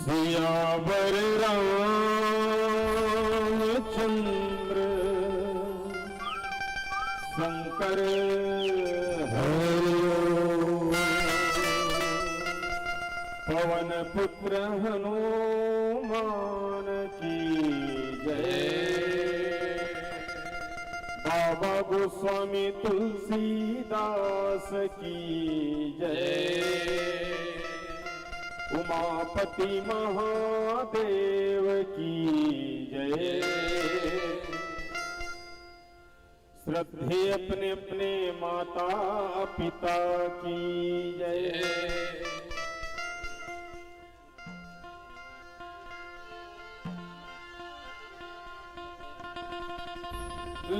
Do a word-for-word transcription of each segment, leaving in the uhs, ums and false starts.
सियावर रामचंद्र शंकर हरि ओम। पवन पुत्र हनुमान की जय। बाबा गोस्वामी तुलसीदास की जय। उमापति महादेव की जय। श्रद्धे अपने अपने माता पिता की जय।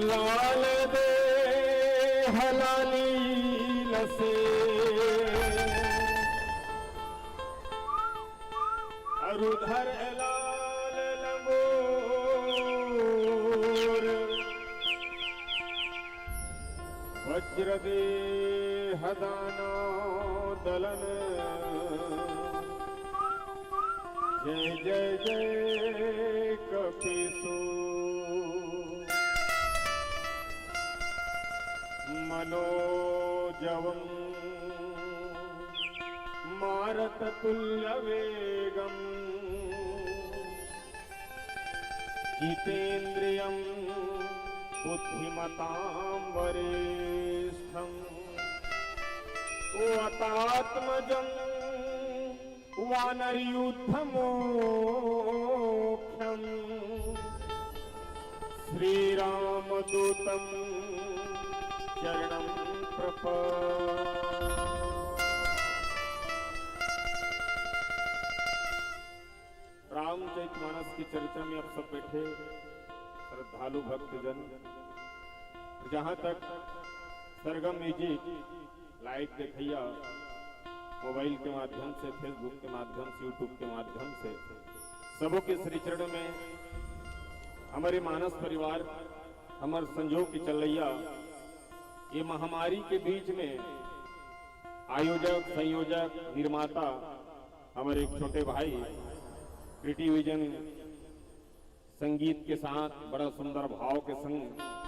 लाल देह लालील से अरुधर लाल लंगोर। वज्र देह दानव दलन। जय जय जय कपिसु। मनोजवं मारततुल्य वेगम। जितेंद्रियं बुद्धिमतां वरिष्ठं। वातात्मजं वानरयूथमुख्यं। श्रीरामदूतं चरणं प्रपद्ये। रामचरित मानस की चर्चा में आप सब बैठे श्रद्धालु भक्तजन, जहां तक सरगम म्यूजिक लाइव देखइया, मोबाइल के माध्यम से, Facebook के माध्यम से, YouTube के माध्यम से, सबों के श्री चरण में हमर मानस परिवार, हमर संजोग के चलैया, ये महामारी के बीच में आयोजक, संयोजक, निर्माता, हमर एक छोटे भाई प्रीति विजन संगीत के साथ बड़ा सुंदर भाव के संग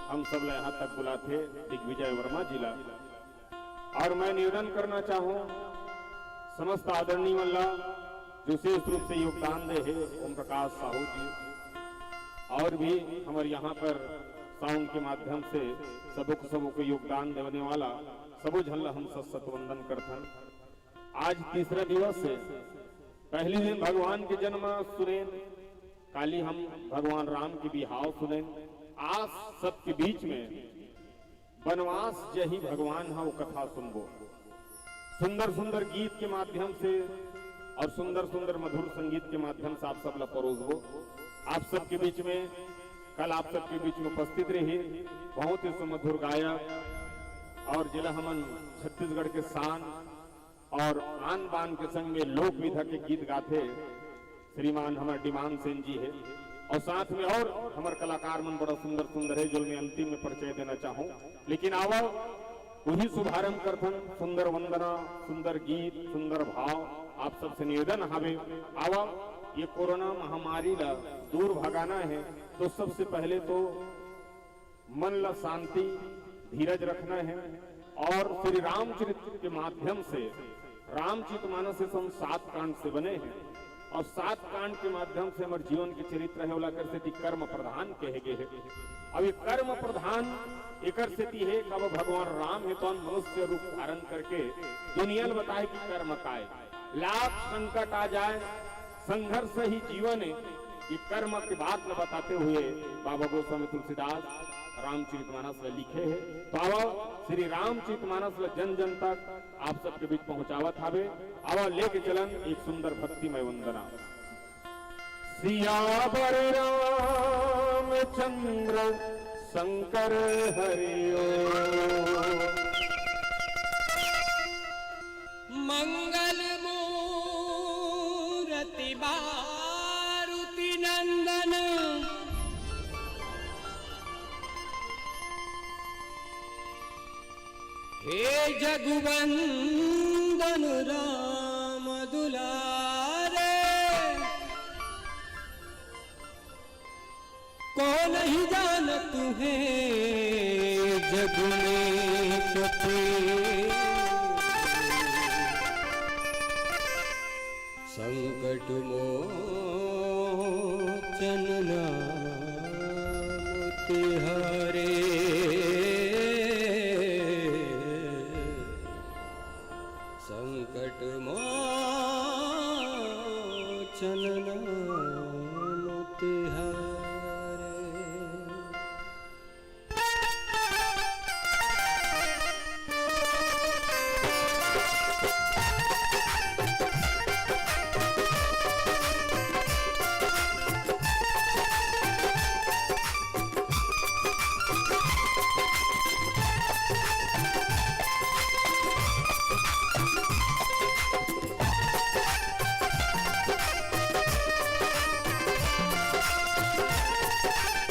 हम सब ला यहाँ तक बुलाथे दिग्विजय वर्मा जी ला। और मैं निवेदन करना चाहूँ समस्त आदरणीय मन ला, विशेष रूप से योगदान दे हे ओम प्रकाश साहू जी, और भी हमर यहाँ पर साउंड के माध्यम से सबो को, सबो को योगदान देने वाला सबो झन ला हम सत सत वंदन करथन। आज तीसरा दिवस हे, पहली दिन भगवान के जन्म सुनेन, काली हम भगवान राम के बिहाव सुनेन। आज सबके बीच में बनवास जही भगवान ह, वो कथा सुनबो। सुंदर सुंदर गीत के माध्यम से और सुंदर सुंदर मधुर संगीत के माध्यम से आप सब ला परोसबो। आप सबके बीच में, कल आप सबके बीच में उपस्थित रही बहुत ही सुमधुर गायक और जिला हमन छत्तीसगढ़ के शान और आन बान के संग में लोक विधा के गीत गाथे श्रीमान हमर डिमान सेन जी हे, और साथ में और हमर कलाकार मन बड़ा सुंदर सुंदर हे, जो मैं अंतिम में परिचय देना चाहूँ। लेकिन आवा, वही शुभारंभ करथन, सुंदर वंदना, सुंदर गीत, सुंदर भाव, आप सबसे निवेदन हावे, आवा, ये कोरोना महामारी ला दूर भगाना हे, तो सबसे पहले तो मन ला शांति, धीरज रखना हे। और श्री रामचरित के माध्यम से, रामचरित मानस हे सम सात कांड से बने हे, और सात कांड के माध्यम से हमर जीवन के चरित्र हे, ओला कर सेती कर्म प्रधान कहे गे हे। अब ये कर्म प्रधान एकर सेती हे, कब भगवान राम हे तो मनुष्य रूप धारण करके दुनिया ल बताए कि कर्म काय। लाख संकट आ जाए, संघर्ष ही जीवन हे। ये कर्म के बात ल बताते हुए बाबा गोस्वामी तुलसीदास रामचरित मानस ल लिखे हे। तो आवा, श्री रामचरित मानस ल जन जन तक आप सबके बीच पहुंचावत हावे। आवा, लेके चलन एक सुंदर भक्तिमय वंदना। सियावर रामचंद्र शंकर हरि ओम। मंगल मूरति मारुति नंदन, हे जगुवंदन राम दुलारे। कोन ही जानत हे जग में कते, संकट मोचन नाम तिहारे। संकट मोचन नाम तिहारे।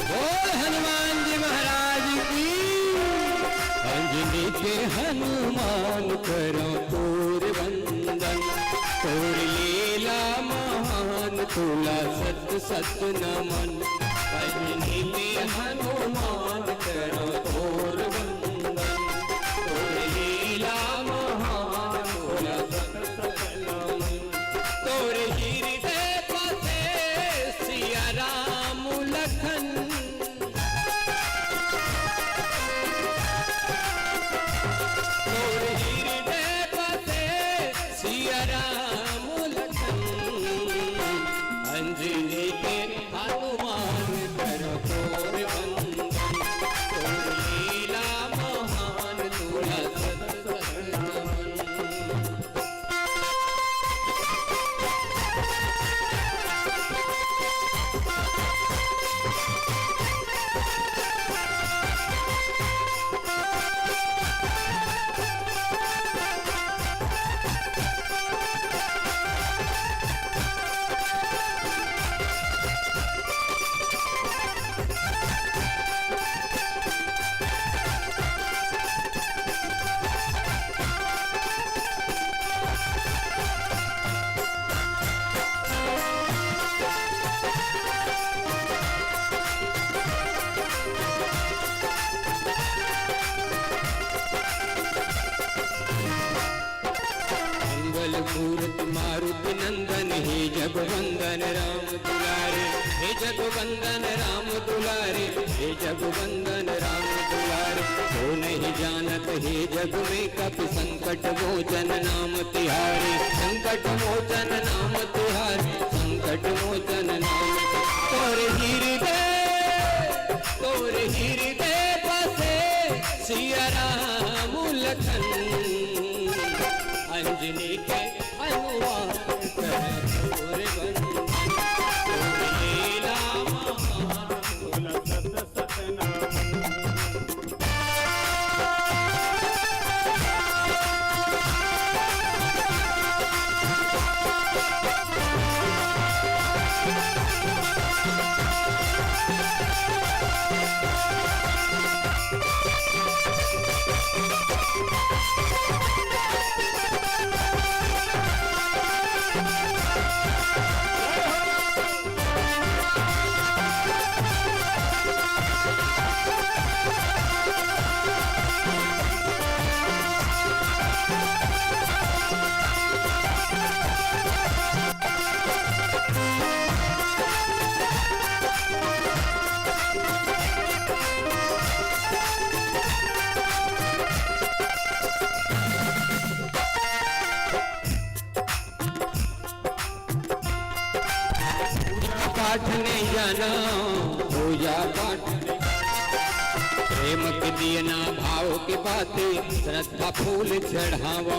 बोल हनुमान जी महाराज की। अंजनी के हनुमान करौं तोर वंदन, तोर लीला महान तुला सत सत नमन। अंजनी के हनुमान करौं तोर वंदन, तोर लीला महान तुला सत सत नमन। तोर हृदय बसे सिया राम लखन। तोर हृदय बसे सिया राम लखन। अंजनी के हनुमान करौं तोर वंदन। तोर लीला महान तुला सत सत नमन। मंगल मूरत मारुति नंदन, हे जग वंदन राम दुलारे, हे जग वंदन राम दुलारे, हे जग वंदन राम दुलारे। कोन ही जानत हे जग में कपि संकट मोचन नाम तिहारे, संकट मोचन नाम तिहारे, संकट मोचन नाम। तोर हृदय, तोर हृदय बसे सिया राम लखन। अंजनी के हनुमान करौं तोर वंदन। तोर लीला महान तुला सत सत नमन। पूजा पाठ नहीं जाना, पूजा पाठ नहीं जाना। प्रेम के दियना भाव के बाते, श्रद्धा फूल चढ़ावो,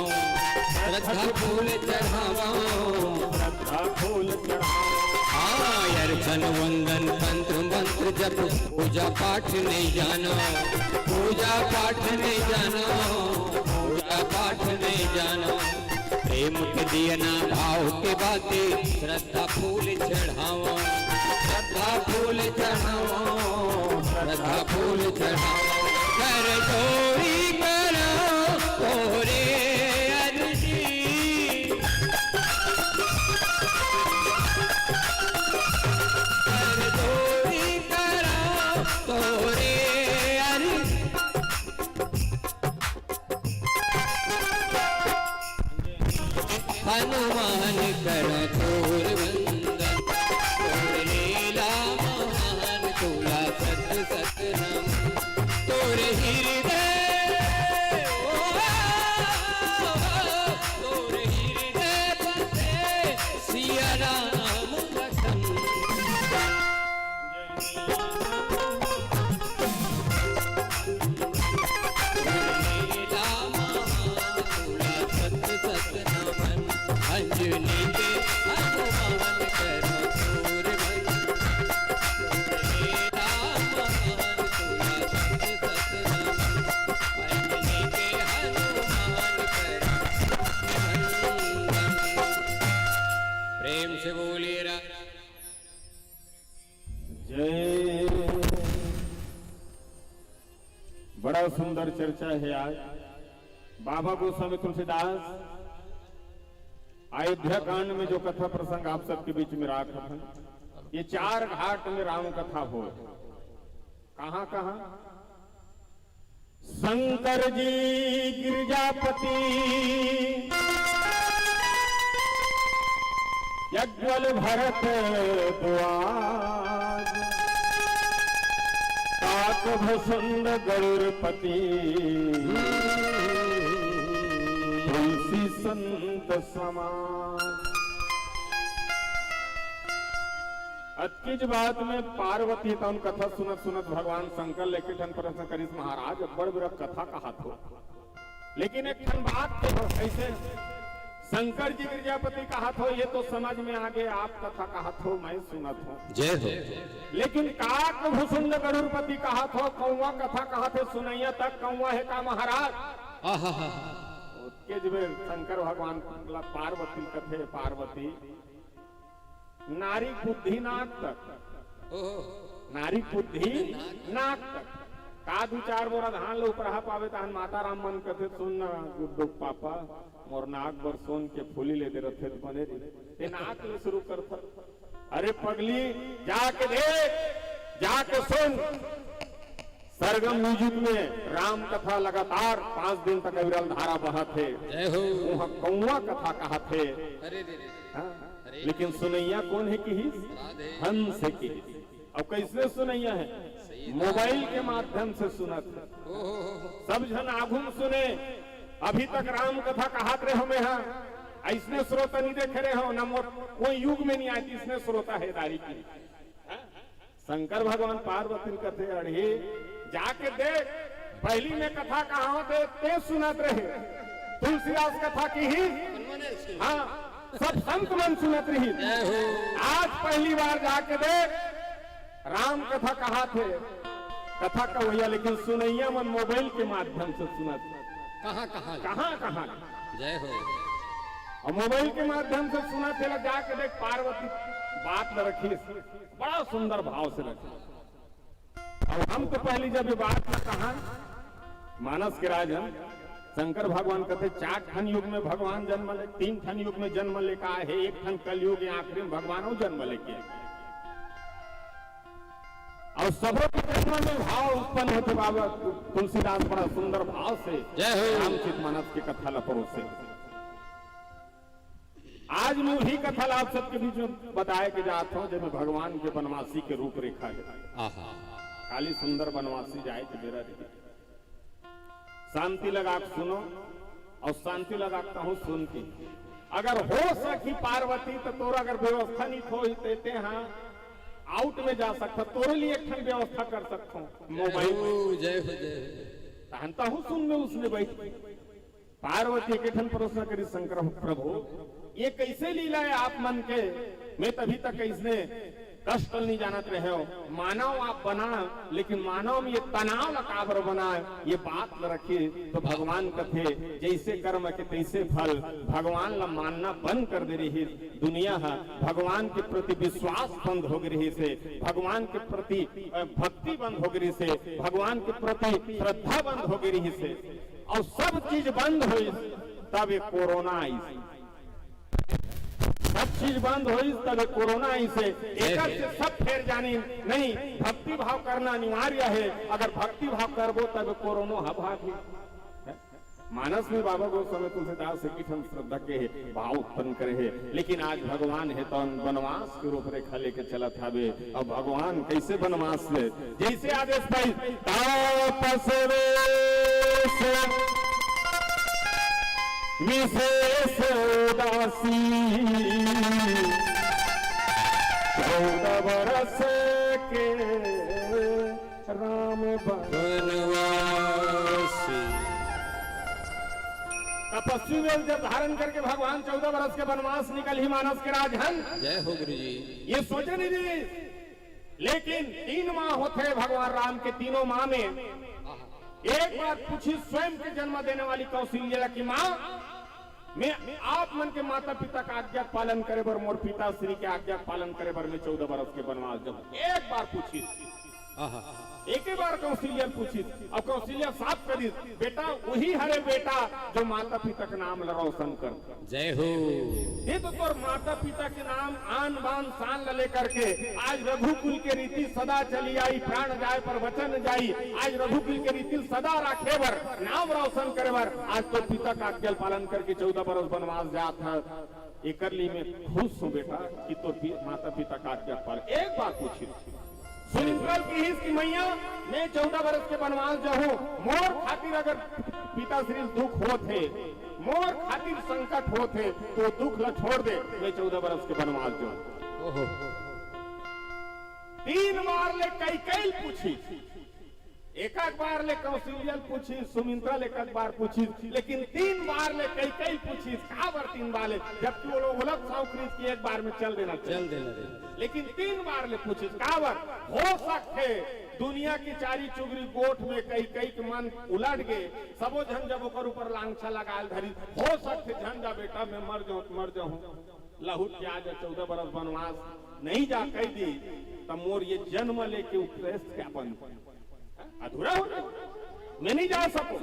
श्रद्धा फूल चढ़ावो, श्रद्धा फूल चढ़ावो। हाँ, अर्चन वंदन तंत्र मंत्र जप, पूजा पाठ नहीं जाना, पूजा पाठ नहीं जाना, पूजा पाठ नहीं जाना। प्रेम के दियना भाव के बाते, श्रद्धा फूल चढ़ावो, श्रद्धा फूल चढ़ावो, श्रद्धा फूल चढ़ावो। कर जोड़ी करा तोरे अर्जी, कर जोड़ी करा हनुमान करो तोर वंदन, तोर लीला महान, तोला सत सत नमन। तोर हृदय, ओ, ओ, ओ, तोर हृदय बसे सिया राम लखन। अंजनी के हनुमान करो तोर वंदन। हे राम हनुमान तुला सत सत नमन। अंजनी के हनुमान करो वंदन। प्रेम से बोलिए रा- जय। बड़ा सुंदर चर्चा है आज। बाबा गोस्वामी तुलसीदास अयोध्या कांड में जो कथा प्रसंग आप सबके बीच में राख हन, ये चार घाट में राम कथा हो। कहाँ कहाँ? शंकर जी गिरजापति, यज्ञल भरत द्वार, काक भसुंड गरुड़पति, तुलसी संत समाज। अतकीच बात में पार्वती तौन कथा सुनत सुनत भगवान शंकर ले एक ठन प्रश्न करिस, महाराज, अब्बड़ बेरा कथा कहत हो, लेकिन एक ठन बात कहो, कैसे शंकर जी गिरजापति कहत हो, ये तो समझ में आगे, आप कथा कहत हो, मैं सुनत हूँ। जय हो। लेकिन काक भुसुंड गरुड़पति कहत हो, कौवा कथा कहत हे, सुनैया तक कौवा हे का महाराज? आहा हा। ओतके जबे शंकर भगवान ला पार्वती कथे, पार्वती, नारी बुद्धि नाक तक। ओहो। नारी बुद्धि नाक तक। का दू चार बोरा धान ल उपराहा पावे, तहन माता राम मन कथे, "सुन ना गुड्डू पापा, मोर नाक बर सोन के फूली ले दे रथे त बने रही।" ते नाक ले शुरू करथस। अरे पगली, जाके देख, जाके सुन। सरगम म्यूजिक में राम कथा लगातार पांच दिन तक अविरल धारा बहत हे। जय हो। उहाँ कौवा कथा कहत हे। अरे रे रे। हाँ? अरे। लेकिन सुनैया कौन हे किहिस? राधे। हंस हे किहिस। अब कैसे सुनैया हे? सही बात। मोबाइल के माध्यम से सुनत हे। ओहो हो हो। सब झन आघू म सुने, अभी तक राम कथा कहत रहे हो मैं, हाँ, अइसने श्रोता नहीं देखे रहे हो ना, मोर कोई युग में नहीं आय, अइसने श्रोता हे दारी की। हाँ? शंकर भगवान पार्वती ल कथे, "अड़ही, जाके देख, पहली में कथा कहावत हे, ते सुनत रहे, तुलसीदास कथा किहिस, हाँ, सब संत मन सुनत रहिस। जय हो। आज पहली बार जाके देख, राम कथा कहात हे, कथा कहोइया, लेकिन सुनैया मन मोबाइल के माध्यम से सुनत।" कहाँ, कहाँ? कहाँ, कहाँ? जय हो। अउ मोबाइल के माध्यम से सुनत हे ला, जाके देख, पार्वती बात ल रखिस, बड़ा सुंदर भाव से रखिस। अउ हम तो पहली जब ये बात ला कहन, मानस के राजन, शंकर भगवान कथे, चार ठन युग में भगवान जन्म ले, तीन ठन युग में जन्म लेके आए हे, एक ठन कलयुग हे, आखिरी में भगवान अउ जन्म लेके। अउ सबो के जन्म में भाव उत्पन्न होथे बाबा, तुलसीदास बड़ा सुंदर भाव से जय हो। रामचरित मानस के कथा ला परोसे। आज मैं वही कथा ला आप सबके बीच में बताए के जात हूँ, जेमे भगवान के बनवासी के रूपरेखा हे। आहा। काली सुंदर बनवासी जाए के बेरा रही। शांति लगा के सुनो, अउ शांति लगा के कहूँ सुन के। अगर हो सकी पार्वती, तो तोर अगर व्यवस्था नहीं होही, ते, ते हाँ, आउट में जा सकत हस, तोरे लिए एक ठन व्यवस्था कर सकत हूँ, मोबाइल में। जय हो, जय हो। तहन तहूँ सुन में उसने बैठ। पार्वती एक ठन प्रश्न करी, शंकर प्रभु, ये कैसे लीला हे आप मन के? मैं तभी तक इसने कष्ट नहीं जानत रहे हो। मानव आप बना, लेकिन मानव में ये तनाव ला काबर बना, ये बात ला रखी। तो भगवान कथे, "जैसे कर्म के तैसे फल।" भगवान ला मानना बंद कर दे रहिस दुनिया ह, भगवान के प्रति विश्वास बंद हो गे रहिस हे, भगवान के प्रति, अ, भक्ति बंद हो गे रहिस हे, भगवान के प्रति श्रद्धा बंद हो गे रहिस हे, अउ सब चीज बंद होइस, तब ये कोरोना आइस। सब चीज बंद होइस, तब ये कोरोना आइस हे। एकर से सब फेर जानिन, नहीं, भक्ति भाव करना अनिवार्य हे। अगर भक्ति भाव करबो, तब कोरोना ह भागही। मानस में बाबा गोस्वामी तुलसीदास एक ही ठन श्रद्धा के भाव उत्पन्न करे हे, लेकिन आज भगवान हे तो बनवास के रूपरेखा लेके चलत हवे। अब भगवान कैसे बनवास ले, जैसे आदेश पाई, तापस वेश विशेष उदासी, चौदह बरस के राम बनवासी। तपस्वी वेश जब धारण करके भगवान चौदह बरस के बनवास निकलही मानस के राजन। जय हो गुरु जी। ये सोचे नहीं थे, लेकिन तीन माँ होथे भगवान राम के, तीनों माँ में एक बार पूछिस स्वयं के जन्म देने वाली कौशल्या ला कि माँ, मैं आप मन के माता पिता का आज्ञा पालन करे बर, मोर पिताश्री के आज्ञा पालन करे बर मैं चौदह बरस के बनवास जाहूं। एक बार पूछिस, आहा। एक ही बार कौशल्या पूछिस, अउ कौशल्या साफ करिस, बेटा वही हरे बेटा जो माता पिता के नाम ला रोशन कर। जय हो। ये तो तोर माता पिता के नाम, आन बान शान ला लेकर के आज रघुकुल के रीति सदा चली आई, प्राण जाए पर वचन जाई। आज रघुकुल के रीति सदा राखे बर, नाम रोशन करे बर आज तोर पिता का आज्ञा पालन करके चौदह बरस बनवास जात हे। एकर लिए मैं खुश हूँ बेटा कि तोर पि-, माता पिता का आज्ञा पालन। एक बार पूछिस, सुमित्रा किहिस कि मैया, मैं चौदह बरस के बनवास जाहूं, मोर खातिर अगर पिताश्री दुख होत हे, मोर खातिर संकट होत हे, तो दुख ला छोड़ दे, मैं चौदह बरस के बनवास जाहूं। ओहो। तीन बार ले कैकेयी पूछिस, एक एक बार ले कौशल्या पूछिस, सुमित्रा ले एक एक बार पूछिस, लेकिन तीन बार ले कैकेयी पूछिस। काबर तीन बार ले? जबकि वो लोग बोलत साव करिस कि एक बार में चल देना चाहिए। चल देना चाहिए। लेकिन तीन बार ले पूछिस, काबर? हो सकथे दुनिया के चारी चुगरी गोठ में कैकेयी के मन उलट गे, सबो झन जब ओकर ऊपर लांछा लगाल धरिस, हो सकथे झन जा बेटा, मैं मर जाहूं, मर जाहूं, लहुट के आ जा, चौदह बरस बनवास नहीं जा कह दी, त मोर ये जन्म लेके उपदेश क्या बन, अधूरा हो गया, मैं नहीं जा सकूं।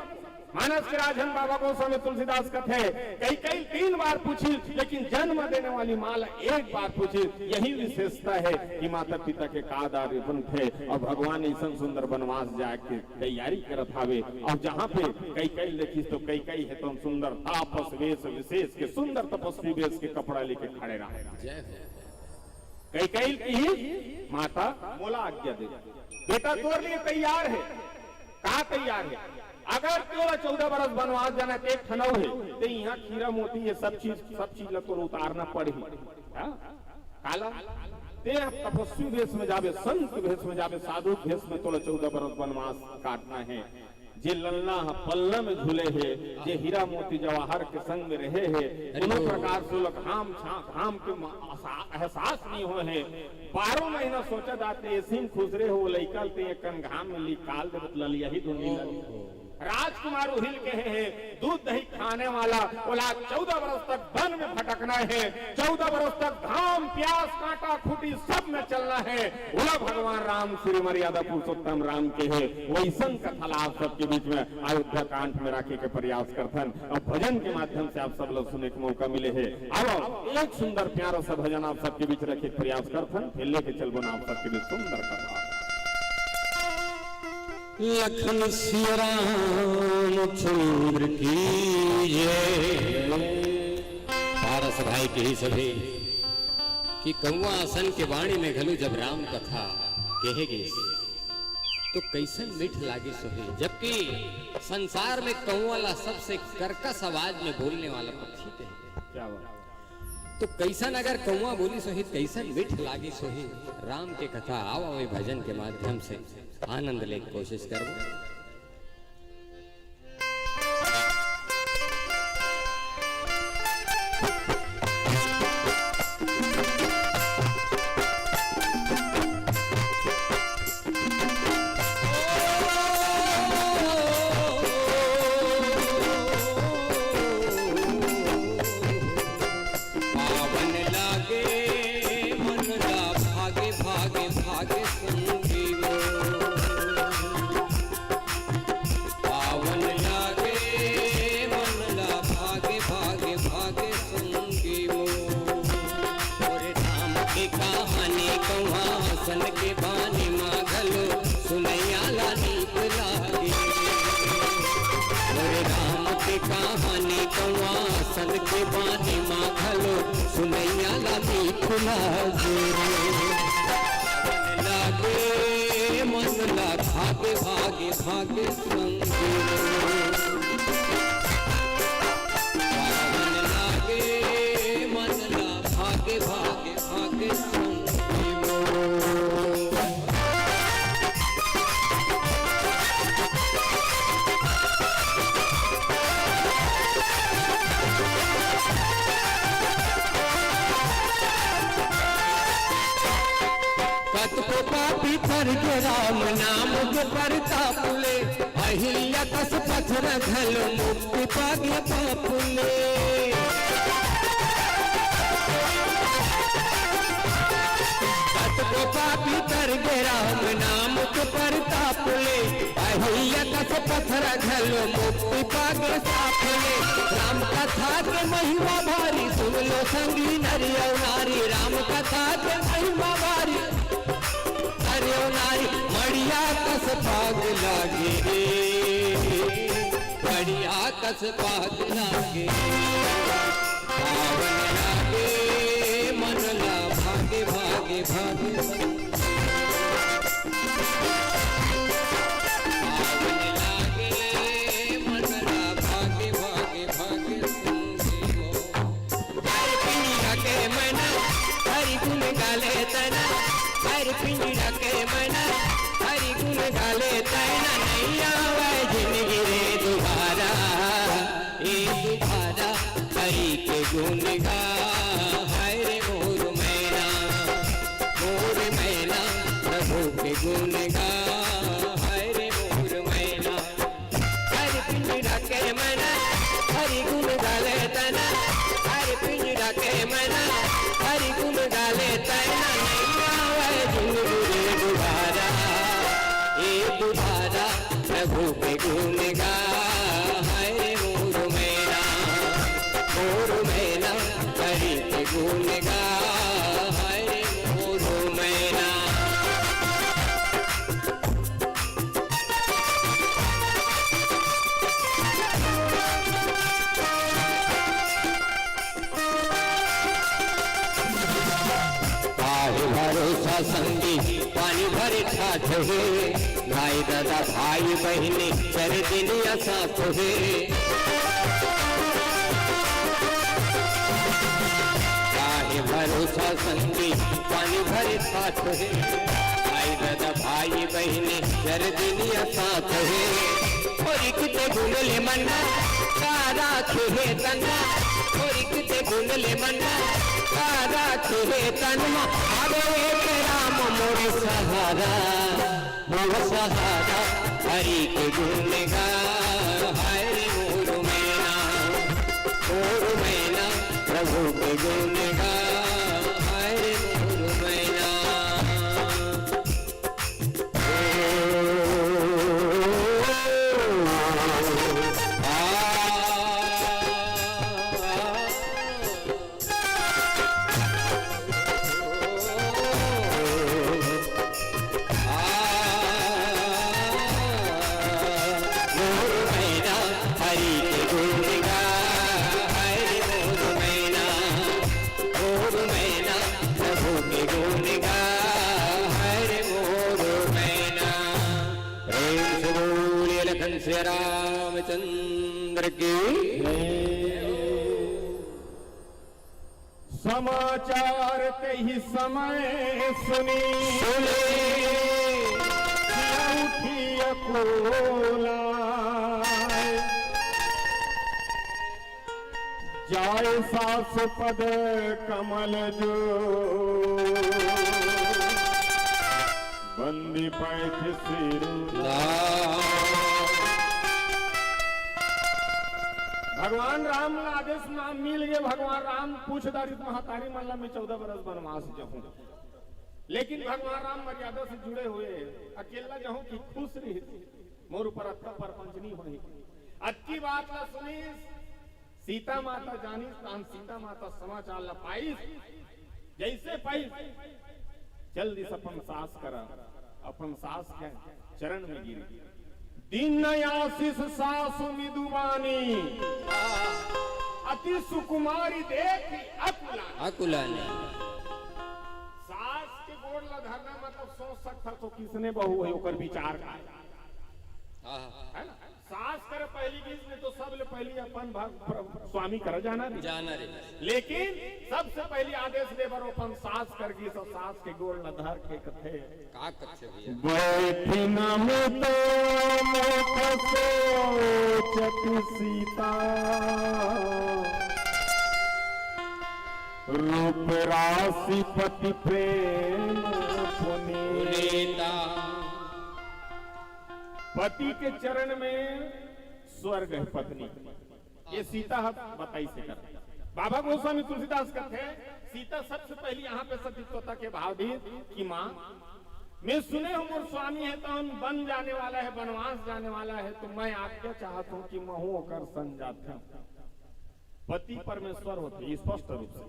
मानस के राजन बाबा गोस्वामी तुलसीदास कथे, कैकेयी तीन बार पूछिस, लेकिन जन्म देने वाली माँ ला एक बार पूछिस। यही विशेषता हे कि माता पिता के का आदर बनथे। अउ भगवान अइसन सुंदर बनवास जाए के तैयारी करत हावे, अउ जहाँ पे कैकेयी देखिस तो कैकेयी हे तो सुंदर तापस वेश विशेष के, सुंदर तपस्वी वेश के कपड़ा लेके खड़े रहा। जय हो। कैकेयी किहिस, माता मोला आज्ञा दे। बेटा तोर लिए तैयार हे। का तैयार हे? अगर तोला चौदह बरस बनवास जाना हे, त एक ठन अउ हे, त इहाँ हीरा मोती, ये सब चीज, सब चीज ला तोला उतारना पड़ही। हाँ? काला? ते अब तपस्वी वेश में जाबे, संत वेश में जाबे, साधु वेश में तोला चौदह बरस बनवास काटना हे। जे ललना ह पलना में झूले हे, जे हीरा मोती जवाहर के संग में रहे हे, अरे कोनो ओ। प्रकार से ओला घाम छा-, घाम के म-, असा-, एहसास नहीं होए हे। बारह महीना सोचा जाते, एसी में खुसरे हो, लइका ल ते एकन घाम में निकाल दे, बतला लिया ही ढूंढी ला। ओहो। राजकुमार उही ल कहे हे, दूध दही खाने वाला, ओला चौदह बरस तक वन में भटकना हे, चौदह बरस तक घाम, प्यास, कांटा, खूंटी सब में चलना हे। ओला भगवान राम श्री मर्यादा पुरुषोत्तम राम कहे। वइसन कथा ला आप सबके बीच में अयोध्या कांड में राखे के प्रयास करथन। अब भजन के माध्यम से आप सब ला सुने के मौका मिले हे। अब एक सुंदर प्यारा सा भजन आप सबके बीच रखे के प्रयास करथन, फिर लेके चलबो ना आप सबके बीच सुंदर कथा। लखन सिया रामचंद्र की जय। पारस भाई किहिस हे कि कौवा असन के वाणी में घलो जब राम कथा कहे गिस, तो कइसन मीठ लागिस होही, जबकि संसार में कौवा ला सबसे कर्कश आवाज में बोलने वाला पक्षी कहे। क्या बात। तो कइसन अगर कौवा बोलिस होही, कइसन मीठ लागिस होही राम के कथा। आवा, ए भजन के माध्यम से आनंद लेके कोशिश करबो। पावन लागे मन ला भागे, भागे, भागे संगी वो। पावन लागे मन ला भागे, भागे, भागे संगी वो। मोरे राम के कहानी कौवा असन के बानी मा घलो सुनइया ला नीक लागे। मोरे राम के सन के बानी मा घलो सुनैया ला मीठ लागे। लागे मन ला भागे भागे भागे संगी। पावन लागे मन ला भागे भागे भागे संगी। कतको पापी पर के राम नाम के परताप ले, अहिल्या कस पथरा घलो मुक्ति पागे पाप ले। कतको पापी तर गे राम नाम के परताप ले, अहिल्या कस पथरा घलो मुक्ति पागे साप ले। राम कथा के महिमा भारी सुन लो संगी नर अउ नारी। राम कथा के महिमा भारी नर अउ नारी। मड़िया कस पाग लागे रे, मड़िया कस पाग लागे। पावन लागे मन ला भागे भागे भागे। पावन लागे मन ला भागे भागे भागे संगी हो। हर पिंजरा के मैना हरि गुण गाले तैना, हर पिंजरा के मैना हरि गुण गाले तैना। नइ आवय जिनगी रे दुबारा, ए दुबारा हरि के गुण गा, हाय रे मोर मैना, मोर मैना, प्रभु के गुण गा, हाय रे मोर मैना। हर पिंजरा के मैना हरि गुण गाले तैना, हर पिंजरा के मैना हरि गुण गाले तैना। नइ आवय जिनगी रे दुबारा, ए दुबारा प्रभु के गुण गा, हाय रे मोर मैना, मोर मैना हरि के गुण गा, हाय रे मोर मैना। काहे भरोसा संगी पानी भरे ठाठ हे, दाई ददा भाई बहिनी चर दिनिया साथ हे। काहे भरोसा संगी पानी भरे ठाठ हे, दाई ददा भाई बहिनी चर दिनिया साथ हे। होरिक ते गुण ले मना, का राखे हे तनमा, होरिक ते गुण ले मना, का राखे हे तनमा। आवे एक राम मोर सहारा, मोर सहारा, हरि के गुण गा, हाय रे मोर मैना, मोर मैना, प्रभु के गुण गा, हाय रे मोर मैना। मोर मैना हरि के गुण गा, हरि मोर मैना, मोर मैना प्रभु के गुण गा, हरि मोर मैना। प्रेम से बोलिए लखन सिया रामचंद्र की। समाचार तेहि समय सुनी, सुनी। सिया उठी अकोला। जाय सास पद कमल जो, बंदी पैठ सिर। भगवान राम ला आदेश ना मिल गे। भगवान राम पूछ डारिस महतारी मन ला, मैं चौदह बरस बनवास जहूं, लेकिन भगवान राम मर्यादा से जुड़े हुए, अकेला जहूं कि खुश रही, मोर ऊपर अतका परपंच नहीं होही। अतकी बात ला सुनिस, सीता माता जानिस, तहन सीता माता समाचार ला पाइस, जैसे पाइस, चल दिस अपन सास करा, अपन सास के चरण में गिर गे। दीन आशीष सासु मिदुबानी, अति सुकुमारी देखि अकुलानी। अकुलानी। सास के गोड़ ला धरना मतलब सोच सकत हस तो किसने बहू हे, ओकर विचार का हे? आहा। हे ना? सास कर पहिली गीस में तो सबले पहिली अपन भग-, प्र-, स्वामी कर जाना रहिस। जाना रहिस। लेकिन सबसे पहिली आदेश दे बर अपन सास कर गीस, अउ सास के गोड़ ला धर के कथे, का कथे भैया? बैठिन अमित मुख सोचत सीता, रूप राशि पति प्रेम पुनीता। पुनीता। पति के चरण में स्वर्ग हे पत्नी। ये सीता ह बताइस हे कर। बाबा गोस्वामी तुलसीदास कथे, सीता सबसे पहिली यहाँ पे सतीत्वता के भाव दीस कि माँ, मैं सुने हूँ मोर स्वामी हे तो वन जाने वाला हे, वनवास जाने वाला हे, तो मैं आज्ञा चाहत हूँ कि महूँ ओकर संग जाथंव। पति परमेश्वर होथे, स्पष्ट रूप से।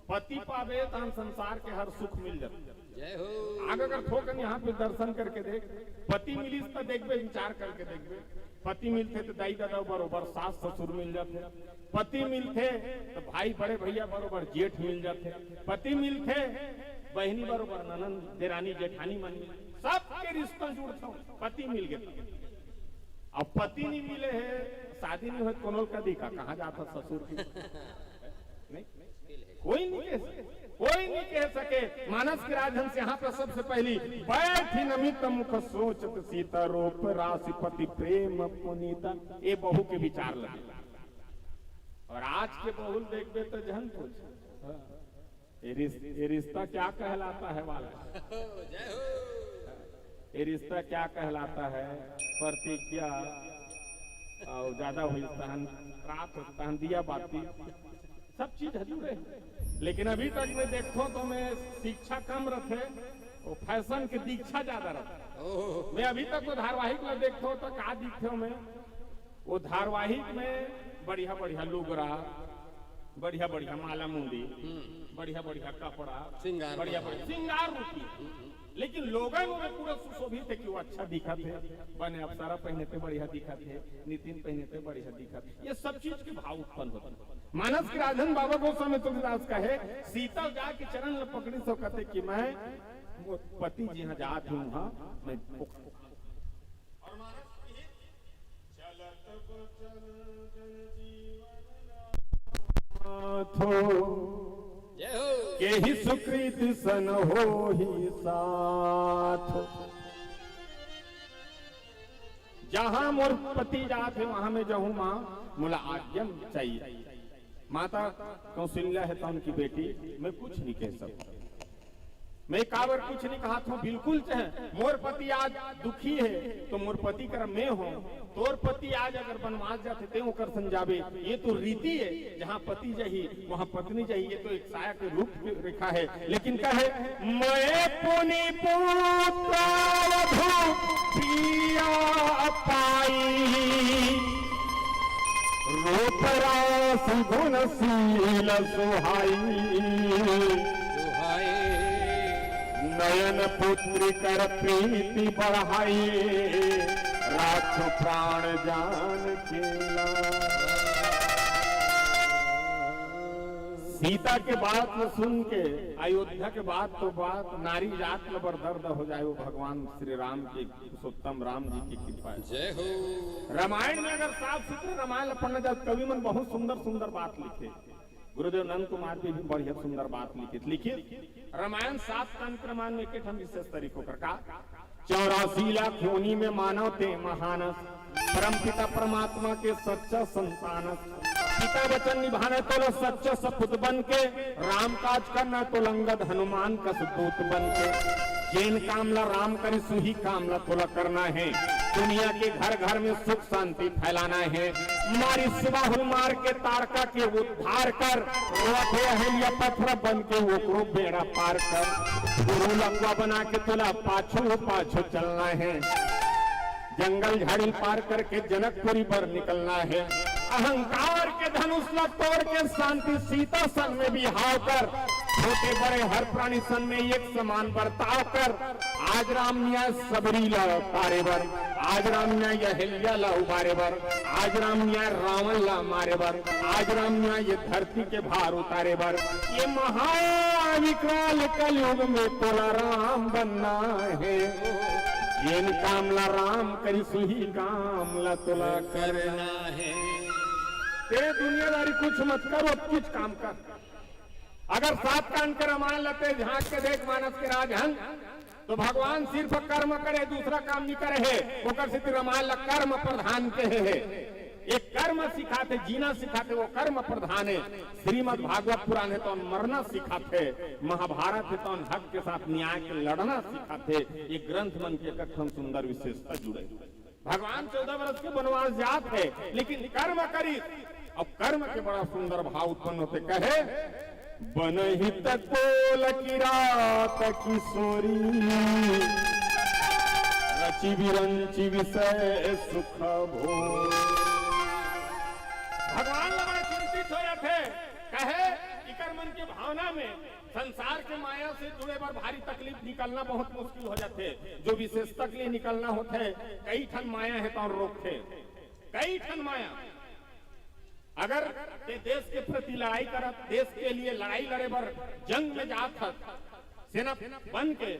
पति पाबे तहन संसार के हर सुख मिल जाथे। जय हो। आगे अगर थोकन यहाँ पे दर्शन करके देख, पति मिलिस त देखबे, विचार करके देखबे। पति मिलथे त दाई ददा बरोबर सास ससुर मिल जाथे। पति मिलथे त भाई बड़े भैया बरोबर जेठ मिल जाथे। पति मिलथे, बहिनी बरोबर ननंद, देरानी, जेठानी मन मिल, सबके रिश्ता जुड़थे, पति मिल गे त। अब पति नहीं मिले हे, शादी नहीं होय, कोनो ल कदी का, कहाँ जात हस ससुर के? नहीं, कोई नहीं कह सके, कोई नहीं कह सके। मानस के राजहंस यहाँ पे सबसे पहिली, बैठिन अमित मुख सोचत सीता, रूप राशि पति प्रेम पुनीता। ये बहू के विचार लगे। अउ आज के बहू ल देखबे त झन पूछ। हाँ। ये रिस-, ये रिश्ता क्या कहलाता है वाला? जय हो। ये रिश्ता क्या कहलाता है? प्रतिज्ञा, अउ ज्यादा होइस तहन रात होइस तहन दिया बाती, सब चीज हजूरे हे। लेकिन अभी तक मैं देखथों तो मैं शिक्षा कम रथे, वो फैशन के दीक्षा ज्यादा रथे। ओहो। मैं अभी तक वो धारावाहिक ला देखथों तो का दिखथों मैं, वो धारावाहिक में बढ़िया बढ़िया लुगरा, बढ़िया बढ़िया माला मुंदी, हम्म। बढ़िया बढ़िया कपड़ा, श्रृंगार बढ़िया बढ़िया श्रृंगार रूपी। लेकिन लोगन में पूरा सुशोभित हे कि वो अच्छा दिखत हे, बने अप्सरा पहिने ते बढ़िया दिखत हे, नितिन पहिने ते बढ़िया दिखत हे। ये सब चीज के भाव उत्पन्न होथे। मानस के राजहंस बाबा गोस्वामी तुलसीदास कहे, सीता जाके चरण ल पकड़िस अउ कथे कि मैं मोर पति जिहाँ जात हूँ, हाँ, मैं अउ मानस के हित चलत बचल जन जीवन नाथो। जय हो। केहि सुकृत सन होहि साथ। जहाँ मोर पति जात हे, वहाँ मैं जाहूँ माँ, मोला आज्ञा चाहिए। माता कौशल्या हे तहन कि बेटी, मैं कुछ नहीं कह सकता। मैं काबर कुछ नहीं कहत हूँ, बिल्कुल चाहे मोर पति आज दुखी हे, तो मोर पति कर मैं हूँ। तोर पति आज अगर वनवास जाथे, ते ओकर संग जाबे, ये तो रीति हे। जहाँ पति जाही, वहाँ पत्नी जाही, ये तो एक साया के रूप रेखा हे। लेकिन कहे, मैं पुनि पुत्र अवधु पिया पाई, रूप रास गुन शील सुहाई। सुहाई। नयन पुत्र कर प्रीति बढ़ाई, राख प्राण जान के ला। सीता के बात ल सुन के, अयोध्या के बात तो बात, नारी जात ल बर दर्द हो जाए, वो भगवान श्री राम के, पुरुषोत्तम राम जी की कृपा हे। जय हो। रामायण में अगर साफ सुथरा रामायण ल पढ़ना जाए, कवि मन बहुत सुंदर सुंदर बात लिखे। गुरुदेव नंद कुमार जी भी बढ़िया सुंदर बात लिखिस। लिखिस, रामायण सात कांड के रामायण में एक ठन विशेष तरीको कर का, चौरासी लाख योनि में मानव ते महानस, परम पिता परमात्मा के सच्चा संतानस। पिता वचन निभाना तोला सच्चा सपूत बन के, राम काज करना तोला अंगद हनुमान कस दूत बन के। जेन काम ला राम करिस उही काम ला तोला करना हे। दुनिया के घर घर में सुख शांति फैलाना हे। मारिस बाहुल मार के ताड़का के उद्धार कर, रोथे अहिल्या पथरा बन के ओकरो बेड़ा पार कर। गुरु लकवा बना के तोला पाछू पाछू चलना हे। जंगल झाड़ी पार करके जनकपुरी बर निकलना हे। अहंकार के धनुष ला तोड़ के शांति सीता सन में बिहाव कर, छोटे बड़े हर प्राणी सन में एक समान बर्ताव कर। आज राम मिया सबरी ला उबारे बर, आज राम मिया अहिल्या ला उबारे बर, आज राम नियाय रावण ला मारे बर, आज राम नियाय ये धरती के भार उतारे बर, ये महाविकराल कलयुग में तोला राम बनना हे। जेन काम ला राम करिस, उही काम ला तोला करना हे। ते दुनियादारी कुछ मत कर, वो कुछ काम कर। अगर सात कांड के रामायण ल ते झांक के देख, मानस के राजहंस, तो भगवान सिर्फ कर्म करे, दूसरा काम नहीं करे हे। ओकर सेती रामायण ल कर्म प्रधान कहे हे। एक कर्म सिखाथे, जीना सिखाथे, वो कर्म प्रधान हे। श्रीमद् भागवत पुराण हे तो मरना सिखाथे, महाभारत हे तो हक के साथ न्याय के लड़ना सिखाथे। ये ग्रंथ मन के कत्थन सुंदर विशेषता जुड़े। भगवान चौदह वर्ष के वनवास जात हे, लेकिन कर्म करिस। अब कर्म के बड़ा सुंदर भाव उत्पन्न होथे, कहे, "बनहित कोल किरात किशोरी, रचि बिरंचि विषय सुख भोग।" भगवान ला बड़ा चिंतित हो जाथे, कहे, इकर मन के भावना में संसार के माया से जुड़े बर भारी तकलीफ, निकलना बहुत मुश्किल हो जाथे। जो विशेषता के लिए निकलना होथे, कई ठन माया हे तो रोकथे, कई ठन माया। अगर ते देश के प्रति लड़ाई करत, देश के लिए लड़ाई लड़े बर जंग में जात हस, सेना बन के,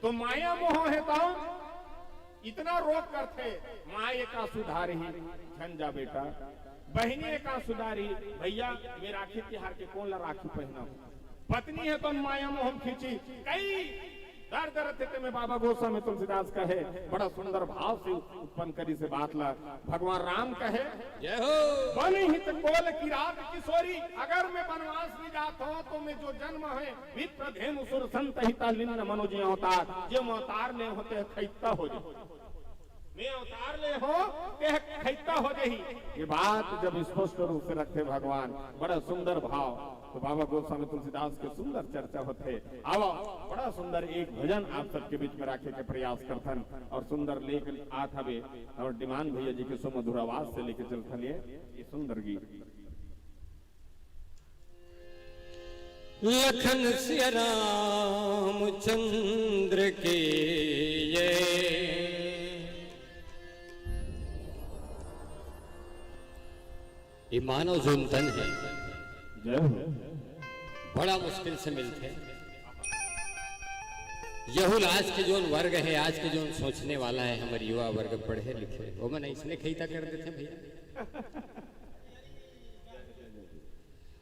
तो माया मोह हे तो इतना रोक करथे, माय एका सुधारही, झन जा बेटा, बहिनी एका सुधारही, भैया, ये राखी तिहार के कोन ला राखी पहनाहूं? पत्नी हे तो माया मोह में खींची, कई दर्द रथे, ते में बाबा गोस्वामी तुलसीदास कहे, बड़ा सुंदर भाव से उत्पन्न करिस बात ला। भगवान राम कहे, जय हो। "बनहित कोल किरात किशोरी", अगर मैं वनवास में जात हों तो मैं जो जन्म हे, विप्र धेनु सुर संत हित लिन्न मनो जिय अवतार, जे मैं अवतार ले हों ते खैता हो जाही। मैं अवतार ले हों ते खैता हो जाही। ये बात जब स्पष्ट रूप से रखथे भगवान, बड़ा सुंदर भाव। तो बाबा गोस्वामी तुलसीदास के सुंदर चर्चा होथे। आवा, बड़ा सुंदर एक भजन आप सबके बीच में राखे के प्रयास करथन और सुंदर लेके आत हवे और डिमान भैया जी के सुमधुर आवाज से लेके चलथन ये, ये सुंदर गीत। लखन सिया रामचंद्र के ये। ये मानव जोन तन हे, जय हो। बड़ा मुश्किल से मिलथे। यहू ल आज के जोन वर्ग हे, आज के जोन सोचने वाला हे, हमर युवा वर्ग पढ़े लिखे, वो मन अइसने खैता कर देथे भैया।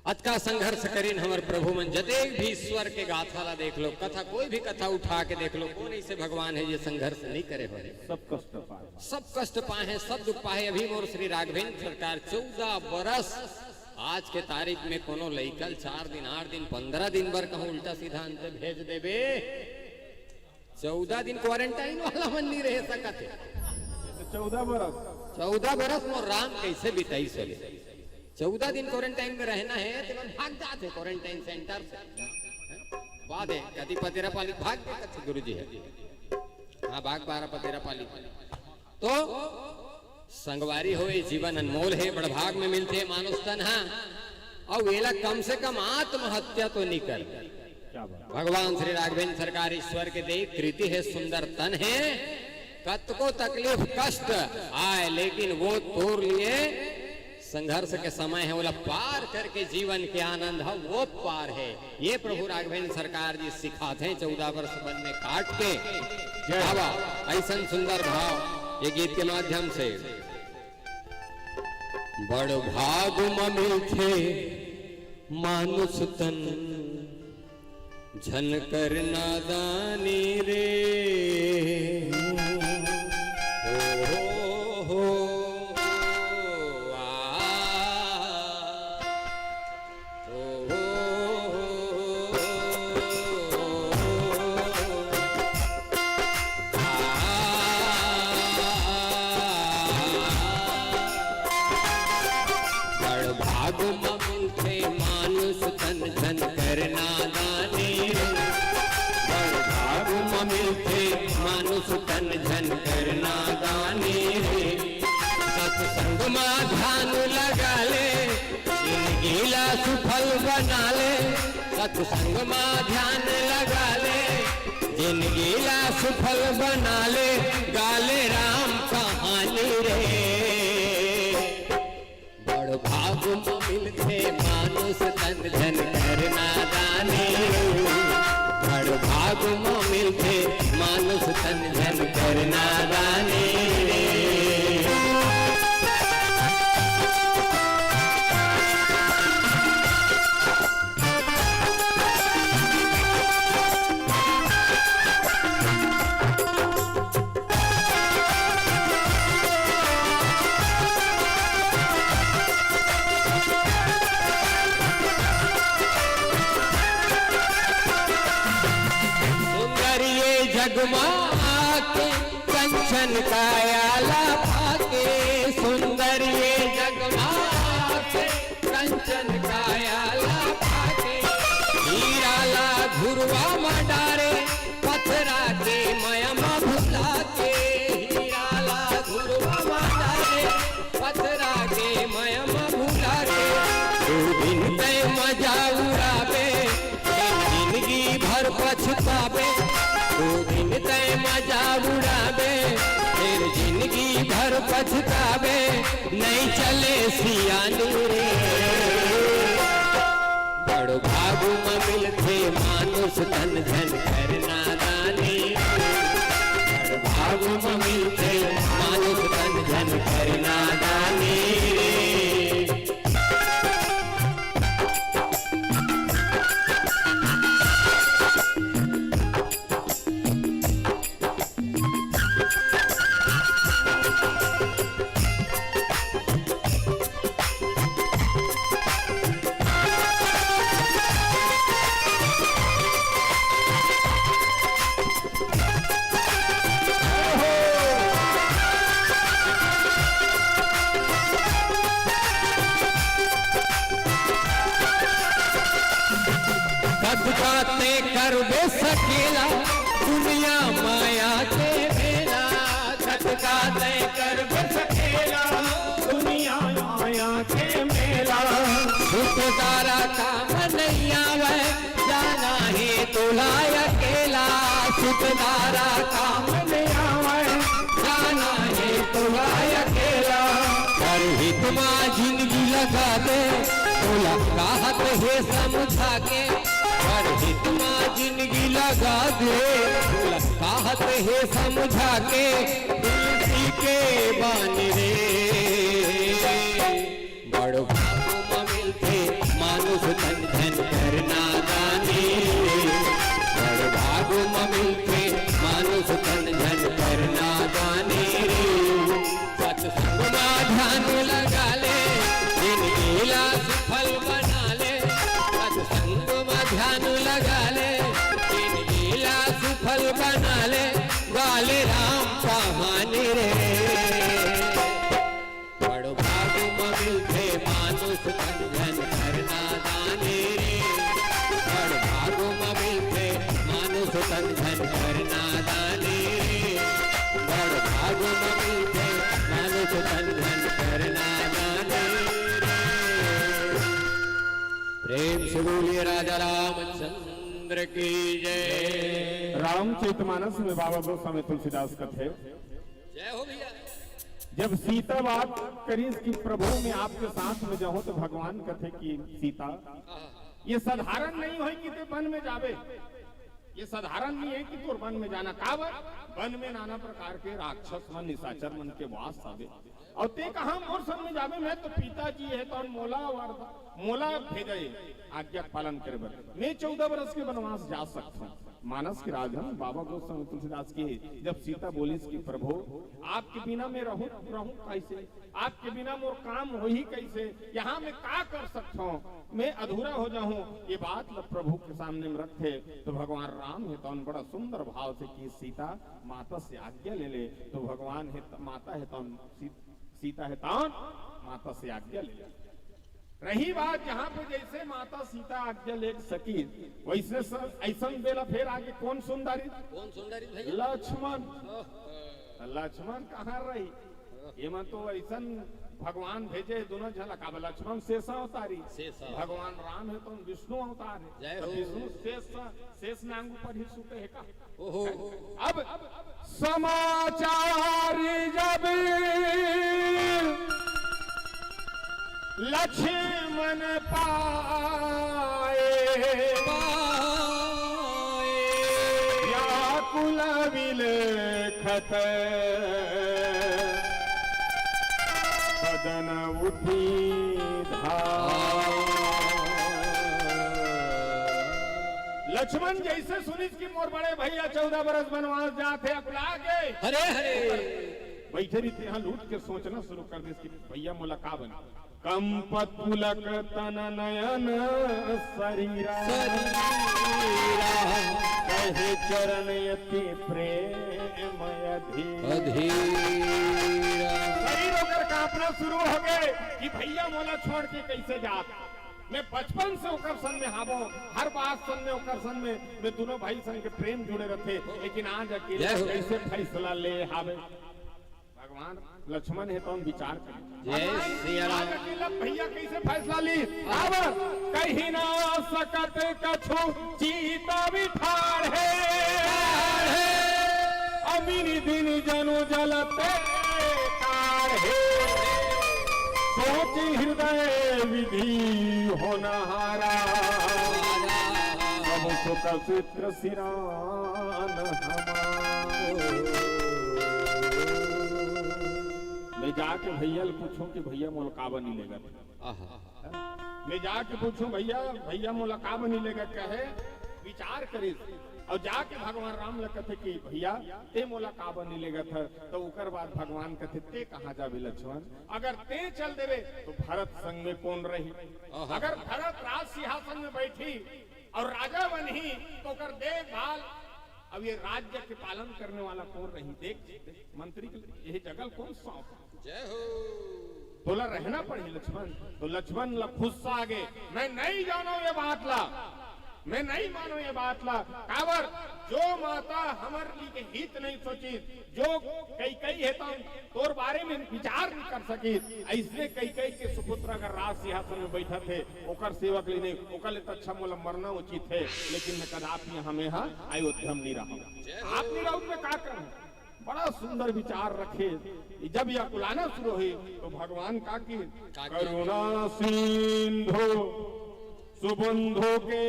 अतका संघर्ष करिन हमर प्रभु मन, जतेक भी ईश्वर के गाथा ला देख लो, कथा, कोई भी कथा उठा के देख लो, कोन अइसे भगवान हे जे संघर्ष नहीं करे होही? सब कष्ट पाए। सब कष्ट पाए हे, सब दुख पाए हे। अभी मोर श्री राघवेंद्र सरकार चौदह बरस, आज के तारीख में कोनो लइका ल चार दिन, आठ दिन, पन्द्रह दिन बर कहूं उल्टा सीधा अंत भेज देबे, चौदह दिन क्वारंटाइन वाला मन नहीं रह सकत हे। चौदह बरस। चौदह बरस मोर राम कइसे बिताइस होही? चौदह दिन क्वारंटाइन में रहना हे, ते मन भाग जात हे क्वारंटाइन सेंटर से। बात हे, कति पतेरा पाली भाग गे कथे गुरुजी हे। हाँ, भाग पारा पतेरा पाली। तो संगवारी हो, ये जीवन अनमोल हे, बड़भाग में मिलथे मानुष तन हा। अउ एला कम से कम आत्महत्या तो नी कर। क्या बात। भगवान श्री राघवेंद्र सरकार ईश्वर के दे कृति हे, सुंदर तन हे, कतको तकलीफ कष्ट आए, लेकिन वो तोर लिए संघर्ष के समय हे, ओला पार करके जीवन के आनंद हे, वो पार हे। ये प्रभु राघवेंद्र सरकार जी सिखाथे, चौदह वर्ष वन में काट के। जय। बाबा, अइसन सुंदर भाव ये गीत के माध्यम से। बड़ भाग म मिलथे मानुष तन, झन कर नादानी रे। ओ हो हो, आ, ओ हो हो, आ। बड़ भाग म मिलथे मानुष तन, झन कर नादानी रे। बड़ भाग म मिलथे मानुष तन, झन कर नादानी रे। सत्संग म ध्यान लगा ले, जिनगी ला सुफल बना ले। सत्संग म ध्यान लगा ले, जिनगी ला सुफल बना ले, गा ले राम कहानी रे। हे मानुष तन झन कर नादानी, बड़ भाग म मिलथे मानुष तन झन कर नादानी। सुंदर ये जगमा के कंचन काया ला पाके, सुंदर ये जगमा के कंचन काया ला पाके, हीरा ला घुरवा म डारे, पथरा के मया म भुला के, हीरा ला घुरवा म डारे, पथरा के मया म भुला के। दू दिन तय मजा उड़ाबे, फिर जिंदगी भर पछताबे। दू दिन तय मजा उड़ाबे, फिर जिंदगी भर पछताबे। नइ चले सियानी रे। बड़ भागु म मिलथे मानुष तन झन कर नादानी। बड़ भागु म मिलथे मानुष तन झन कर नादानी रे। कतका तैं करबे सकेला, दुनिया माया के मेला। कतका तैं करबे सकेला, दुनिया माया के मेला। सुतदारा काम नइ आवय, जाना हे तोला अकेला। सुतदारा काम नइ आवय, जाना हे तोला अकेला। परहित मा जिनगी लगा दे, तोला काहत हे समझा के। परहित मा जिनगी लगा दे, तोला काहत हे समझा के। तुलसी के बानी रे। बड़ भागु म मिलथे मानुष तन झन कर नादानी। बड़ भागु म मिलथे मानुष तन झन कर नादानी। सत्संग म ध्यान लगा ले, जिनगी ला सुफल बना ले। सत्संग म ध्यान लगा ले, जिनगी ला सुफल बना ले। गा ले राम कहानी रे। बड़ भागु म मिलथे मानुष तन झन कर नादानी रे। बड़ भागु म मिलथे मानुष तन झन कर नादानी रे। बड़ भागु म मिलथे मानुष तन झन कर नादानी रे। प्रेम से बोलिए राजा रामचंद्र की जय। रामचरितमानस में बाबा गोस्वामी तुलसीदास कथे, जय हो भैया। जब सीता बात करिस कि प्रभु मैं आपके साथ में जाहूं, तो भगवान कथे कि सीता, ये साधारण नहीं होय कि तैं वन में जाबे, ये साधारण नहीं है कि तोर वन में जाना। काबर? वन में नाना प्रकार के राक्षस मन, निशाचर मन के वास हवे। अउ तैं कहां मोर संग में जाबे? मैं तो पिताजी हे, तौन मोला वरदान, मोला भेजे आज्ञा पालन करे बर। मैं चौदह बरस के वनवास जा सकथंव। मानस के राजन बाबा गोस्वामी तुलसीदास के जब सीता बोलिस कि प्रभु, आपके बिना मैं रहूं, रहूं कैसे? आपके बिना मोर काम होही कैसे? यहां मैं का कर सकथंव? मैं अधूरा हो जाहूं। ये बात ल प्रभु के सामने में रखथे तो भगवान राम हे तौन बड़ा सुंदर भाव से कि सीता, माता से आज्ञा ले ले। तो भगवान हे त-, माता हे तौन सी-, सीता हे तौन माता से आज्ञा ले ले। रही बात, जहां पे जैसे माता सीता आज्ञा ले सकी, वैसे स-, ऐसन बेला फेर आगे कौन सुंदरी? कौन सुंदरी भैया? लक्ष्मण। ओह। लक्ष्मण कहां रही? एमन तो ऐसन भगवान भेजे हे दोनों झन ला। काबर लक्ष्मण शेष अवतारी, शेष अवतारी। भगवान राम हे तो विष्णु अवतार हे। जय तो हो। विष्णु शेष, शेष नांग ऊपर ही सुते हे का? ओहो। अब समाचार जब लक्ष्मण पाए व्याकुल विलखत बदन उठी धार। लक्ष्मण जैसे सुनिस कि मोर बड़े भैया चौदह बरस बनवास जात हे, अकुला गे। हरे हरे। बइठे रहिथे, इहाँ लूट के सोचना शुरू कर दिस कि भैया मोला का बने। कंपत पुलक तन नयन सरीरा, सरीरा। कहे चरण अति प्रेम अधीरा। अधीरा। शरीर ओकर कांपना शुरू हो गे कि भैया मोला छोड़ के कैसे जात। मैं बचपन से ओकर संग में हावों, हर बात संग में, ओकर संग में, मैं दोनों भाई संग के प्रेम जुड़े रथे, लेकिन आज अकेले जय हो। कैसे फैसला ले हावे। भगवान लक्ष्मण हे तो हम विचार करें। जय सिया राम। आज अकेला भैया कैसे फैसला ली? अब कहि ना सकत कछु चीत विठार हे। अमिन दिन जनु जलते कार हे। सोच हृदय विधि होनहारा। सब सुख सिरान हमार। मैं जाके भैया ले पूछूं कि भैया मोला काबर नी लेगत। आहा। मैं जाके पूछूं भैया, भैया मोला काबर नी लेगत कहे विचार करिस। अउ जाके भगवान राम ला कथे कि भैया ते मोला काबर नी लेगत हे, त ओकर बाद भगवान कथे ते कहाँ जाबे लक्ष्मण, अगर ते चल देबे त भरत संग में कोन रही? आहा। अगर भरत राज सिंहासन में बैठी अउ राजा बनही त ओकर देखभाल, अब ये राज्य के पालन करने वाला कोन रही? देख, देख, मंत्री के यही जगह कोन सौंप? जय हो। तोला रहना पड़ही लक्ष्मण। त लक्ष्मण ला गुस्सा आगे, मैं नहीं जानों ये बात ला, मैं नहीं मानों ये बात ला। काबर जो माता हमर लिए हित नहीं सोचिस, जो कैकई हे त तोर बारे में विचार नहीं कर सकिस। अइसने कैकई के सुपुत्र अगर राज सिंहासन में बैठत हे, ओकर सेवक ले नहीं, ओकर ले त अच्छा मोला मरना उचित हे, लेकिन मैं कदापि यहाँ में हा अयोध्या में नहीं रहूं। आप नहीं रहूं त मैं का करूं? बड़ा सुंदर विचार रखे। जब ये अकुलाना शुरू होइस त भगवान का किहिस, का किहिस? करुणा सिंधु सुबंधु के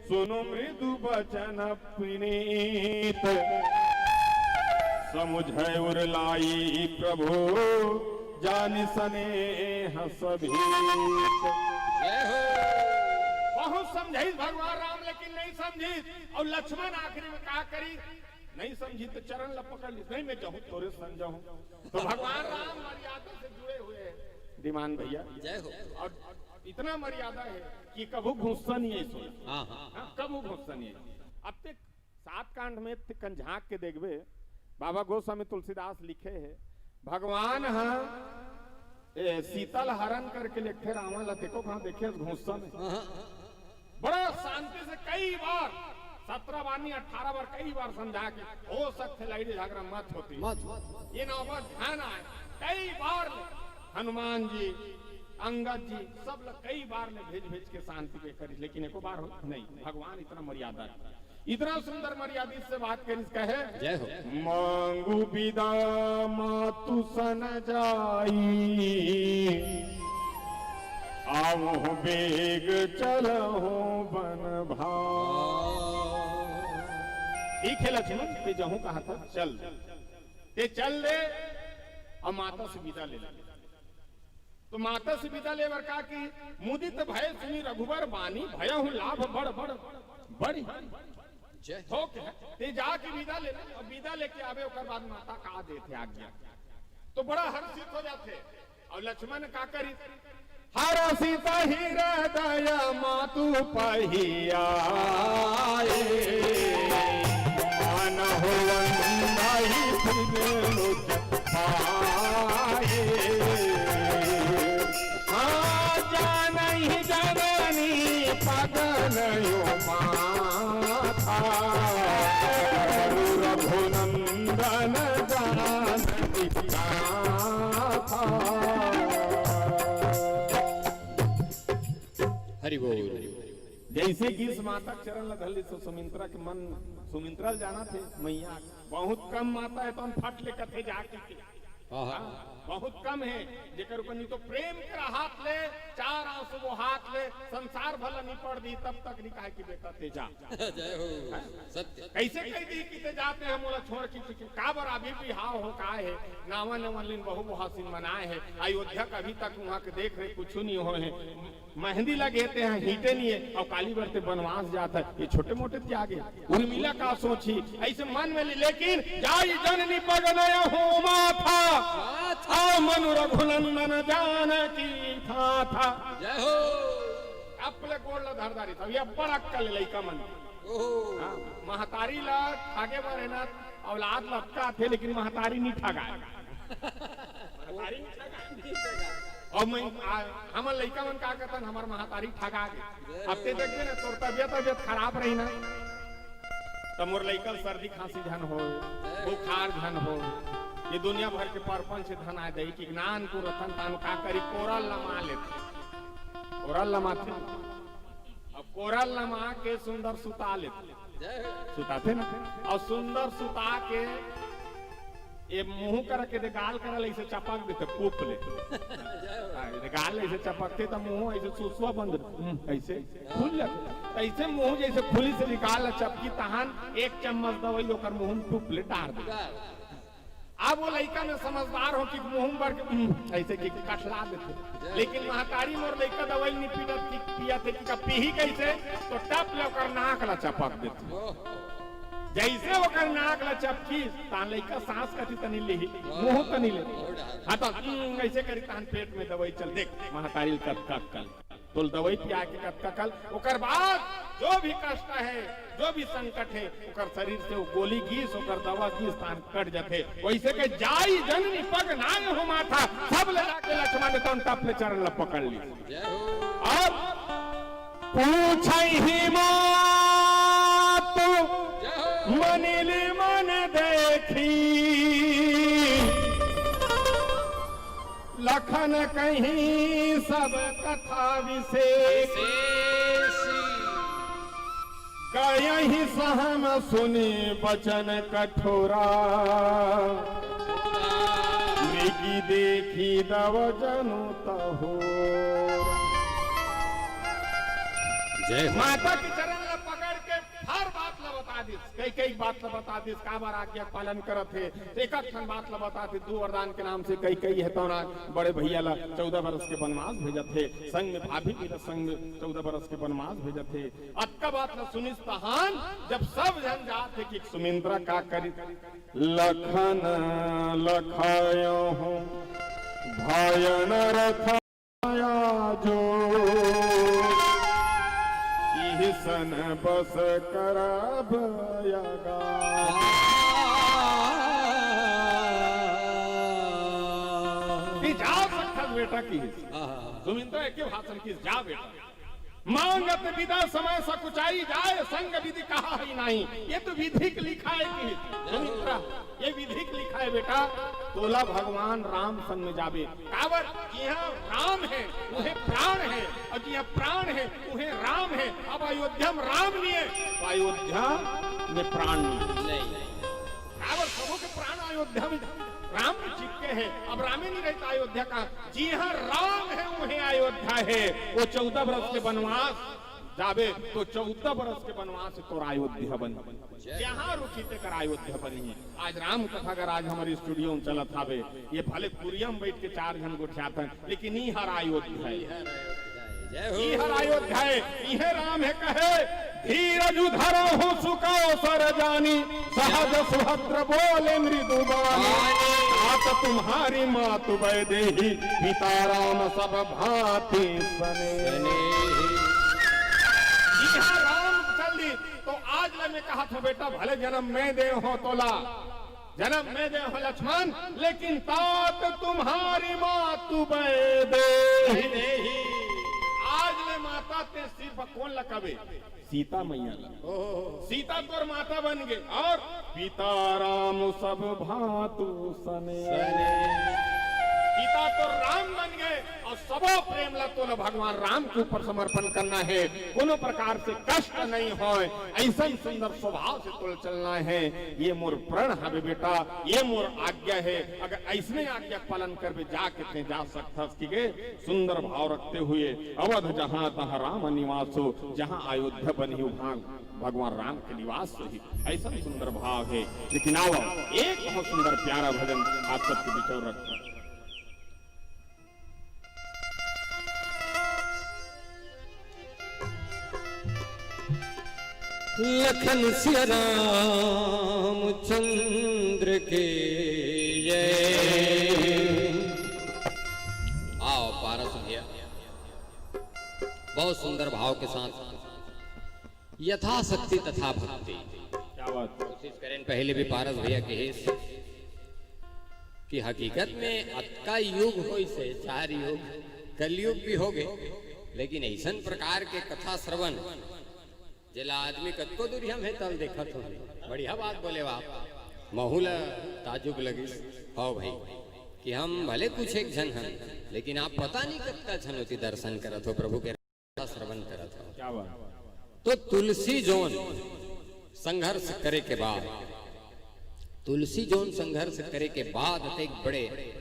सुनु मृदु बचन पुनीत। समुझै उर लाइ प्रभु जानि सनेह सभीत। जय हो। बहुत समझाइस भगवान राम, लेकिन नहीं समझिस। अउ लक्ष्मण आखिरी में का करिस, नहीं समझिस त चरण ला पकड़ लिस, नहीं मैं जाहूं, तोरे संग जाहूं। त भगवान राम मर्यादा से जुड़े हुए हैं। धीमान भैया। जय हो। अउ इतना मर्यादा हे कि कभू गुस्सा नहीं हे सोला। हाँ, हाँ। हाँ, कभू गुस्सा नहीं हे। अब ते सात कांड में ते कन झांक के देखबे, बाबा गोस्वामी तुलसीदास लिखे हे, भगवान ह ए सीता ल हरण करके लेगथे रावण ला, देखो कहाँ देखे गुस्सा में। हाँ, हाँ। बड़ा शांति से कई बार, सत्रह बार नहीं, अठारह बार, कई बार समझा के, हो सकथे लड़ई झगरा मत होती। मत। ये नौबत ध्यान आए, कई बार ले हनुमान जी, अंगद जी, सब ल कई बार ले भेज भेज के शांति के करिस, लेकिन एको बार हो नहीं। भगवान इतना मर्यादा, इतना सुंदर मर्यादित से बात करिस, कहे, जय हो। मांगू बिदा मातु सन जाई, आवहु बेग चलहु बन भाई। ठीक हे लक्ष्मण, ते जहूं कहा था, चल। ते चल दे, अउ माता से बिदा ले ले। त माता से बिदा ले बर का किहिस, मुदित भय सुनि रघुबर बानी, भयहु लाभ बड़ बड़ बड़ी। जय। हो के, ते जाके बिदा ले ले, अउ बिदा लेके आबे, ओकर बाद माता का देथे आज्ञा। त बड़ा हर्षित हो जाथे। अउ लक्ष्मण का करिस? हरषित हृदय मातु पहियाए, मानहु वंदहि बिनु लोचन पाए। हाँ, जानहि जननी पगनयो माथा, रघुनंदन जानकी गाथा। हरि बोल। जैसे कि इस माता के चरण ला धर ली, तो सुमित्रा के मन, सुमित्रा ल जानथे, मैया बहुत कम माता हे, त हम फट ले कथे जाके के। बहुत कम हे जेकर ऊपर नहीं तो प्रेम के हाथ ले, चार आंसू वो हाथ ले, संसार भला निपट दी, तब तक नहीं कहे कि बेटा तेजा। जय हो। सत्य। कैसे कह दी कि ते जाते हैं मोला छोड़ के, कि काबर अभी भी हाव हो का हे, नावा नवन लिन बहु बुहासिन मनाए हे, अयोध्या का अभी तक वहाँ के देख रहे कुछ नहीं हो हे, मेहंदी लगे ते हैं, हीटे नहीं है, और काली बरते बनवास जाता है, ये छोटे मोटे त्याग है। उर्मिला का सोची ऐसे मन में ली, लेकिन जाई जननी पग नय हो माथा, आ मनु रघुनंदन जान की था था। जय हो। अपने गोड़ ला धर दारी था, ये बड़ा अक्कल लइका मन। ओहो। हाँ, महतारी ला ठागे बर है ना, औलाद लपका थे, लेकिन महतारी नहीं ठगा। महतारी नहीं ठगा। और मैं, आ, हमर लइका मन का कहतन, हमर महतारी ठगा गे। अब ते देखबे ना, तोर तबियत, तबियत खराब रही ना, त मोर लइका ल सर्दी खांसी झन हो, बुखार झन हो, ये दुनिया भर के परपंच धन आय दई कि नान को रतन तान का करी, कोरल लमा लेते, कोरल लमाथे। अब कोरल लमा के सुंदर सुता लेते, सुताथे ना, और सुंदर सुता के ये मुंह करके दे गाल करल ऐसे चपक देते, पूप ले। हाँ, ये गाल ऐसे चपकते तो मुंह ऐसे सुसुआ बंद, हम्म, ऐसे खुल जाते। तो ऐसे मुंह जैसे खुली से निकाल चपकी तहान एक चम्मच दवाई ओकर मुंह में टूप ले डार दे। अब वो लइका में समझदार हो कि मुंह भर के, हम्म, ऐसे कि कठला देते, लेकिन महतारी मोर लइका दवाई नहीं पीटत कि पिया थे कि का पीही कैसे, तो टप ले ओकर नाक ला चपक देते। जैसे ओकर नाक ला चपकी, तान लइका सांस कति तनी लेही, मुंह तनी ले। हाँ, तो, हम्म, ऐसे करी तान पेट में दवाई चल, देख, महतारी कब, कब, कल। तोल दवाई पिया के कतका कल, ओकर बाद जो भी कष्ट है, जो भी संकट है, ओकर शरीर से वो गोली गीस, ओकर दवा गीस, तान कट जाथे। वैसे के जाई जननी पग नाय हो माथा, सब ले जाके लक्ष्मण तन टप ले चरण ला पकड़ ली। जय हो। और पूछई ही मात जय हो। मनिली मन देखी, लखन कहीं सब कथा विशेष। विशेष। गयहि सहम सुनि बचन कठोरा, मृगी देखि दव जनु तहोरा। जय हो। माता के चरण ला पकड़ के हर बात ला बता दिस, कई कई बात ला बता दिस, काबर आज्ञा पालन करत हे। एक एक ठन बात ला बता दिस, दू वरदान के नाम से कई कई हे तौना बड़े भैया ला चौदह बरस के बनवास भेजत हे, संग में भाभी भी ला संग चौदह बरस के बनवास भेजत हे। अतका बात ला सुनिस तहान, जब सब झन जात हे कि सुमिंद्रा का करी, लखन लखायो हूँ भयन रथ आया जो, इहसन बस करब यगा। कि जा सकथस बेटा की। हाँ, हाँ, हाँ। सुमिंद्रा एक ही भाषण की, जा बेटा। मांगत विदा समय सकुचाई जाय, संग विधि कहा ही नाही। ये तो विधि के लिखा है कि सुमित्रा, ये विधि के लिखा है बेटा, तोला भगवान राम संग में जाबे। काबर जिहाँ राम है, उहे प्राण है, और जिहाँ प्राण है, उहे राम है। अब अयोध्या में राम नहीं है, तो अयोध्या में प्राण नहीं है। नहीं। काबर सबो के प्राण अयोध्या में राम में चिपके है। अब रामे नहीं रहता अयोध्या का, जिहाँ राम है, उहे अयोध्या है। वो चौदह बरस के बनवास जाबे, तो चौदह बरस के बनवास तोर अयोध्या बनी। जहाँ रुकी तेकर अयोध्या बनी है। आज राम कथा अगर आज हमर studio में चलत हावे, ये भले कुरिया में बैठ के चार झन गोठियात हैं, लेकिन ई हर अयोध्या है। जय हो। ई हर अयोध्या है, इहे राम है कहे, धीरजु धरहु सुकौसर जानी, सहज सुभद्र बोले मृदु बानी। तात तुम्हारी मातु वैदेही, पिता राम सब भांति सनेही। इहाँ राम चल दी, तो आज ले मैं कहत हूँ बेटा, भले जनम मैं दे हो तोला, जनम मैं दे हो लक्ष्मण, लेकिन तात तुम्हारी मातु वैदेही। आज ले माता ते सिर्फ कोन ला कबे? सीता मैया ला। ओहो। सीता तोर माता बन गे और पिता राम सब भांतु सने। सने। पिता तोर राम बन गे, अउ सबो प्रेम ला तोला भगवान राम के ऊपर समर्पण करना हे। कोनो प्रकार से कष्ट नहीं होय, अइसन सुंदर स्वभाव से तोला चलना हे। ये मोर प्रण हवे बेटा, ये मोर आज्ञा हे। अगर अइसने आज्ञा पालन करबे, जाके तें जा सकथस, ठीक हे? सुंदर भाव रखते हुए, अवध जहाँ तहाँ राम निवासो, जहाँ अयोध्या बनी उहाँ भगवान राम के निवास होही। अइसन सुंदर भाव हे। लेकिन आवा, एक बहुत सुंदर प्यारा भजन आप सबके बीच रख लखन सिया राम चंद्र के जय। आओ पारस भैया, बहुत सुंदर भाव के साथ यथाशक्ति तथा भक्ति। क्या बात। कोशिश करें, पहले भी पारस भैया के हिस कि हकीकत में अतका युग होइस हे, चार युग, कलयुग भी हो गए, लेकिन अइसन प्रकार के कथा श्रवण, जेला आदमी कतको दूरिहा में तल देखत हो। बढ़िया बात बोले हो आप, महू ला ताजुब लगिस। हव भाई, कि हम भले कुछ एक झन हन, लेकिन आप पता नहीं कतका झन ओती दर्शन करत हो प्रभु के। श्रवण करत हव। क्या बात। तो तुलसी जोन संघर्ष करे के बाद, तुलसी जोन संघर्ष करे के बाद एक बड़े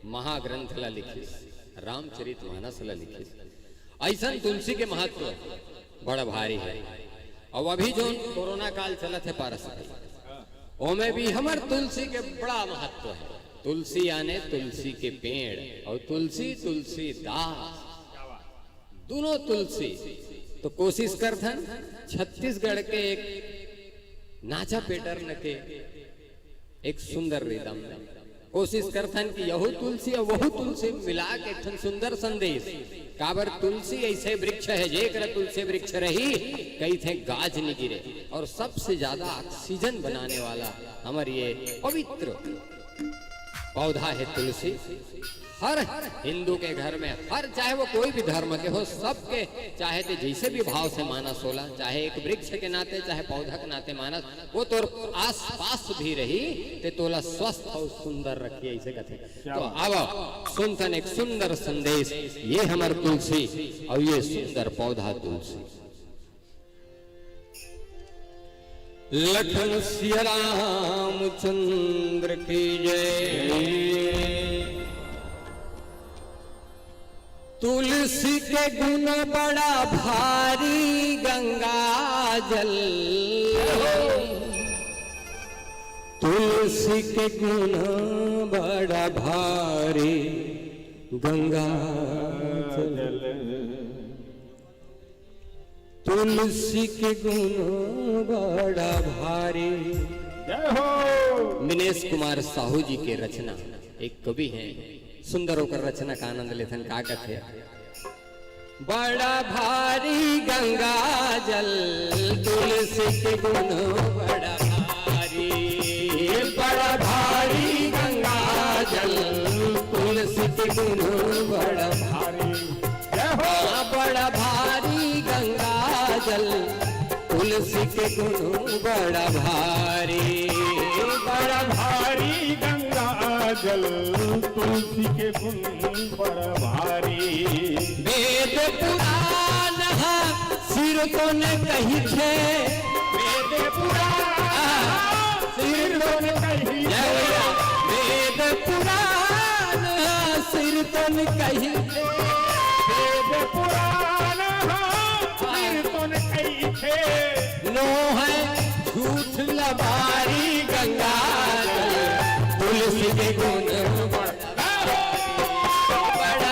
महाग्रंथ ला लिखिस, रामचरित मानस ला लिखिस। अइसन तुलसी के महत्व बड़ा भारी हे। अउ अभी जोन कोरोना काल चलत हे पारस भाई, ओमे भी हमर तुलसी के बड़ा महत्व हे। तुलसी याने तुलसी के पेड़ अउ तुलसी, तुलसीदास। दोनों तुलसी। तो कोशिश करथन छत्तीसगढ़ के एक नाचा pattern के एक सुंदर rhythm में कोशिश करथन कि यहू तुलसी अउ वहू तुलसी मिला के एक ठन सुंदर संदेश। काबर तुलसी अइसे वृक्ष हे, जेकर तुलसी वृक्ष रही, कहिथे गाज नि गिरे। अउ सबसे ज्यादा oxygen बनाने वाला हमर ये पवित्र पौधा हे तुलसी। हर हिंदू के घर में, हर, चाहे वो कोई भी धर्म के हो, सबके, चाहे ते जइसे भी भाव से मानस ओला, चाहे एक वृक्ष के नाते, चाहे पौधा के नाते मानस, वो तोर आसपास भी रही, ते तोला स्वस्थ अउ सुंदर रखही, अइसे कथे। क्या तो बात। आवा, सुनथन एक सुंदर संदेश, ये हमर तुलसी अउ ये सुंदर पौधा तुलसी। लखन सिया रामचंद्र की जय। तुलसी के गुण बड़ा भारी गंगा जल। तुलसी के गुण बड़ा भारी गंगा जल। तुलसी के गुण बड़ा भारी। जय हो। मिनेश कुमार साहू जी के रचना, एक कवि हे, सुंदर ओकर रचना का आनंद लेथन। का कथे? बड़ा भारी गंगा जल, तुलसी के गुण बड़ा भारी। बड़ा भारी गंगा जल, तुलसी के गुण बड़ा भारी। जय हो। बड़ा भारी गंगा जल, तुलसी के गुण बड़ा भारी। बड़ा भारी गंगा जल, तुलसी के गुण बड़ा भारी। वेद पुराण हा सिर तोन कहिथे। वेद पुराण हा सिर तोन कहिथे। जय भैया। वेद पुराण हा सिर तोन कहिथे। वेद पुराण हा सिर तोन कहिथे। नो हे झूठ लबारी गंगा जल, तुलसी के गुण बड़ा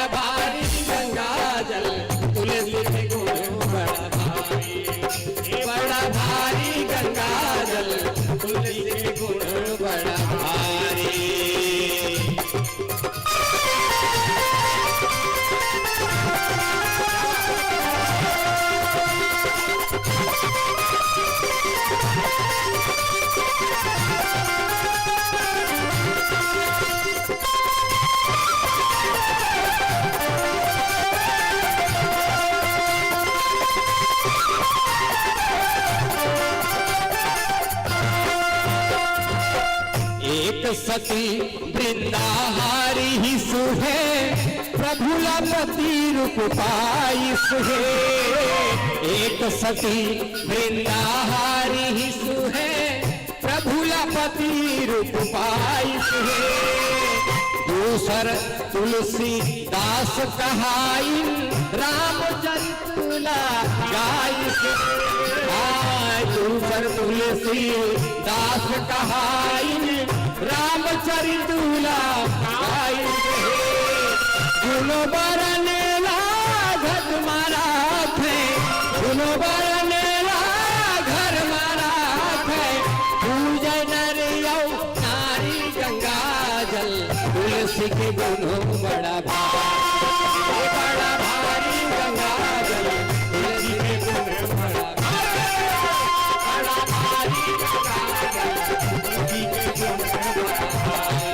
भारी गंगा जल, तुलसी के गुण बड़ा भारी। बड़ा भारी गंगा जल, तुलसी के गुण बड़ा भारी। एक सती वृंदाहारी ही सुहे, प्रभु ला पति रूप पाइस हे। एक सती वृंदाहारी ही सुहे, प्रभु ला पति रूप पाइस हे। दूसर तुलसीदास कहाइन, रामचरित ला गाइस हे। आय दूसर तुलसीदास कहाइन, रामचरित ला गाइस हे। गुन बरन लागत मारा थे, गुन बरन लागत मारा थे, पूजन रियौ नारी गंगा जल। तुलसी के गुन बड़ा भारी, बड़ा भारी गंगा जल। तुलसी के गुन बड़ा भारी, बड़ा भारी गंगा जल। तुलसी के गुन बड़ा भारी।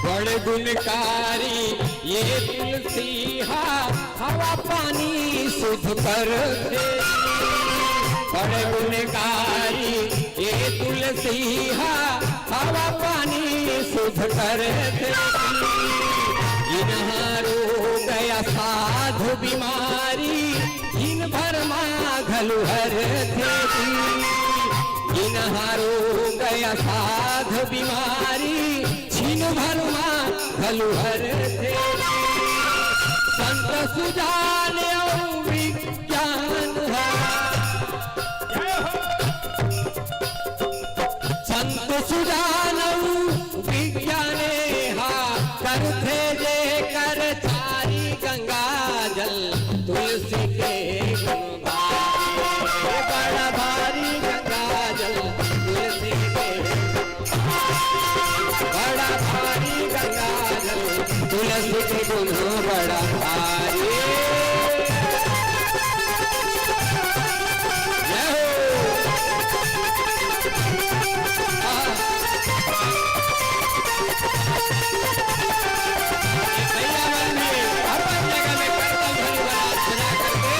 बड़ गुणकारी ये तुलसी हा, हवा पानी शुद्ध करथे। बड़ गुणकारी ये तुलसी हा, हवा पानी शुद्ध करथे। इनहा रोग असाध बीमारी, दिन भर मा घलो हरथे। इनहा रोग असाध बीमारी, छिन भर मा घलो हरथे। संत सुजान अउ विज्ञान हा। संत सुजान अउ विज्ञान हा। करथे जे कर चारी गंगा जल। तुलसी के गुण भारी, बड़ा भारी गंगा जल। तुलसी के बड़ा भारी गंगा जल, तुलसी के गुण बड़ा भारी। जय हो। भैया मन भी अपन जगह में करतल ध्वनि बना, बना करके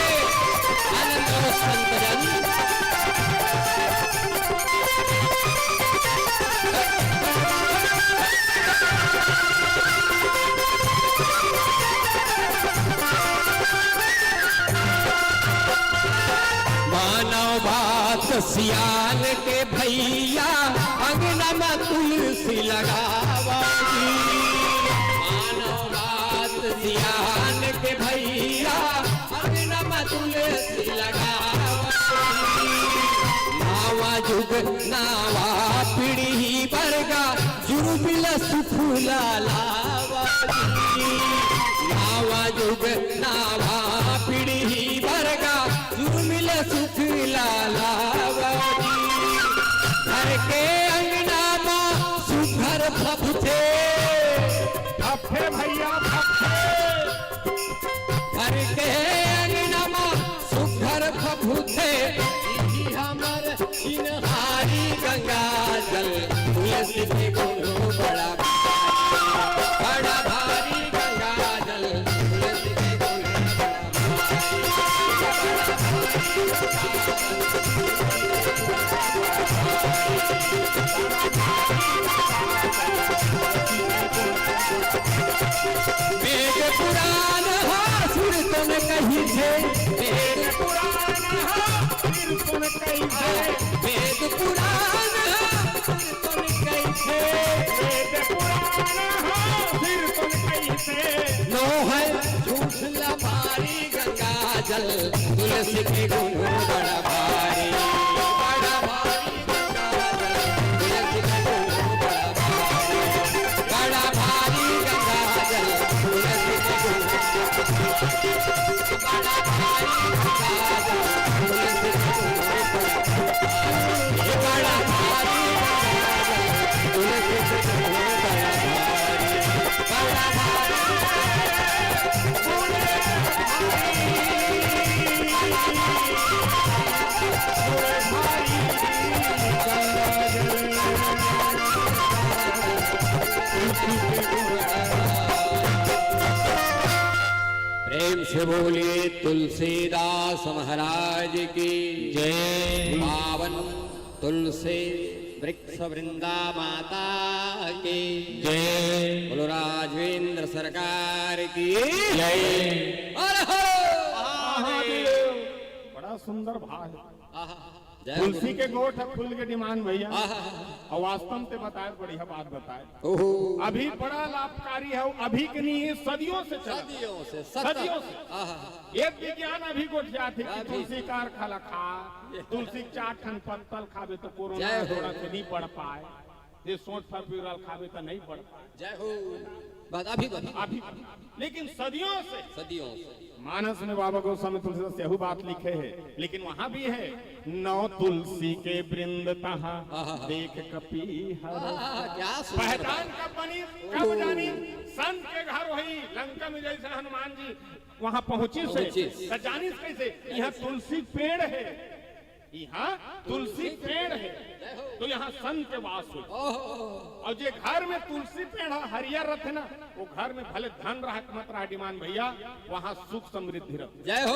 आनंद लो संत जन। मानव बात सियान के भैया, अंगना म तुलसी लगावा जी। मानव बात सियान के भैया, अंगना म तुलसी लगावा। नावा जुग नावा पीढ़ी बरगा, जुर्मिल सुख ला लावा जी। नावा जुग नावा पीढ़ी बरगा, जुर्मिल सुख ला लावा जी। घर के अंगना मा सुघर फफथे। फफथे भैया, फफथे। घर के अंगना मा सुघर फफुथे, इही हमर चिन्हारी गंगा जल। तुलसी के गुण बड़ा भारी, बड़ा भारी गंगा जल। तुलसी के गुण बड़ा भारी, बड़ा भारी गंगा जल। वेद पुराण हा सिर तोन कहिथे। वेद पुराण हा सिर तोन कहिथे। वेद पुराण हा सिर तोन कहिथे। वेद पुराण हा सिर तोन कहिथे। नोहय झूठ ला मारी गंगा जल, तुलसी के गुण बड़ा भारी, बड़ा भारी गंगा जल, तुलसी के गुण बड़ा भारी, बड़ा प्रेम से बोलिए तुलसीदास महाराज की जय। पावन तुलसी वृक्ष वृंदा माता की जय। बोलो राघवेंद्र सरकार की जय। हर हर महादेव। बड़ा सुंदर भाव है। आहा, जय हो। तुलसी के गोठ है, फूल के डिमांड भैया। आहा। और वास्तव में ते बताए, बढ़िया बात बताए। ओहो। अभी बड़ा लाभकारी है, अभी के नहीं, सदियों से चला। सदियों से, सतत। सदियों से। आहा। ये विज्ञान अभी गोठिया थे कि अभी। तुलसी कार खाला खा, तुलसी के चार ठन पत्तल खाबे तो कोरोना जय हो। थोड़ा से नहीं बढ़ पाए, ये सोच पर पिरल खाबे तो नहीं बढ़ पाए। जय हो। बस अभी, अभी। अभी, लेकिन सदियों से सदियों से। मानस में बाबा गोस्वामी तुलसीदास यहू बात लिखे है, लेकिन वहां भी है, "नौ तुलसी के वृंद तहाँ आहा। देख कपी हर।" आहा, क्या सुंदर पहचान बात। कब बनी, कब ओहो। जानी? संत के घर वही लंका में जैसे हनुमान जी वहां पहुंची से, पहुंची। तो जानी कैसे? यहाँ तुलसी पेड़ है, यहाँ तुलसी पेड़ है, तो यहाँ संत के वास हो। ओहो। और जे घर में तुलसी पेड़ ह-, हरियर रथे ना, वो घर में भले धन रहा मत रहा, डिमांड भैया, वहाँ सुख समृद्धि रथे। जय हो।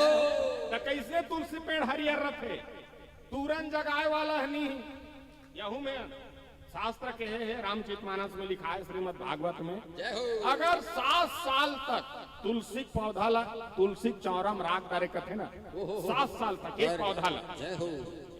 तो कैसे तुलसी पेड़ हरियर रथे? तुरंत जगाए वाला है नहीं। यहू में शास्त्र कहे है, रामचरितमानस में लिखा है, श्रीमद् भागवत में, जय हो। अगर सात साल तक तुलसी पौधा ला, तुलसी चौरा में राख डारे कथे ना, ओहो। सात साल तक एक अरे, पौधा ला, जय हो।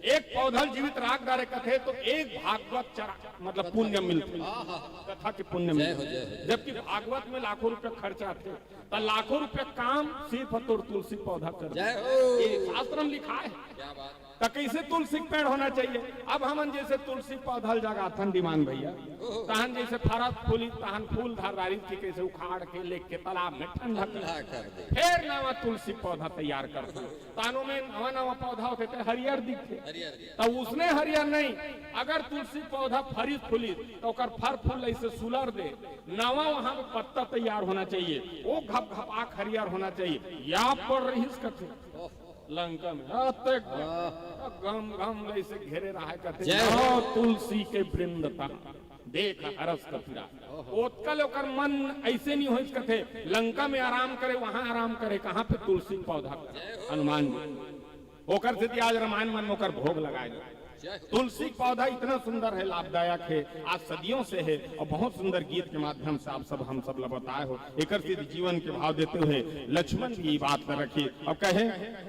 एक पौधा जीवित राख डारे कथे तो एक भागवत चरा, मतलब पुण्य मिलथे, आहा। कथा के पुण्य जय हो, मिलथे। जय हो। जबकि भागवत में लाखों रुपया खर्चा आथे, तो लाखों रुपया काम सिर्फ तोर तुलसी पौधा कर दे। जय हो। ये शास्त्र में लिखा है। क्या बात। त कैसे तुलसी के पेड़ होना चाहिए? अब हमन जैसे तुलसी पौधा ल जगाथन डिमांड भैया, ओहो। तहन जैसे फरत फूली, तहन फूल धर डारी थी, कैसे उखाड़ के लेके तालाब में ठंडा कर ठंडा कर दे। फिर नवा तुलसी पौधा तैयार करथन। तानो में नवा नवा पौधा होथे ते हरियर दिखथे। हरियर दिखथे। त उसने हरियर नहीं, अगर तुलसी पौधा फरिस फूलिस त ओकर फर फूल ऐसे सुलर दे, नवा वहां पे पत्ता तैयार होना चाहिए, वो घप घपाक हरियर होना चाहिए। या पर रहिस कथे। ओह। लंका में अतेक वाह। गम गम ले से घेरे रहा है, कहते जय हो। "नौ तुलसी के वृंद तहाँ देख हरस कपिरा।" ओहो। ओतका ले ओकर मन ऐसे नहीं होइस, कहते लंका में आराम करे, वहां आराम करे, कहाँ पे? तुलसी पौधा। जय हो। हनुमान जी ओकर से आज रामायण मन में ओकर भोग लगाए। जय हो। तुलसी पौधा इतना सुंदर है, लाभदायक है, आज सदियों से है और बहुत सुंदर गीत के माध्यम से आप सब, हम सब ला बताए हो। एकर से जीवन के भाव देते हुए लक्ष्मण जी ये बात कर रखी और कहे,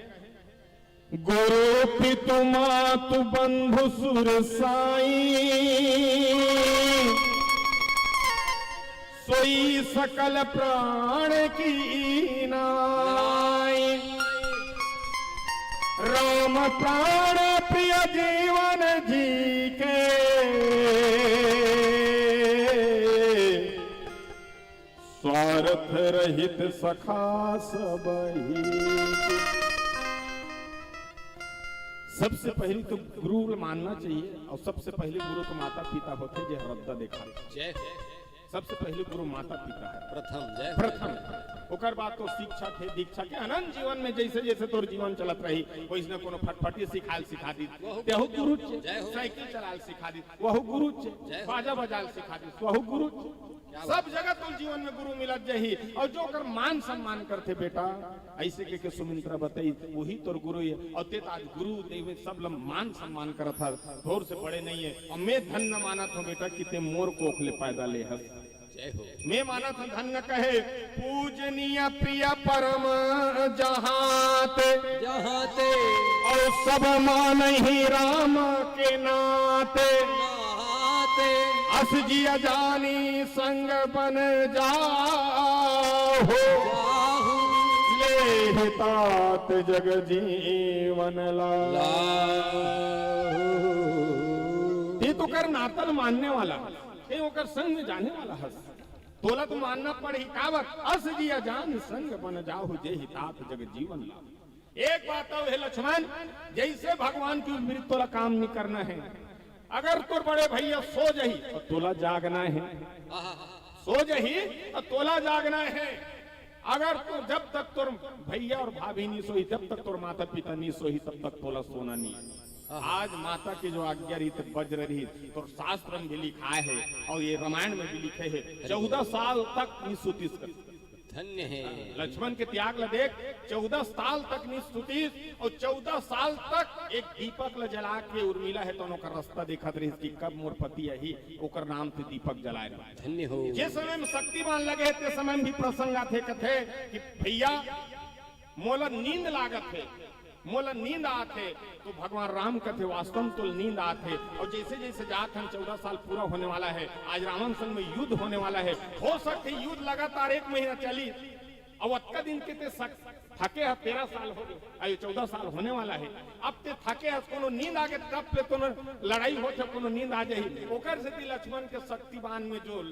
"गुरु पितु मातु बंधु सुर साई, सोई सकल प्राण की नाई।" राम प्राण प्रिय जीवन जी के, स्वार्थ रहित सखा सब ही। सबसे पहले तो गुरु मानना चाहिए और सबसे पहले गुरु तो माता पिता होथे, जे रद्दा देखा। जय हो। सबसे पहले गुरु माता पिता है। प्रथम, जय हो। प्रथम। ओकर बाद तो शिक्षक है, दीक्षा के अनंत जीवन में जैसे जैसे तोर जीवन चलत रही, वैसने कोनो फटफटी सिखाल सिखा दी, वहू तेहू गुरु चे। जय हो। साइकिल चलाल सिखा दी, वहू गुरु चे। जय हो। बाजा बजाल सिखा दी, वहू गुरु चे। क्या बात। सब जगह तोर जीवन में गुरु मिलत जही, और जो ओकर मान सम्मान करथे बेटा, ऐसे के, के सुमित्रा बताई, वही तोर गुरु है। और ते त आज गुरु देव में सब लम मान सम्मान करत हस, तोर से बड़े नहीं है। और मैं धन्य मानत हूँ बेटा कि ते मोर कोख ले पैदा ले हस। जय हो। मैं मानत हूँ धन्य कहे पूजनीय प्रिय परम जहाँ ते, जहाँ ते। और सब मान ही राम के नाते। नाते। अस जिय जानी संग बन जाहु। जाहु। लेहि तात जग जीवन लाहु। लाहु। ते तो ओकर नाता ल मानने वाला, ते ओकर संग में जाने वाला हस। तोला तो मानना पड़ही, काबर? अस जिया जान संग बन जाहु, जे ही तात जग जीवन लाभ। एक बात अउ हे लक्ष्मण, जइसे भगवान के उस मृत्यु ला काम नहीं करना हे। अगर तोर बड़े भैया सो जही तो तोला जागना हे, सो जही तो तोला जागना हे। अगर तो जब तक तोर भैया और भाभी नहीं सोही, जब तक तोर माता पिता नहीं सोही, तब तक तोला सोना नहीं हे। आज माता के जो आज्ञा रही तो वज्र रही, तो शास्त्र में भी लिखा है और ये रामायण में भी लिखे है, चौदह साल तक नहीं सुतीस कर। धन्य है। लक्ष्मण के त्याग ला देख, चौदह साल तक नहीं सुतीस और चौदह साल तक एक दीपक ला जला के उर्मिला हे तो ओकर रास्ता देखत रहिस कि कब मोर पति आही, ओकर नाम से दीपक जलाए रहे। धन्य हो। जे समय में शक्ति बाण लगे हे, ते समय में भी प्रसंग आथे, कथे कि भैया मोला नींद लागत हे, मोला नींद आत हे, तो भगवान राम कथे, "वास्तव में तोला नींद आत हे।" और जैसे जैसे जात हन, चौदह साल पूरा होने वाला है, आज रावण संग में युद्ध होने वाला है, हो सकथे युद्ध लगातार एक महीना चली, और अतका दिन के ते सक-, थके ह, तेरह साल हो गए, अरे चौदह साल होने वाला है, अब ते थके ह, कोनो नींद आ गए, तब पे कोनो लड़ाई होथे, कोनो नींद आ जाही, ओकर सेती लक्ष्मण के शक्ति बाण में जो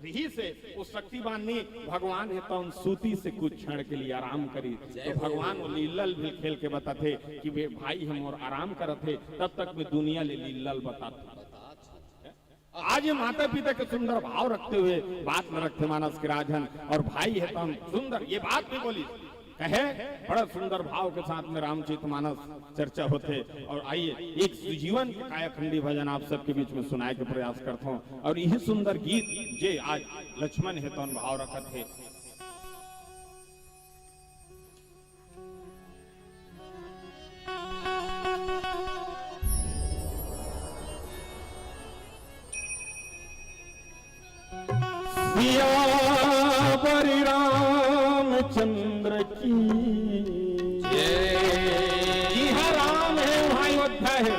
रिहिस हे, वो शक्ति बाण नहीं, भगवान हे तौन सूतिस कुछ क्षण के लिए आराम करिस। जय तो हो। भगवान वो लीलल भी खेल के बताथे कि वे भाई हे मोर आराम करत हे, तब तक मैं दुनिया ले लीलल बताथों। आज ये माता पिता के सुंदर भाव रखते हुए बात में रखथे मानस के राजन, और भाई हे तौन सुंदर ये बात भी बोलिस। कहे, बड़ा सुंदर भाव के साथ में रामचरित मानस चर्चा होथे। और आइए, एक सुजीवन के कायाखंडी भजन आप सबके बीच में सुनाए के प्रयास करथों। और यही सुंदर गीत जे आज लक्ष्मण हे तौन भाव रखत हे। सियावर रामचंद्र की जय। इहाँ राम हे, उहाँ अयोध्या हे।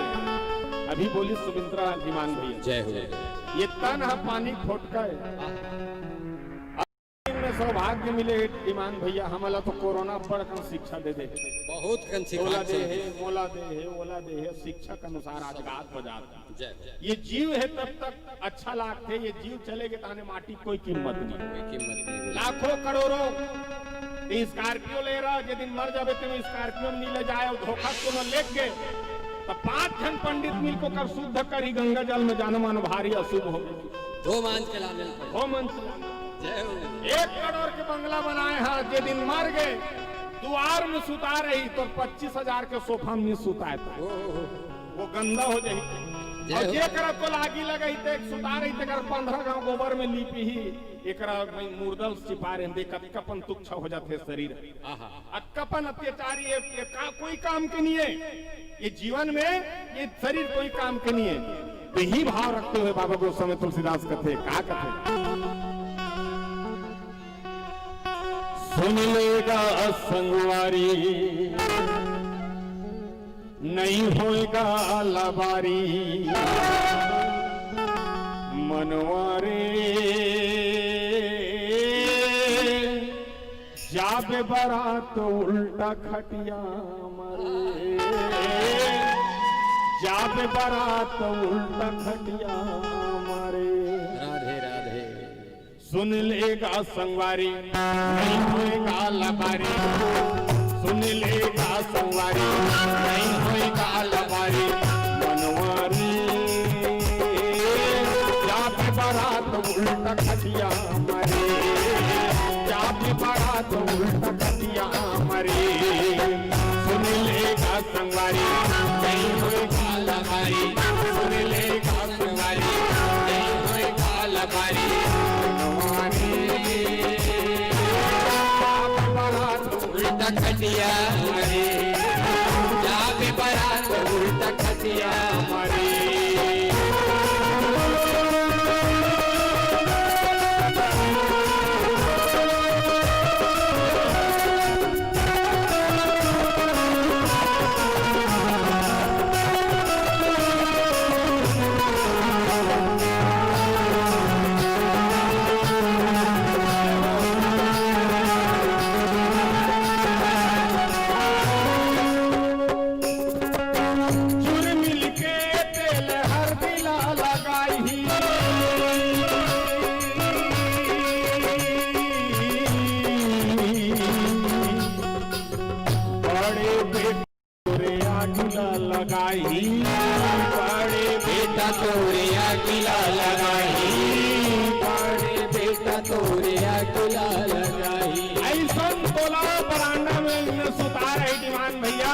अभी बोलिस सुमित्रा, धीमान भैया। जय हो। ये तन ह पानी फोटका हे। दिन में सौभाग्य मिले हे, धीमान भैया, हमला तो कोरोना बड़ कन शिक्षा दे दे। बहुत कन शिक्षा मोला दे दे। हे, मोला दे हे, ओला दे हे, शिक्षा के अनुसार आज गात बजात। जय हो। ये जीव हे तब तक अच्छा लागथे, ये जीव चले गे ताने माटी कोई कीमत नहीं। कोई कीमत नहीं। लाखों करोड़ों ते स्कॉर्पियो ले रहा, जे दिन मर जाबे ते स्कॉर्पियो में नहीं ले जाए, और धोखा कोनो लेके गए, तो पांच झन पंडित मिलको कर शुद्ध करी गंगा जल में, जानो मानो भारी अशुभ हो। दो मांझ के लाने। दो मांझ के लाने। जय हो। एक करोड़ के बंगला बनाए हा, जे दिन मर गए, दुआर में सुता रही तो पच्चीस हजार के सोफा में सुताए था। ओ, ओ, ओ। वो गंदा हो जाही। जय और हो। जेकरा तो लागी लगाई ते एक सुता रही, तेकर पंद्रह गांव गोबर में लीपी ही, एकरा में मुर्दल सिपा रहे, देख कतका पन तुच्छ हो जाथे शरीर। आहा। अतका पन अत्याचारी ये, ये का, कोई काम के नहीं है। ये जीवन में ये शरीर कोई काम के नहीं है। तो यही भाव रखते हुए बाबा गोस्वामी तुलसीदास कथे, का कथे? सुन लेगा संगवारी, नहीं होएगा लबारी मनवा रे। जाबे बरात उल्टा खटिया मरे, जाबे बरात उल्टा खटिया मरे। राधे राधे। सुन लेगा संगवारी, नहीं होएगा लबारी। सुन लेगा संगवारी, नहीं होएगा लबारी मनवा रे। जाबे बरात उल्टा खटिया मरे, जाबे बरात उल्टा खटिया मरे। सुन लेगा संगवारी, नहीं होएगा लबारी। सुन लेगा संगवारी, नहीं होएगा लबारी। उल्टा खटिया मरे, जाबे बरात उल्टा खटिया मरे। अइसन तोला बरांडा में सुता रही दीवान भैया,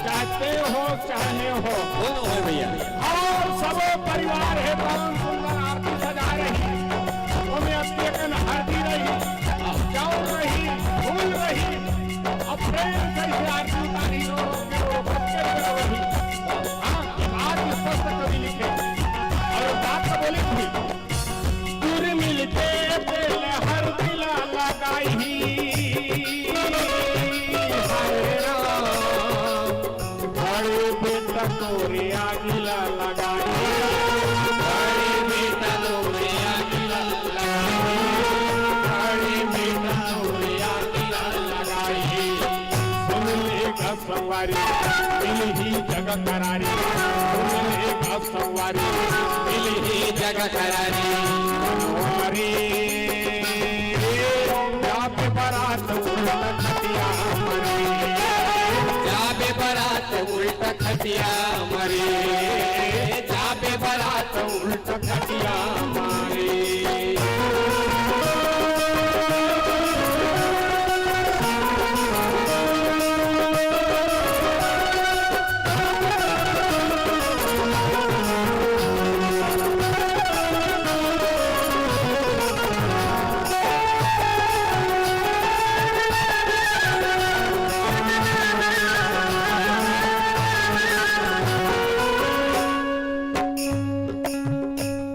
चाहते हो चाहे हो। हो, हो भैया। और सबो परिवार हे, परम सुंदर आरती सजा रही, ओमे अतियकन हरदी रही, चाउर रही, फूल रही, अब प्रेम कइसे आरती उतारी, रो रो के रो, भक्ते के रो रही। हाँ, बात स्पष्ट कवि लिखे। और बात तो बोली थी, तुर मिलके तेल हरदी ला लगाई। हाय राम, बड़े बेटा तोरे आगी ला लगाई। बड़े बेटा तोरे आगी ला लगाई। बड़े बेटा तोरे आगी ला लगाई। सुन ले संगवारी, मिलही जग करारी। सुन ले गा संगवारी, मिलही जग करारी। मनवारी, जाबे बरात उल्टा खटिया मारे। जाबे बरात उल्टा खटिया मारे। जाबे बरात उल्टा खटिया मारे।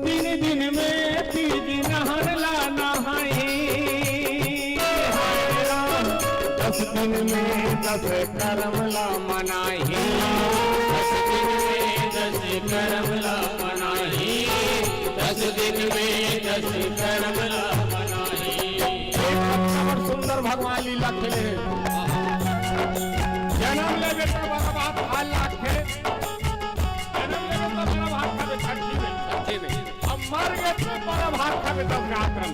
तीन दिन में तीज नहन ला नहाई। हाय राम, दस दिन में दस करम ला मनाई। दस दिन में दस करम ला मनाई। दस दिन में दस करम ला मनाई। एक अच्छा और सुंदर भगवान लीला खेले हे। जनम ले बेटा बड़ा बाप हाल लाखे। जनम ले बेटा बड़ा भात खाबे छठी में। छठी में। अब मर गे तो बड़ा भात खाबे दस रात में।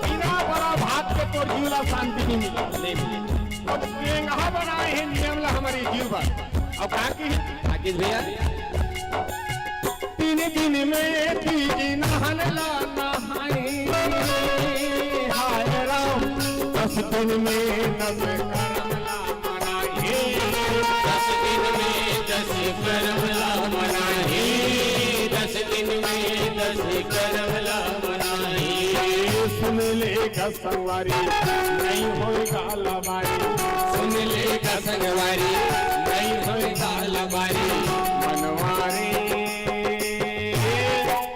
बिना बड़ा भात के तोर जीव ला शांति नहीं मिले। नहीं मिले। अब केंगहा बनाए हे नियम ला हमर जीव बर। अब का की? आकिश भैया। तीन दिन में तीज नहन ला नहाई। हाय राम, दस दिन में दस करम ला मनाई। दस दिन में दस करम ला मनाई। दस दिन में दस करम ला मनाई। सुन ले गा संगवारी, नहीं होय गा लबारी। सुन ले गा संगवारी, नहीं होय गा लबारी। मनवारी,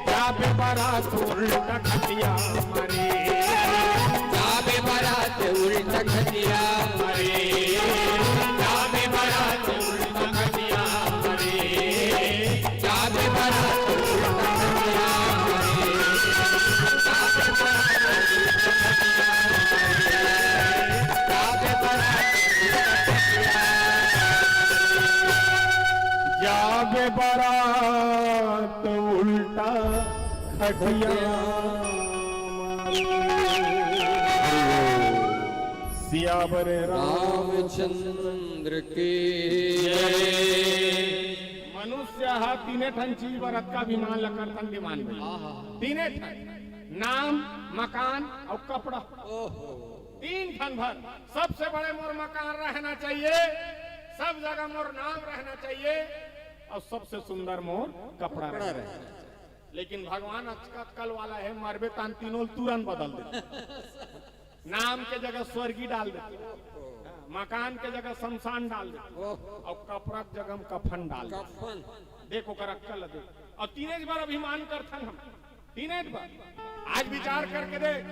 जाबे बरात उल्टा खटिया मारे। जाबे बरात उल्टा खटिया मारे। जाबे बरात उल्टा खटिया मारे। जाबे बरात उल्टा खटिया मारे। जाबे बरात उल्टा खटिया मारे। जाबे बरात उल्टा खटिया मारे। जाबे बरात उल्टा खटिया। सियावर रामचंद्र के जय। मनुष्य ह तीने ठन चीज बर अतका अभिमान ल करथन दीवान भाई। आहा। तीने ठन, नाम, मकान अउ कपड़ा। ओहो। तीन ठन भर। सबसे बड़े मोर मकान रहना चाहिए, सब जगह मोर नाम रहना चाहिए अउ सबसे सुंदर मोर कपड़ा कपड़ा रहना रहना चाहिए। लेकिन भगवान अचकत कल वाला हे, मरबे तान तीनों तुरंत बदल दे। नाम के जगह स्वर्गी डाल दे, मकान के जगह शमशान डाल दे, ओहो। अउ कपड़ा के जगह में कफन डाल दे। कफन। देख ओकर अक्कल देख। अउ तीने बार अभिमान करथन हम, तीने बार। आज विचार करके देख,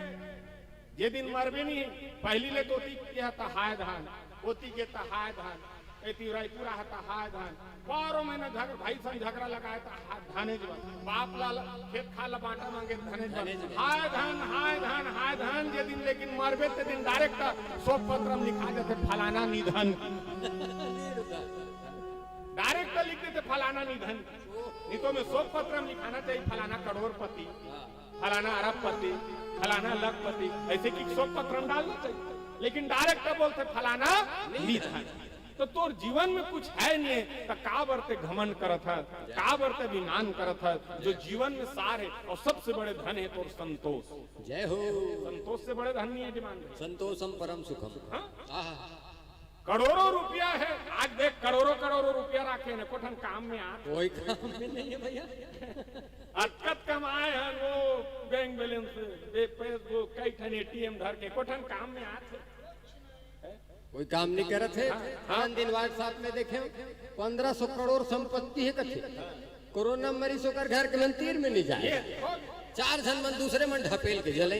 जे दिन मरबे नहीं, पहली ले तो ओती के त हाय धान, ओती के त हाय धान, एती रायपुर आ त हाय धान। बारह महीना झग-, भाई संग झगड़ा लगाए त हाय धाने जवान। बाप ला खेत खार ला बांटा मांगे धाने जवान। हाय धान, हाय धान, हाय धान, जे दिन लेकिन मरबे ते दिन direct शोक पत्र में लिखा जाथे फलाना निधन। Direct लिख देथे फलाना निधन। नहीं तो में शोक पत्र में लिखाना चाहिए फलाना करोड़पति, फलाना अरबपति, फलाना लखपति, ऐसे कि शोक पत्र में डालना चाहिए। लेकिन direct बोलथे फलाना निधन। तो तोर जीवन में कुछ है नहीं है, तो का बर ते घमंड करत है, का बर ते अभिमान करत है? जो जीवन में सार है और सबसे बड़े धन है तोर संतोष। जय हो। संतोष से बड़े धन नहीं है डिमांड है। संतोषम परम सुखम। हाँ? आहा। करोड़ों रुपया है, आज देख करोड़ों करोड़ों रुपया राखे ने, कोठन काम में आत। कोई काम में नहीं है भैया। अतकत कमाए हैं वो बैंक बैलेंस, वे Facebook, कई ठन एटीएम धर के, कोठन काम में आत है। कोई काम नहीं करत है। हाँ, हाँ। आनंद दिन WhatsApp में देखे, पन्द्रह सौ करोड़ संपत्ति है कथे। कोरोना मरीज ओकर घर के मन तीर में नहीं जाए। ये, चार झन मन दूसरे मन ढपेल के जले।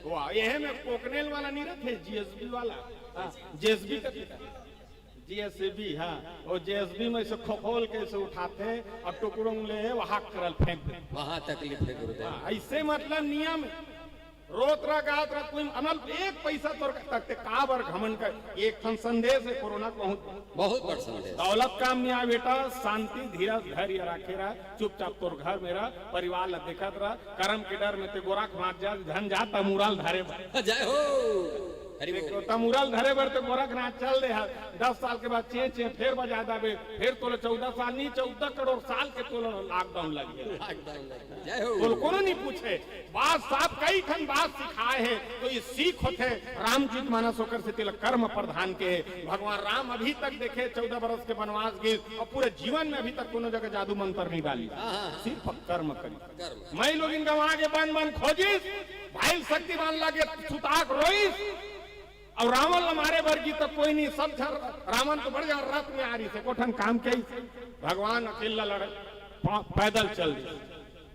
वाह, यही में कोकनेल वाला नहीं रखे, जीएसबी वाला। हाँ, जीएसबी का जीएसबी, हाँ, वो जीएसबी में से खोखोल के से उठाते और टुकड़ों ले वहां करल फेंक दे। वहां तकलीफ है गुरुदेव। हाँ, ऐसे मतलब नियम है। रोत रहा, गात रहा, कोई अनल एक पैसा तोर तक ते काबर घमंड कर। एक ठन संदेश है कोरोना के बहुत। बहुत बड़ संदेश। दौलत काम नहीं आए बेटा, शांति, धीरज, धैर्य रखे रहा, चुपचाप तोर घर में रहा, परिवार ला देखत रहा, करम के डर में ते गोरखनाथ जा, झन जा, तमूरा ल धरे बर। जय हो। हरि बोल। देखो, तमूरा ल धरे बर ते गोरखनाथ चल दे हा, दस साल के बाद चें चें फेर बजा दाबे, फेर तोला चौदह साल नहीं, चौदह करोड़ साल के तोला लॉकडाउन लग गया। लॉकडाउन लग गया। जय हो। तोला कोनो नहीं पूछे, बात साफ, कई ठन बात सिखाए है, तो ये सीख होथे। रामचरित मानस ओकर से तेला कर्म प्रधान के है। भगवान राम अभी तक देखे चौदह बरस के वनवास गे और पूरे जीवन में अभी तक कोनो जगह जादू मंत्र नहीं डाली, हाँ, हाँ। सिर्फ कर्म करी। कर्म। मैं लोग इनका वहां के बन बन खोजिस, भाई शक्तिमान लागे सुताक रोइस, और रावण ला मारे बर गी तो कोई नहीं, सब झन रावण तो बड़ जा रथ में आ रही से, कोठन काम के ही से। भगवान अकेला लड़े, पा-, पैदल चल रही।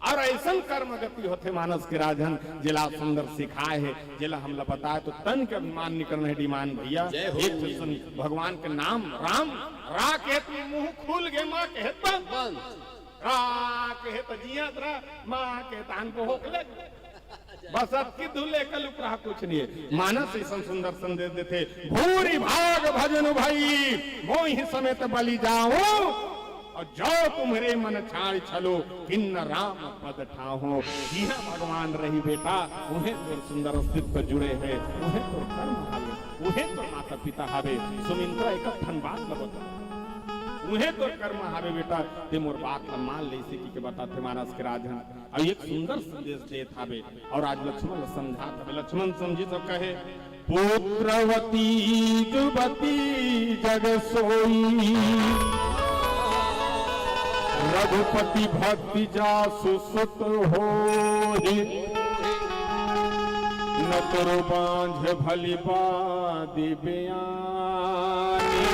और ऐसन कर्म गति होथे मानस के राजन, जेला सुंदर सिखाए है, जेला हमला बताए तो तन के अभिमान निकलना है डिमान भैया। जय हो। एक ठन भगवान के नाम राम, रा के तो मुंह खुल गे, माँ के तो बंद। बंद। रा के तो जियत रहा, माँ के तान को होकले। बस अतकी धुले कल उपरा कुछ नहीं है। मानस ऐसन सुंदर संदेश देथे, भूरि भाग भजनु भई, मोहि समेत बलि जाहु, और जो तुम्हरे मन चाहि छलो, किन्न राम पद ठाहु। जिहाँ भगवान रही बेटा, उहें तोर सुंदर अस्तित्व जुड़े है, उहें तोर कर्म हावे, उहें तोर माता पिता हावे। सुमिंत्रा एक ठन बात ल बता, उहें तोर कर्म हावे बेटा, ते मोर बात ल मान ले, इसे की के बताथे मानस के राजन। अउ एक सुंदर संदेश देत हावे, अउ आज लक्ष्मण ल समझात हावे। लक्ष्मण समझी तो कहे, पुत्रवती जुवती जग सोई, रघुपति भक्ति जासु सुत होई। न तोर बांझ भली बादि बेयानी,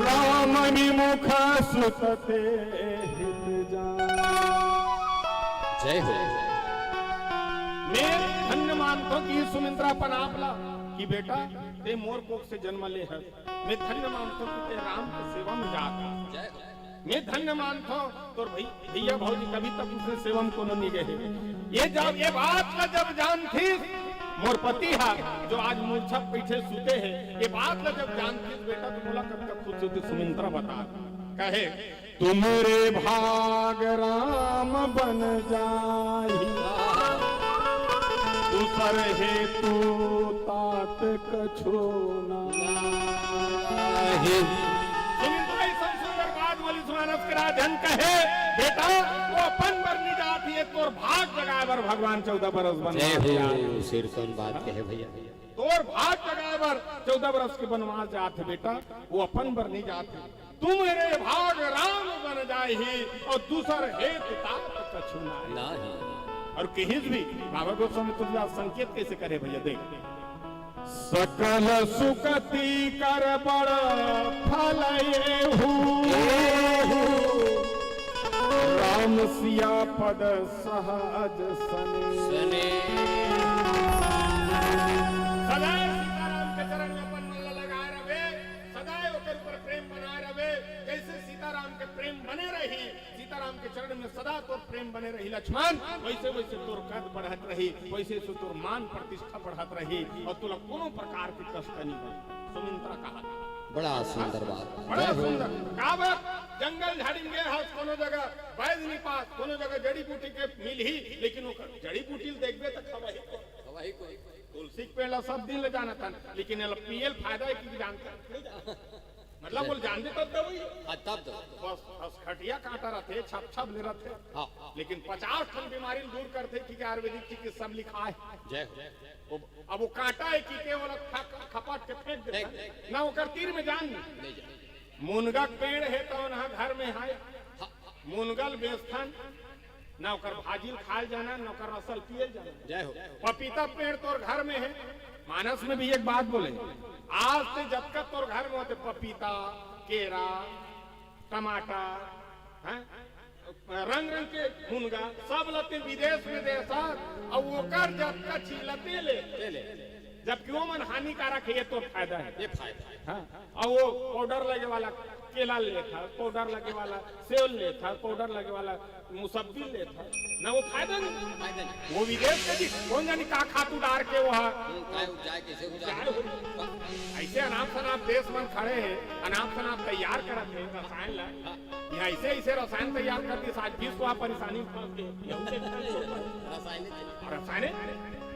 राम विमुख सुत ते हित जानी। जय हो। मैं धन्य मानथों कि सुमिंत्रा अपन आप ला कि बेटा ते मोर कोख से जन्म ले हस। मैं धन्य मानथों कि ते राम के सेवा में जात हस। जय हो। मैं धन्य मानथों तोर भई-, भैया भौजी कभी तक उसने सेवा में कोनो नहीं गए। ये जब, ये बात ला जब जानथिस, मोर पति हा जो आज मूर्छा पीछे सुते है, ये बात ला जब जानथिस बेटा तो मोला कब तक खुश होती सुमिंत्रा बता। कहे, तुम्हरे भाग राम बन जाहि, दूसर हेतु तात कछु नाही। सुमिंत्रा ऐसन सुंदर बात बोलिस मानस के राजन कहे, बेटा, वो अपन बर नहीं जात हे, तोर भाग जगाए बर भगवान चौदह बरस बनवास जात हे। सिर कौन बात कहे भैया? तोर भाग जगाए बर चौदह बरस के बनवास जात हे बेटा, वो अपन बर नहीं जात हे। तुम्हरे भाग राम बन जाहि, और दूसर हेतु तात कछु नाही। नाही। और कहीं भी बाबा गोस्वामी तुलसीदास संकेत कैसे करे भैया, देख, सकल सुगति कर बड़ फल एहू, राम सिया पद सहज सने। सने। सदा सीताराम के चरण में अपन मन ला लगाए रहे, सदा ओकर ऊपर प्रेम बनाए रहे। जैसे सीताराम के प्रेम बने रही, सीताराम के चरण में सदा तोर प्रेम बने रही लक्ष्मण, वैसे वैसे तोर कद बढ़त रही, वैसे वैसे तोर मान प्रतिष्ठा बढ़त रही और तोला कोनो प्रकार के कष्ट नहीं होई। सुमिंत्रा कहा। बड़ा सुंदर बात। बड़ा सुंदर। का बात? जंगल झाड़ी में गए हस, कोनो जगह वैद्य नहीं पास, कोनो जगह जड़ी बूटी के मिलही, लेकिन ओकर जड़ी बूटी ल देखबे त खवाही कोन? खवाही कोन? तुलसी के पेड़ ला सब दिन ले जानत हन, लेकिन एला पिए ल फायदा हे कि जानते? मतलब, वो जानते तब दवाई। हाँ, तब तो। बस, बस खटिया काटा रथे, छप छप ले रथे। हाँ। लेकिन पचास ठन बीमारी ल दूर करथे कि आयुर्वेदिक चिकित्सा म लिखाय हे। जय हो। वो, अब वो काटा हे कि के, ओला खा-, खपाट के फेंक देथे। फेंक दे। ना ओकर तीर में जान नहीं। नहीं जान। मुनगा के पेड़ हे त ओनहा घर में हाय। हाँ। मुनगा ल बेचथन, ना ओकर भाजी ल खाय ल जाना, ना ओकर रस ल पिए ल जाना। जय हो। पपीता पेड़ तोर घर में हे, मानस में भी एक बात बोले, आज ते जतका तोर घर में होथे पपीता, केरा, टमाटर, हैं, रंग रंग के मुनगा, सब ल ते विदेश में देथस, अउ ओकर जतका चीज ल ते ले। ले ले। जबकि वो मन हानिकारक हे, ये तोर फायदा हे। ये फायदा हे। हाँ, अउ वो पाउडर लगे वाला केला लेथस, पाउडर लगे वाला सेव लेथस, पाउडर लगे वाला मुसब्बी लेथस, ना वो फायदा नहीं। फायदा नहीं। वो विदेश के जी, कोन जानी का खातू डार के वो हा। हम्म, काय उपजाय, कैसे उपजाय? उपजाय हो। ऐसे अनाप शनाप देश मन खड़े हे, अनाप शनाप तैयार करत हे रसायन ला। हाँ। यहाँ ऐसे, ऐसे रसायन तैयार कर दिस, आज विश्व परेशानी में फंस गे। यहू देख रहे हो। रसायनिक। रसायनिक।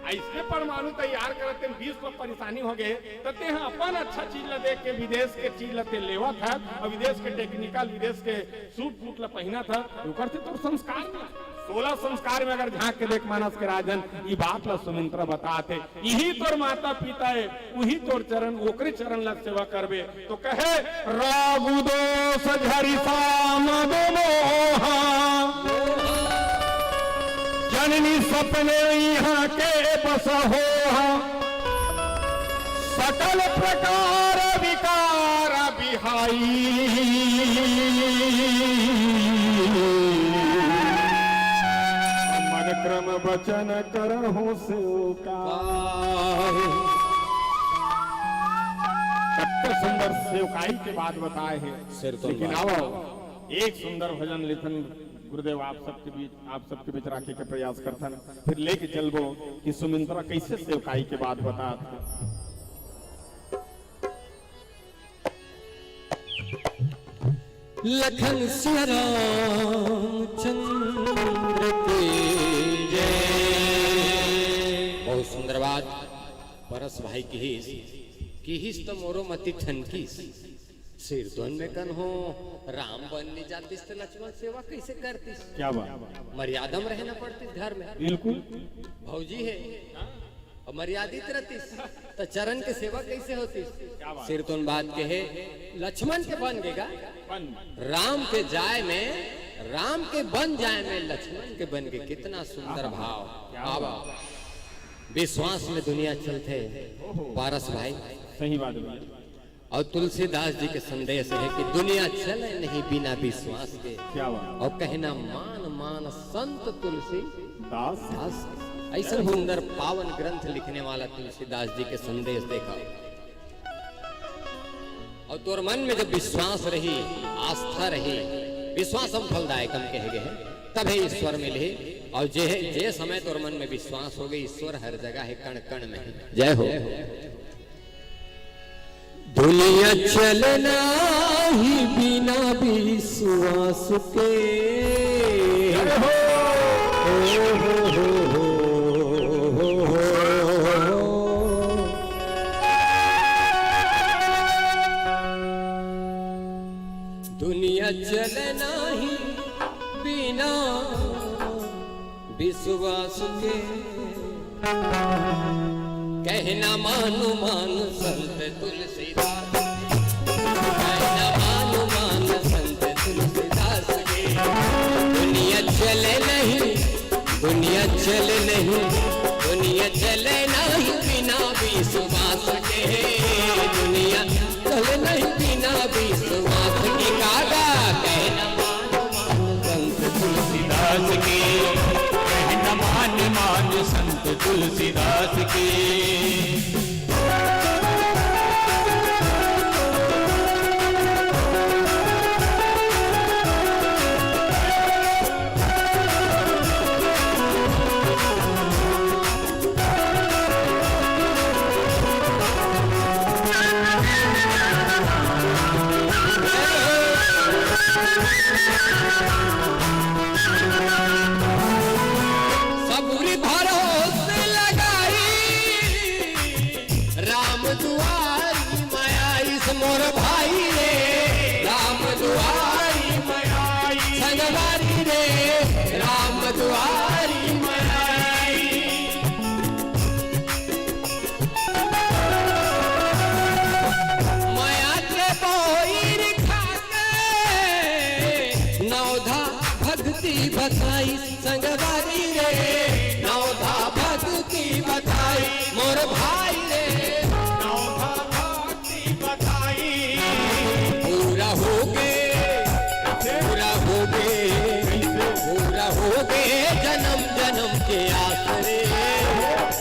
ऐसे परमाणु तैयार करत हे, विश्व परेशानी हो गे, त ते ह अपन अच्छा चीज ला देख के विदेश के चीज ला ते लेवत हस, अउ विदेश के technical, विदेश के suit बूट ला पहिनत हस, ओकर से तोर संस्कार में। सोलह संस्कार में अगर झांक के देख मानस के राजन, ई बात ला सुमिंत्रा बतात हे। इही तोर माता पिता हे, उही तोर चरण, ओकरे चरण ला सेवा करबे। तो कहे, रागु दोष झरि सामद मोहा, जननी सपने इहाँ के बस होहा, सकल प्रकार विकार बिहाई। मन क्रम वचन करहु सेवकाई। कतका सुंदर सेवकाई के बात बताय हे। सिर तो लेकिन बात। आवव, एक सुंदर भजन लेथन गुरुदेव, आप सबके बीच, आप सबके बीच राखे के प्रयास करथन, फिर लेके चलबो कि सुमिंत्रा कैसे सेवकाई के बात बतात हे। लखन सिया रामचंद्र की जय। बहुत सुंदर बात। परस भाई किहिस, किहिस त मोरो मति ठनकिस। सिरतोन में कन हो, राम बन नी जातिस त लक्ष्मण सेवा कैसे करतिस? क्या बात। मर्यादा में रहना पड़तिस घर में। बिल्कुल। भौजी हे, अउ मर्यादित रहतिस, त चरण के सेवा कैसे होतिस? क्या बात। सिरतोन बात कहे, लक्ष्मण के बन गे गा। बन। राम के जाय में, राम के बन जाय में लक्ष्मण के बन गे। कितना सुंदर आहा, भाव। क्या आवा। बात। विश्वास में दुनिया चलथे, ओहो। पारस भाई। सही बात है भैया। अउ तुलसीदास जी के संदेश हे कि दुनिया चले नहीं बिना विश्वास के। क्या बात। अउ कहे ना मान मान संत तुलसी दास। दास। ऐसा सुंदर पावन ग्रंथ लिखने वाला तुलसीदास जी के संदेश देखा। अउ तोर मन में जब विश्वास रही, आस्था रही, विश्वासम फलदायकम कहे गे हे, तभे ईश्वर मिलही। अउ जे, जे समय तोर मन में विश्वास होगे, ईश्वर हर जगह हे, कण कण में हे। जय हो। दुनिया चलना ही बिना विश्वास के। जय हो। ओ हो हो हो हो हो। दुनिया चलना ही बिना विश्वास के। कहना मानो मान संत तुलसीदास, कहना मानो मान संत तुलसीदास के। दुनिया चले नहीं, दुनिया चले नहीं, दुनिया चले नहीं बिना विश्वास के। दुनिया चले नहीं बिना विश्वास के। कागा कहना संत तुलसीदास की, कहना मान मान संत तुलसीदास की। सबुरी भरोसे लगाई, बताई संगवारी रे, नवधा भक्ति बताई मोर भाई रे, नवधा भक्ति बताई। पूरा हो गे, पूरा हो गे, पूरा हो गे जन्म जन्म के आस रे,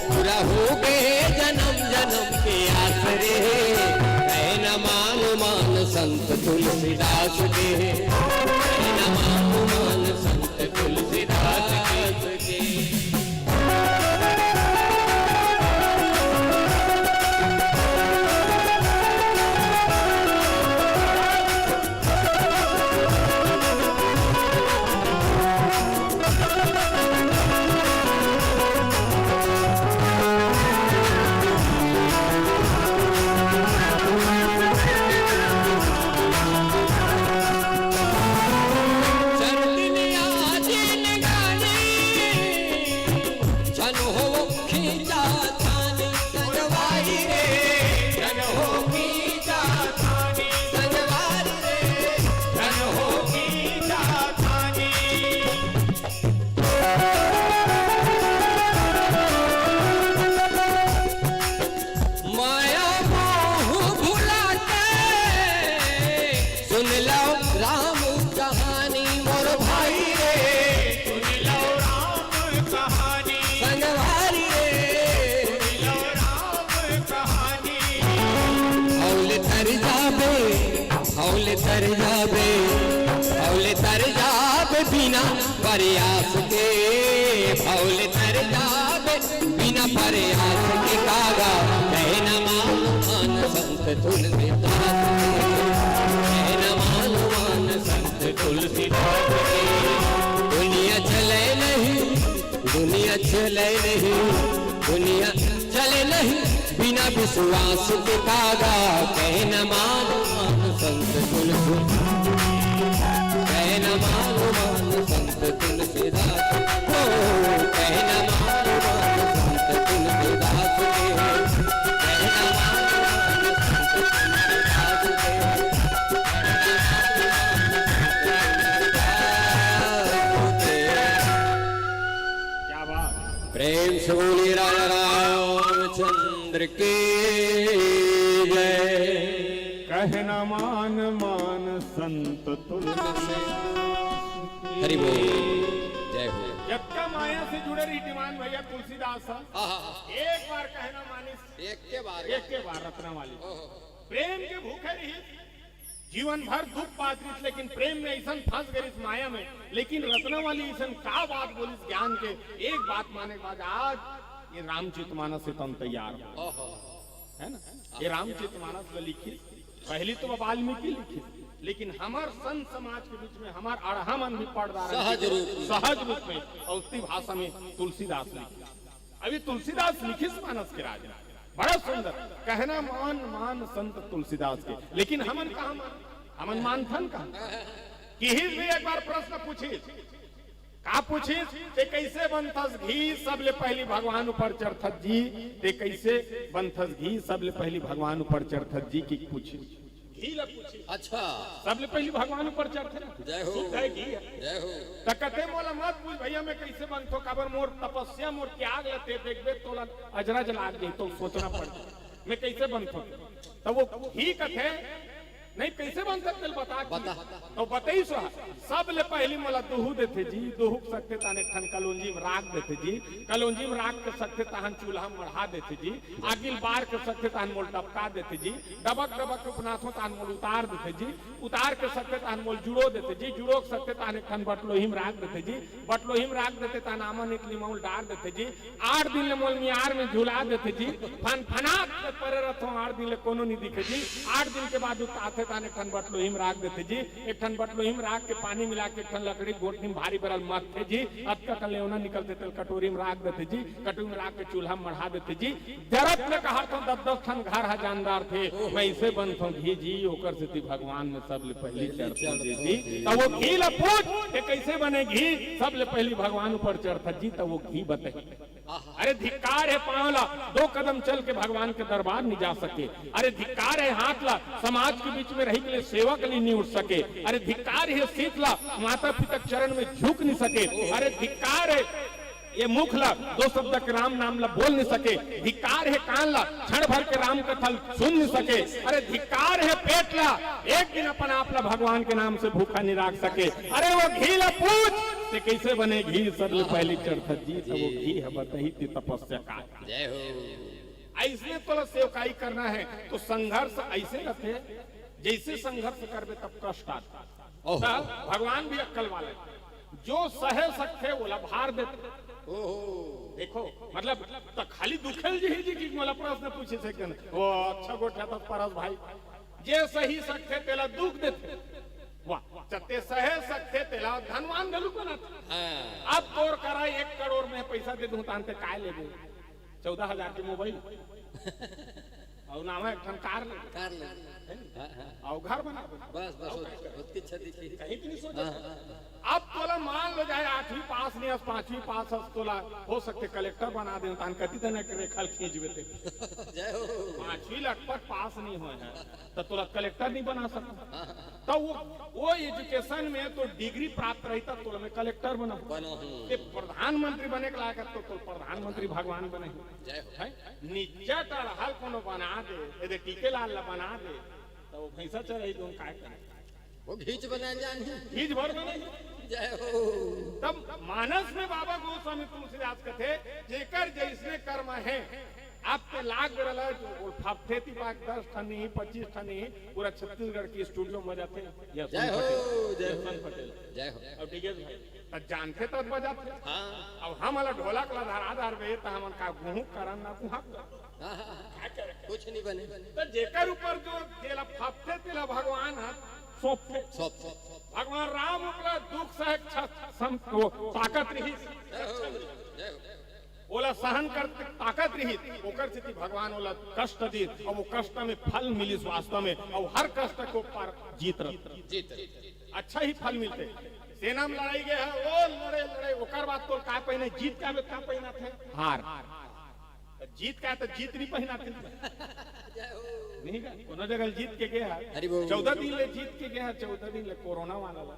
पूरा हो गे जन्म जन्म के आस रे। कहना मान मान संत तुलसीदास के, कहना मान मान संत तुलसीदास के। माया मोह भुला के सुन लो राम कहानी मोर भाई रे। सुन लो राम कहानी। संगवारी रे। सुन लो राम कहानी। हौले तर जाबे, हौले तर जाबे, हौले तर जाबे बिना प्रयास के, हौले तर जाबे बिना प्रयास के। कागा कहना मान मान संत तुलसीदास के, कहना मान मान संत तुलसीदास के। दुनिया चले नहीं, दुनिया चले नहीं, दुनिया चले नहीं बिना विश्वास के। कागा कहना मान मान संत तुलसी, कहना मान मान संत तुलसीदास। ओ कहना मान मान संत तुलसीदास के, कहना मान मान संत तुलसीदास के, कहना मान मान संत तुलसीदास के। क्या बात। प्रेम से बोलिए राजा रामचंद्र की जय। कहना मान मान संत तुलसी। हरि बोल। जय हो। जतका माया से जुड़े रहितिस भैया तुलसीदास ह। आहा। एक बार कहना मानिस। एक के बार। एक के बार रत्नावाली। ओहो। प्रेम के भूखे रहिस। जीवन भर दुख पात रहिस, लेकिन प्रेम में अइसन फंस गे रहिस माया में। लेकिन रत्नावाली अइसन का बात बोलिस ज्ञान के, एक बात माने के बाद आज ये रामचरित मानस से तन तैयार हो। ओहो। है ना? ये रामचरित मानस ल लिखिस, पहली तो वाल्मीकि लिखिस, लेकिन हमर संत समाज के बीच में हमर अड़हा मन भी पढ़ डारे सहज रूप में। सहज रूप में, अउ उसी भाषा में तुलसीदास लिखिस। अभी तुलसीदास लिखिस मानस के राज, बड़ा सुंदर। कहना मान मान संत तुलसीदास के, लेकिन हमन कहाँ मान, हमन मानथन कहाँ? किहिस भी एक बार प्रश्न पूछिस, का पूछिस? "ते कइसे बनथस घी, सबले पहिली भगवान ऊपर चढ़थस जी, ते कइसे बनथस घी, सबले पहिली भगवान ऊपर चढ़थस जी?" कि पूछिस। घी ला पूछिस। अच्छा। सबले पहिली भगवान ऊपर चढ़थे ना। जय हो। शुद्ध है घी है। जय हो। त कथे, "मोला मत पूछ भैया, मैं कइसे बनथों, काबर मोर तपस्या, मोर त्याग ल ते देखबे, तोला अजरज लाग जाही, तो सोचना पड़ जाही, मैं कइसे बनथों।" त वो घी कथे, "नहीं, कइसे बनथे तेला बता।" बता। तो बतइस, "सबले पहिली मोला दूहू देथे जी, दूहू के सकथे तहान एक ठन कलौंजी में राख देथे जी, कलौंजी में राख के सकथे तहान चूल्हा में मढ़ा देथे जी, आगी ल बार के सकथे तहान मोला डबका देथे जी, डबक डबक के उपनाथों तहान मोला उतार देथे जी, उतार के सकथे तहान मोला जुड़ो देथे जी, जुड़ो के सकथे तहान एक ठन बटलोही में राख देथे जी, बटलोही में राख देथे तहान आमा निकली मोला डार देथे जी, आठ दिन ले मोला मियार में झुला देथे जी, फनफनात के परे रथों, आठ दिन ले कोनो नी दिखे जी, आठ दिन के बाद उतारथे तहान एक ठन बटलोही में राख देथे जी, एक ठन बटलोही में राख के पानी मिला के एक ठन लकड़ी गोठनी में भारी बरल मथथे जी, अतका कन ले ओना निकलथे तेला कटोरी में राख देथे जी, कटोरी में राख के चूल्हा में मढ़ा देथे जी, जरत में कहत हों दस दस ठन घर ह जानदार थे, मैं अइसे बनथों घी जी, ओकर सेती भगवान में सबले पहिली चढ़थों जी।" त वो घी ला पूछ के कइसे बने घी, सबले पहिली भगवान ऊपर चढ़थस जी, त वो घी बताही। अरे धिक्कार हे पांव ला, दो कदम चल के भगवान के दरबार नहीं जा सके। अरे धिक्कार हे हाथ ला, समाज के बीच में रही के लिए सेवा के लिए नहीं उठ सके। अरे धिक्कार हे सीस ला, माता पिता के चरण में झुक नहीं सके। अरे धिक्कार हे ये मुख ला, दो शब्द के राम नाम ला बोल नहीं सके। धिक्कार हे कान ला, क्षण भर के राम कथा ला सुन नहीं सके। अरे धिक्कार हे पेट ला, एक दिन अपन आप ला भगवान के नाम से भूखा नहीं राख सके। अरे वो घी ला पूछ, ते कैसे बने घी, सबले पहली चढ़ता जी, तो वो घी हे बताही ते तपस्या का। जय हो। ऐसने तोला सेवकाई करना हे, तो संघर्ष ऐसे रथे, जैसे संघर्ष करबे तब कष्ट आता। ओहो। त भगवान भी अक्कल वाला हे, जो सहे सकथे, ओला भार देथे। ओहो। देखो, मतलब, त खाली दुखेल जी ही जी कि मोला प्रश्न पूछे से कन, वो अच्छा गोठियाथस परस भाई, जे सही सकथे, तेला दुख देथे। वाह, जते सहे सकथे, तेला धनवान घलो बनाथे। हाँ। अब तोर करा एक करोड़ में पैसा दे दूं, तान ते काय लेबे? चौदह हजार के मोबाइल। अउ नावा एक ठन कार ले। कार ले। हाँ, हाँ। अउ घर बना। बस, बस, अउ ओत-, ओतकी अच्छा दिखही। कहीं भी नहीं सोचा। हाँ, हाँ, हाँ। अब तोला मान लो जाए आठवीं पास नहीं हस, पांचवी पास हस, तोला हो सकथे कलेक्टर बना दे, तान कति तने के रेखा ल खींचबे ते। जय हो। पांचवी लगभग पास नहीं होय हे, त तोला कलेक्टर नहीं बना सकता। हाँ, हाँ। त वो, वो एजुकेशन में तो डिग्री प्राप्त रही, त तोला मैं कलेक्टर बना। बनो। ते प्रधानमंत्री बने के लायक हे, तो, तो प्रधानमंत्री भगवान बने। जय हो। हे? निच्चट अड़हल कोनो बना दे, एदे टीके लाल ला बना दे, त वो भैंसा चरही, तुम काय करे? वो घीच बना जानी। घीच भर बने। जय हो। तब मानस में बाबा गोस्वामी तुलसीदास कथे, जेकर जैसने कर्म हे, आप ते लाग रला, वो फफे ती पाक दस ठन नहीं, पच्चीस ठन नहीं, पूरा छत्तीसगढ़ की स्टूडियो में जाथे। जय हो, जय हो। जय हो। अब ठीक हे भाई। त जानथे तब बजाथे। हाँ। अब हम वाला ढोलक ला धरा धरबे त हमन का गुहू करन ना गुहा करन। हाँ, हाँ, हाँ। का करे? कुछ नहीं बने। त जेकर ऊपर जो जेला फपथे तेला भगवान ह सौंपथे। सौंप, सौंप, सौंप। भगवान राम उपला दुख सहे के छ-, सम-, वो ताकत रही। जय हो, जय हो। ओला सहन कर ताकत रही, ओकर सेती भगवान ओला कष्ट दीस, अउ वो कष्ट में फल मिलिस वास्तव में, अउ हर कष्ट के ऊपर जीत रही। जीत रही। अच्छा ही फल मिलथे। सेना में लड़ाई गए हे, ओ लड़े, लड़े, ओकर बाद तोर का पहिने, जीत के आबे का पहिनाथे? हार। त जीत के आबे त जीत नहीं पहिनाथे। नहीं का? कोनो जगह जीत के गए हे। हरि बोल। चौदह दिन ले जीत के गए हे, चौदह दिन ले कोरोना वाला ला।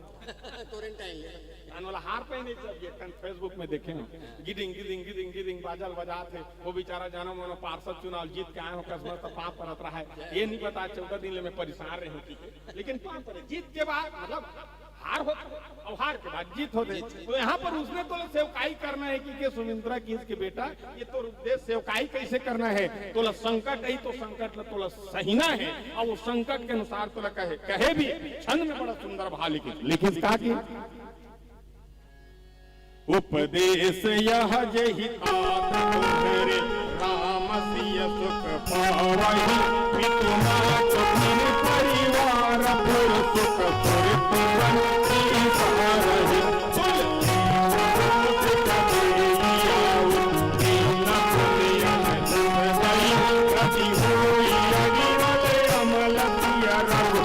क्वारंटाइन ले। तान वाला हार पहिने सब ये कन Facebook में देखे हो। गिदिंग, गिदिंग, गिदिंग, गिदिंग बाजा ल बजाथे। वो बेचारा जानो मानो पार्षद चुनाव जीत के आए हो, कसमस त पाँव परत रहा हे। ये नहीं पता चौदह दिन ले मैं परेशान रहे हूँ कि लेकिन पाँव परे, जीत के बाद, मतलब, हार होथे, अउ हार के बाद जीत होथे। जीत। तो यहाँ पर उसने तोला सेवकाई करना हे कि के सुमिंद्रा किहिस के बेटा, ये तोर उपदेश सेवकाई कैसे करना हे, तोला संकट आही तो संकट ला तोला सहिना हे, अउ वो संकट के अनुसार तोला कहे, कहे भी छंद में बड़ा सुंदर भाव लिखिस, लिखिस का कि उपदेश यह जेहि तात तुम्हरे, राम सिय सुख पावहि। पितु मातु गृह परिवार पुर सुख पुर पुरन की सारहि। कुल दीन दुनिया में सुख दई, रति होई अगिरल अमल सिय रघु।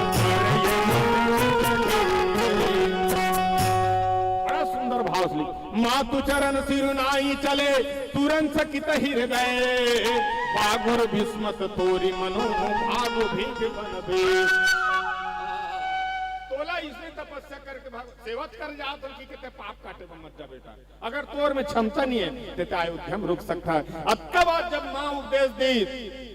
बड़ा सुंदर भाव से लिख। मातु चरण सिरु नाई चले, तुरंत सकित हृदय। बागुर बिस्मत तोरि मनो, भागु भीति बन बे। तोला इसने तपस्या करके भाग, सेवत कर जात हो कि कहते पाप काटे में मत जा बेटा। अगर तोर में क्षमता नहीं हे, ते ते अयोध्या में रुक सकथा। अतका बात जब माँ उपदेश दीस,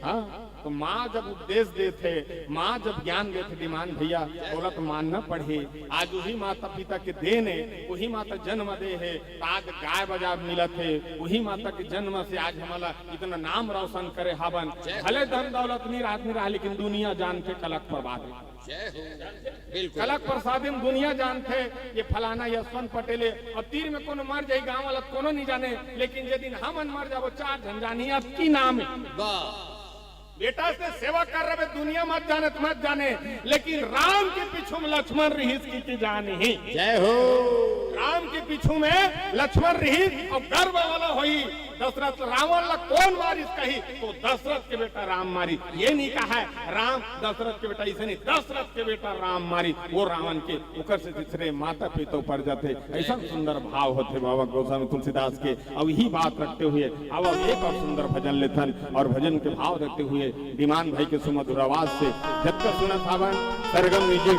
हाँ, तो माँ जब उपदेश देथे, माँ जब ज्ञान देथे, दीमान भैया, ओला तो मानना पड़ही। आज उही माता पिता के देन हे, उही माता जन्म दे हे, त आज गाय बाजार मिलत हे, उही माता के जन्म से आज हमला इतना नाम रोशन करे हवन। भले धन दौलत नहीं रहा, नहीं रहा, लेकिन दुनिया जानथे कलक प्रसाद। जय हो। बिल्कुल। कलक प्रसाद में दुनिया जानथे, ये फलाना यशवंत पटेल हे। अउ तीर में कोनो मर जाही, गांव वाला कोनो नहीं जाने, लेकिन जे दिन हमन मर जाबो, चार झन जानही, अब की नाम हे। वाह। बेटा से सेवा कर रहे, दुनिया मत जाने, मत जाने, लेकिन राम के पीछू में लक्ष्मण रहिस कि, कि जानही। जय हो। राम के पीछू में लक्ष्मण रहिस अउ गर्व वाला होही। दशरथ रावण ला कोन मारिस कही, तो दशरथ के बेटा राम मारिस। ये नहीं कहा है राम दशरथ के बेटा, इसे नहीं, दशरथ के बेटा राम मारिस वो रावण के। ओकर से तीसरे माता पिता पर जाथे। ऐसा सुंदर भाव होथे बाबा गोस्वामी तुलसीदास के। अब यही बात रखते हुए अब हम एक और सुंदर भजन लेथन और भजन के भाव रखते हुए दीवान भाई के सुमधुर आवाज से जब तक सुनत हावन सरगम म्यूजिक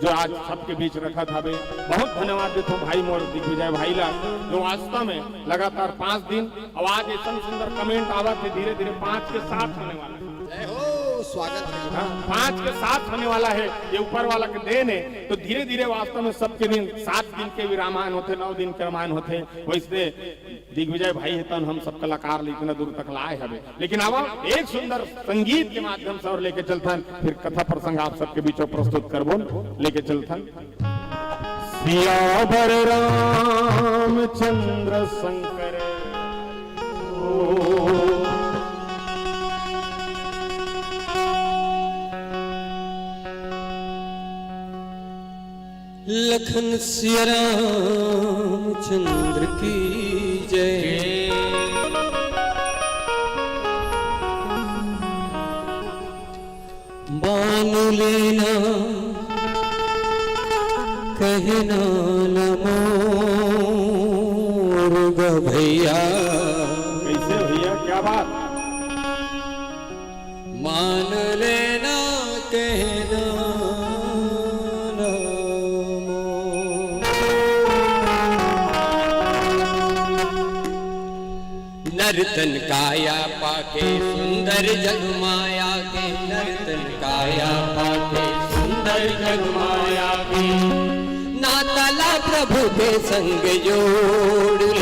जो आज सबके बीच रखत हावे। बहुत धन्यवाद देथों भाई मोर दिग्विजय भाई ला, जो वास्तव में लगातार पांच दिन, अब आज ऐसा सुंदर कमेंट आवत हे, धीरे धीरे पांच के सात होने वाला है। जय हो, स्वागत है। हाँ, पांच के सात होने वाला है, ये ऊपर वाला के देन है। तो धीरे धीरे वास्तव में सबके दिन, सात दिन के भी रामायण होथे, नौ दिन के रामायण होथे। वैसे दिग्विजय भाई हे तन हम सब कलाकार ले इतना दूर तक लाए हवे, लेकिन अब एक सुंदर संगीत के माध्यम से और लेके चलथन, फिर कथा प्रसंग आप सबके बीच में प्रस्तुत करबो, लेके चलथन। सियावर रामचंद्र शंकर। लखन सिया रामचंद्र की जय। मान लेना कहना न मोर ग भैया। कैसे भैया, क्या बात? मान लेना कहना न मोर। नर तन काया पाके सुंदर जग माया के, नर तन काया पाके सुंदर जग माया के। नाता ला प्रभु के संग जोड़ ले,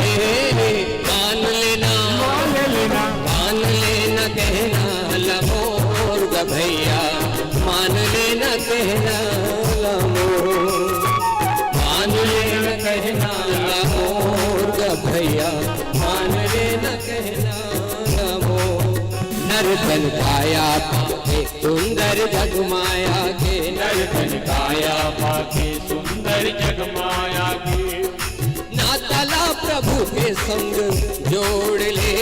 मान लेना, मान लेना। मान लेना कहना ल मोर ग भैया, मान लेना कहना ल मोर। मान लेना कहना ल मोर ग भैया, मान लेना कहना ल मोर। नर तन काया पाके सुंदर जग माया के, नर तन काया पाके सुंदर जग माया के। नाता ला प्रभु के संग जोड़ ले,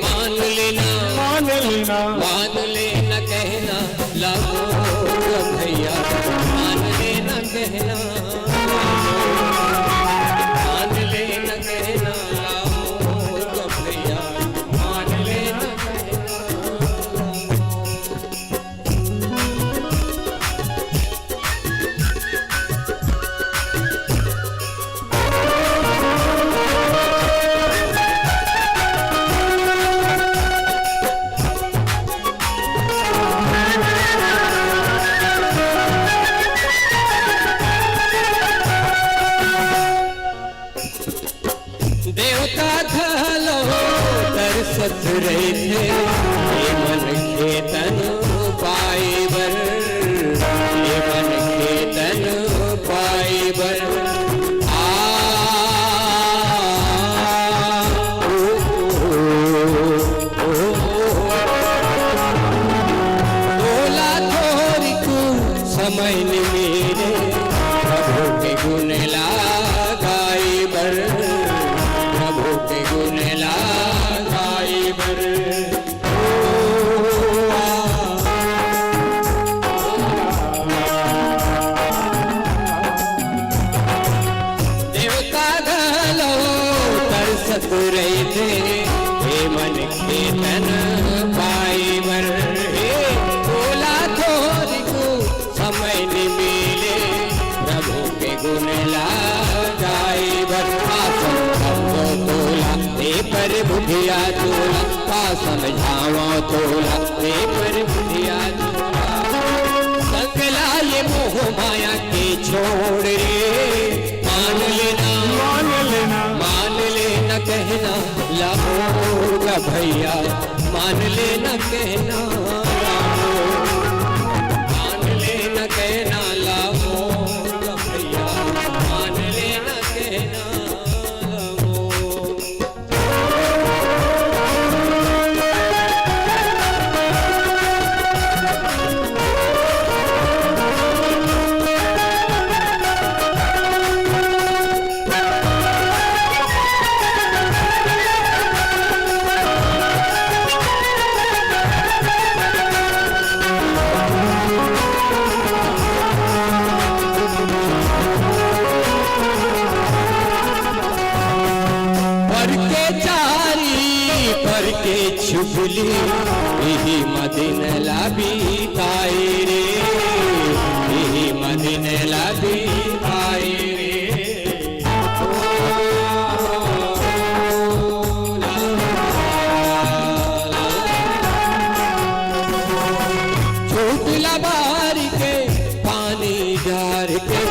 मान लेना, मान लेना। मान लेना कहना ल मोर भैया, मान लेना कहना। मान लेना कहना ल मोर भैया, मान लेना कहना। देवता घलो तरसत रहिथे, ए मन खेतन पाए बर, ए मन खेतन पाए बर। आ, ओ, ओ, ओ, ओ, तोला थोरिक समय नि मिले, प्रभु के गुण ला गाए बर, प्रभु के गुण ला गाए बर। ओ, आ, देवता घलो तरसत रहिथे, ए मन खेतन पाए बर। हे, तोला थोरिक समय नि मिले, प्रभु के गुण ला गाए बर। का समझावं तोला, ए प्रभु धिया तोला, का समझावं तोला, ए प्रभु धिया तोला। संग ला ये मोह माया के छोड़ रे, मान लेना, मान लेना। मान लेना कहना ल मोर ग भैया, मान लेना कहना ल मोर। मान लेना कहना ल मोर ग भैया, मान लेना कहना ल मोर। झुली, इही म दिन ला बिताए रे, इही म दिन ला बिताए रे। ओ, ला, ला, ला, ला। झूठ ला बार के, पानी डार के,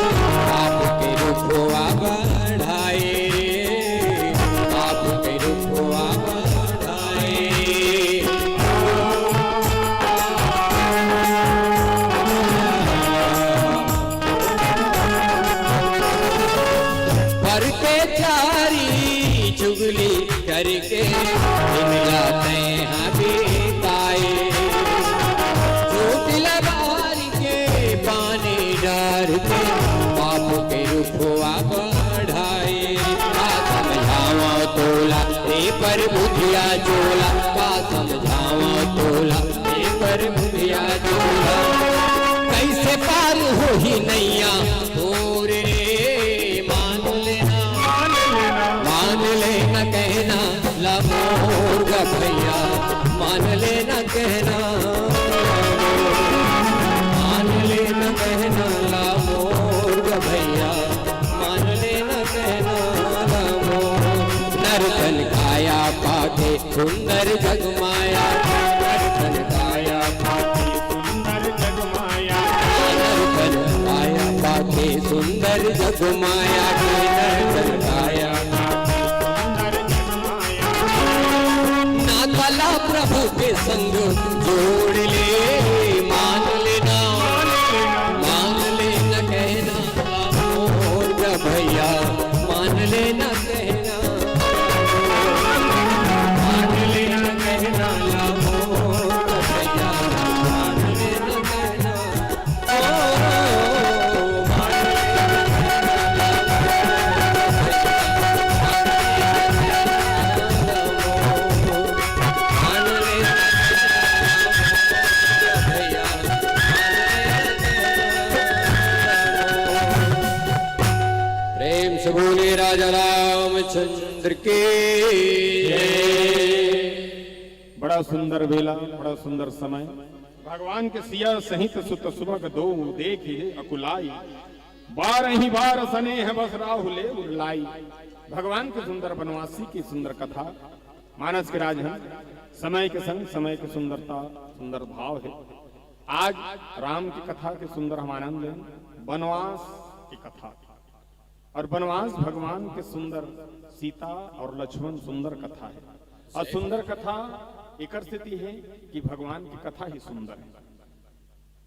पाप के रुखवा बढ़ाए रे, पाप के रुखवा बढ़ाए। पर के चारी चुगली करके दिन ला तैं हा बिताए। झूठ ला बार के, पानी डार के, पाप के रुखवा बढ़ाए। का समझावा तोला रे पर बुधिया चोला, का समझावा तोला रे पर बुधिया चोला। कैसे पार होही नैया तोरे, मान लेना, मान लेना कहना ला मोर ग भैया, मान लेना कहना, मान लेना कहना ला मोर ग भैया, मान लेना कहना ला मोर। नर्तन काया पाके सुंदर जग माया, नर्तन काया पाके सुंदर जग माया, नर्तन काया पाके सुंदर जग माया के, नर्तन काया पाके सुंदर जग माया। नाता ला प्रभु के संग जोड़ ले, मान लेना, मान लेना कहना मोर ग भैया, मान लेना कहना, मान लेना कहना ला मोर ग भैया, मान लेना कहना। प्रेम से बोले राजा रामचंद्र के जय। बड़ा सुंदर बेला, बड़ा सुंदर समय। भगवान के सिया सहित सुत सुभग दो, देखि अकुलाई। बारही बार सनेह बस राहु ले उरलाई। भगवान के सुंदर बनवासी की सुंदर कथा। मानस के राजहंस, समय के संग समय के सुंदरता, सुंदर भाव है। आज राम की कथा के सुंदर हम आनंद लें। बनवास की कथा। और बनवास भगवान के सुंदर, सीता और लक्ष्मण सुंदर कथा है। और सुंदर कथा एकर सेती है कि भगवान की कथा ही सुंदर है।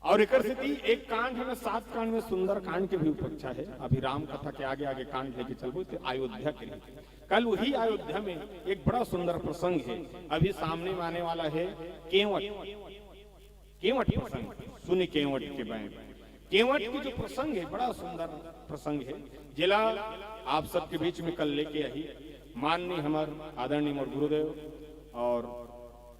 और एकर सेती एक कांड में, सात कांड में सुंदर कांड के भी उपेक्षा है। अभी राम कथा के आगे आगे कांड लेके चलबो तो अयोध्या के लिए। कल वही अयोध्या में एक बड़ा सुंदर प्रसंग है, अभी सामने में आने वाला है। केवट, केवट प्रसंग, सुनि केवट के बैन। केवट के जो प्रसंग है, बड़ा सुंदर प्रसंग है, जेला आप सबके बीच में कल लेके आही। माननीय हमर आदरणीय मोर गुरुदेव और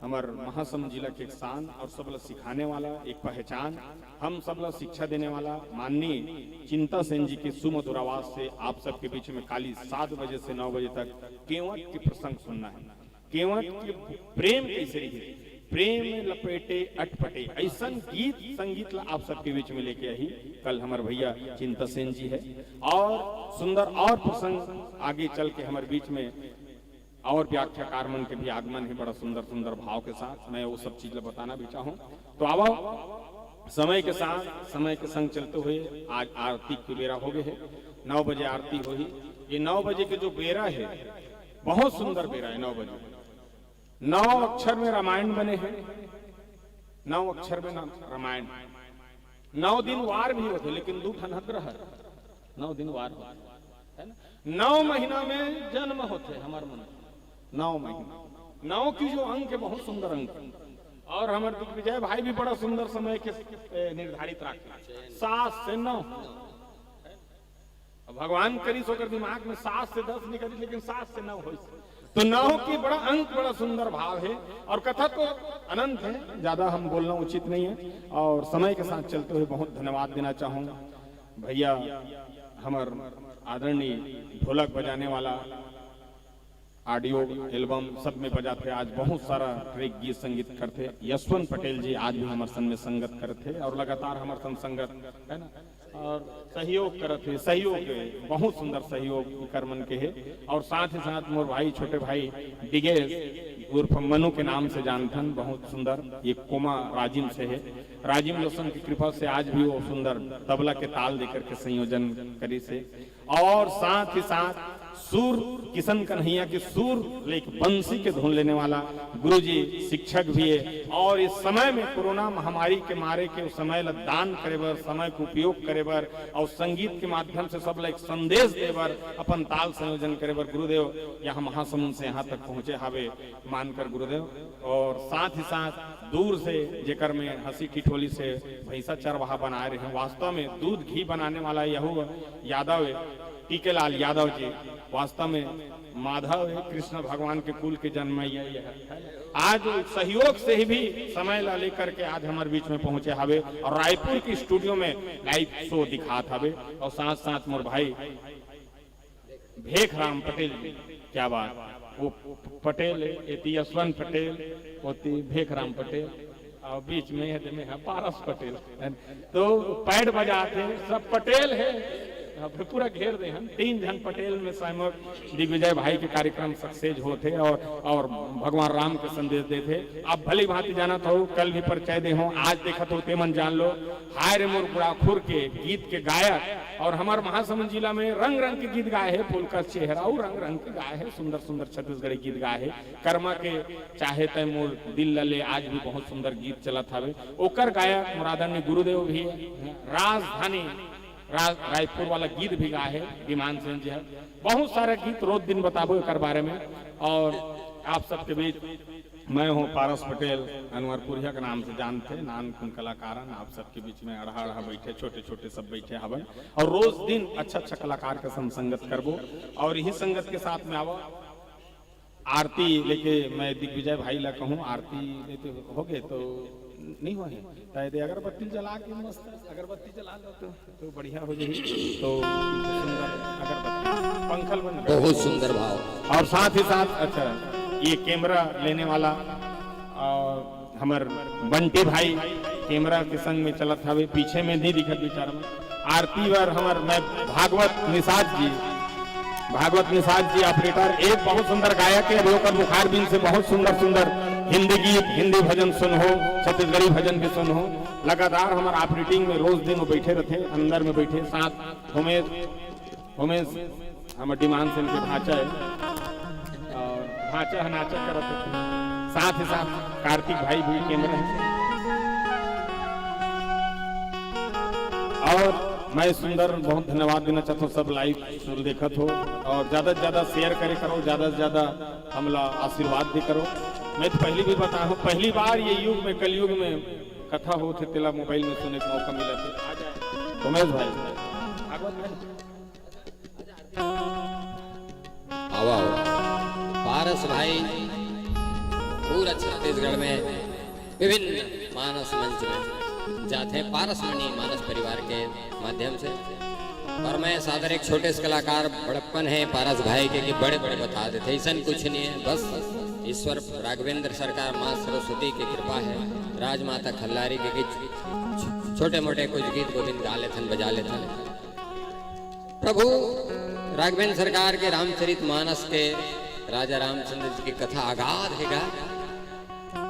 हमर महासमुंद जिला के एक शान और सबला सिखाने वाला, एक पहचान, हम सबला शिक्षा देने वाला माननीय चिंता सेन जी के सुमधुर आवाज से आप सबके बीच में काली सात बजे से नौ बजे तक केवट के प्रसंग सुनना है। केवट के प्रेम कैसे रही, प्रेम लपेटे अटपटे, ऐसन गीत संगीत ला आप सबके बीच में लेके आही। कल हमर भैया चिंता सेन जी है और सुंदर और प्रसंग आगे चल के हमर बीच में और व्याख्याकार मन के भी आगमन है, बड़ा सुंदर सुंदर भाव के साथ। मैं वो सब चीज ला बताना भी चाहूँ। तो आवा, समय के साथ, समय के संग चलते हुए आज आरती के बेरा हो गए है। नौ बजे आरती होही। ये नौ बजे के जो बेरा है, बहुत सुंदर बेरा है। नौ बजे नौ अक्षर में रामायण बने हैं, नौ अक्षर में ना रामायण। नौ दिन वार भी होते, लेकिन दू ठन हत रहत, नौ दिन वार होते, है ना? नौ महीना में जन्म होते हमार मन, नौ महीना, नौ की जो अंक है, बहुत सुंदर अंक। और हमारे दिग्विजय भाई भी बड़ा सुंदर समय के ए, निर्धारित रखे, सात से नौ। अब भगवान करिस ओकर दिमाग में सात से दस निकली, लेकिन सात से नौ होइस। तो नौ के बड़ा अंक, बड़ा सुंदर भाव है और कथा तो अनंत है, ज्यादा हम बोलना उचित नहीं है। और समय के साथ चलते हुए बहुत धन्यवाद देना चाहूंगा भैया, हमर आदरणीय ढोलक बजाने वाला ऑडियो एल्बम सब में बजाथे। आज बहुत सारा ट्रैक, गीत संगीत करथे। यशवंत पटेल जी आज भी हमर संग में संगत करथे और लगातार हमर संग संगत है ना, और सहयोग करत हे, सहयोग हे, बहुत सुंदर सहयोग कर मन के हे। और साथ ही साथ मोर भाई, छोटे भाई डिगेश उर्फ मनु के नाम से जानथन, बहुत सुंदर, ये कोमा राजिम से हे। राजिम लोसन की कृपा से आज भी वो सुंदर तबला के ताल देकर के संयोजन करी से। और साथ ही साथ सुर, किशन कन्हैया के सुर लेके बंसी के धुन लेने वाला गुरुजी शिक्षक भी है। और इस समय में कोरोना महामारी के मारे के उस समय ला दान करे बर, समय के उपयोग करे बर और संगीत के माध्यम से सब ला एक संदेश दे बर, अपन ताल संयोजन करे बर गुरुदेव यहाँ महासमुंद से यहाँ तक पहुँचे हावे, मानकर गुरुदेव। और साथ ही साथ दूर से जेकर में हंसी ठिठोली से भैंसा चरवाहा बनाए रहे, वास्तव में दूध घी बनाने वाला यहू यादव है, टीके लाल यादव जी, वास्तव में माधव है, कृष्ण भगवान के कुल के जन्म ये है। आज सहयोग से ही भी समय ला लेकर के आज हमारे बीच में पहुंचे हवे और रायपुर की स्टूडियो में लाइव शो दिखात हवे। और साथ साथ मोर भाई भेखराम पटेल जी, क्या बात, वो पटेल है, एती यशवंत पटेल, ओती भेखराम पटेल, और बीच में है, में है पारस पटेल, है ना? तो पैड बजात हे, सब पटेल है। अब पूरा घेर दे हम, तीन झन पटेल में सहमत दिग्विजय भाई के कार्यक्रम सक्सेस होत हे और, और भगवान राम के संदेश देत हे। आप भली भांति जानत हो, कल भी परिचय दे हो, आज देखत हो, ते मन जान लो। हाय रे मोर गुड़ाखुर के गीत के गायक और हमार महासमुंद जिला में रंग रंग के गीत गाए हे, फूल का चेहरा, उ रंग रंग के गाए हे, सुंदर सुंदर छत्तीसगढ़ी गीत गाए हे। कर्मा के चाहे तय मोर दिल लले, आज भी बहुत सुंदर गीत चलत हवे। ओकर गायक मोर आदरणीय गुरुदेव भी है। राजधानी रा-, रायपुर वाला गीत भी गाए है विमान सेन जी है। बहुत सारा गीत रोज दिन बताबो एकर बारे में। और आप सबके बीच मैं हूँ पारस पटेल, अनवरपुरिया के नाम से जानते, नान कुन कलाकारन, आप सबके बीच में अड़हा अड़हा बैठे, छोटे छोटे सब बैठे हवन और रोज दिन अच्छा अच्छा कलाकार के संग संगत करबो। और यही संगत के साथ में आवो, आरती लेके मैं दिग्विजय भाई ला कहूँ, आरती लेते हो गए तो नहीं हुआ है, शायद ये अगरबत्ती जला के मस्त अगरबत्ती जला लो तो, तो बढ़िया हो जाए। तो सुंदर अगरबत्ती, पंखल बन गया। बहुत सुंदर भाव। और साथ ही साथ, अच्छा, ये कैमरा लेने वाला और हमर बंटी भाई कैमरा के संग में चलत हवे, पीछे में नहीं दिखत बेचारा मन। आरती बर हमर मैं भागवत निषाद जी, भागवत निषाद जी ऑपरेटर, एक बहुत सुंदर गायक है, अभी ओकर मुखारबिंद से बहुत सुंदर सुंदर हिंदी गीत, हिंदी भजन सुन हो, छत्तीसगढ़ी भजन भी सुन हो। लगातार हमर ऑपरेटिंग में रोज दिन वो बैठे रहते, अंदर में बैठे, साथ उमेश, उमेश हमर डिमांड सेन के भांचा है और भांचा ह नाचा करत है। साथ ही साथ कार्तिक भाई भी कैमरा है। और मैं सुंदर बहुत धन्यवाद देना चाहता हूँ, सब लाइव सुन देखत हो और ज्यादा से ज्यादा शेयर करे करो, ज्यादा से ज्यादा हमला आशीर्वाद भी करो। मैं तो पहली भी बता हूँ, पहली बार ये युग में, कलयुग में कथा होत हे, तेला मोबाइल में सुने के मौका मिला थे। उमेश भाई, भागवत भाई, आवा, आवा। पारस भाई पूरा छत्तीसगढ़ में विभिन्न मानस मंच में जाते हैं, पारस मणि मानस परिवार के माध्यम से। और मैं सादर एक छोटे से कलाकार बड़प्पन है पारस भाई के कि बड़े बड़े बता देते, ऐसा कुछ नहीं है। बस ईश्वर राघवेंद्र सरकार माँ सरस्वती की कृपा है, राजमाता खल्लारी के कि छ- छोटे मोटे कुछ गीत गोविंद गा लेथन, बजा लेथन। प्रभु राघवेंद्र सरकार के रामचरित मानस के राजा रामचंद्र जी की कथा अगाध हेगा।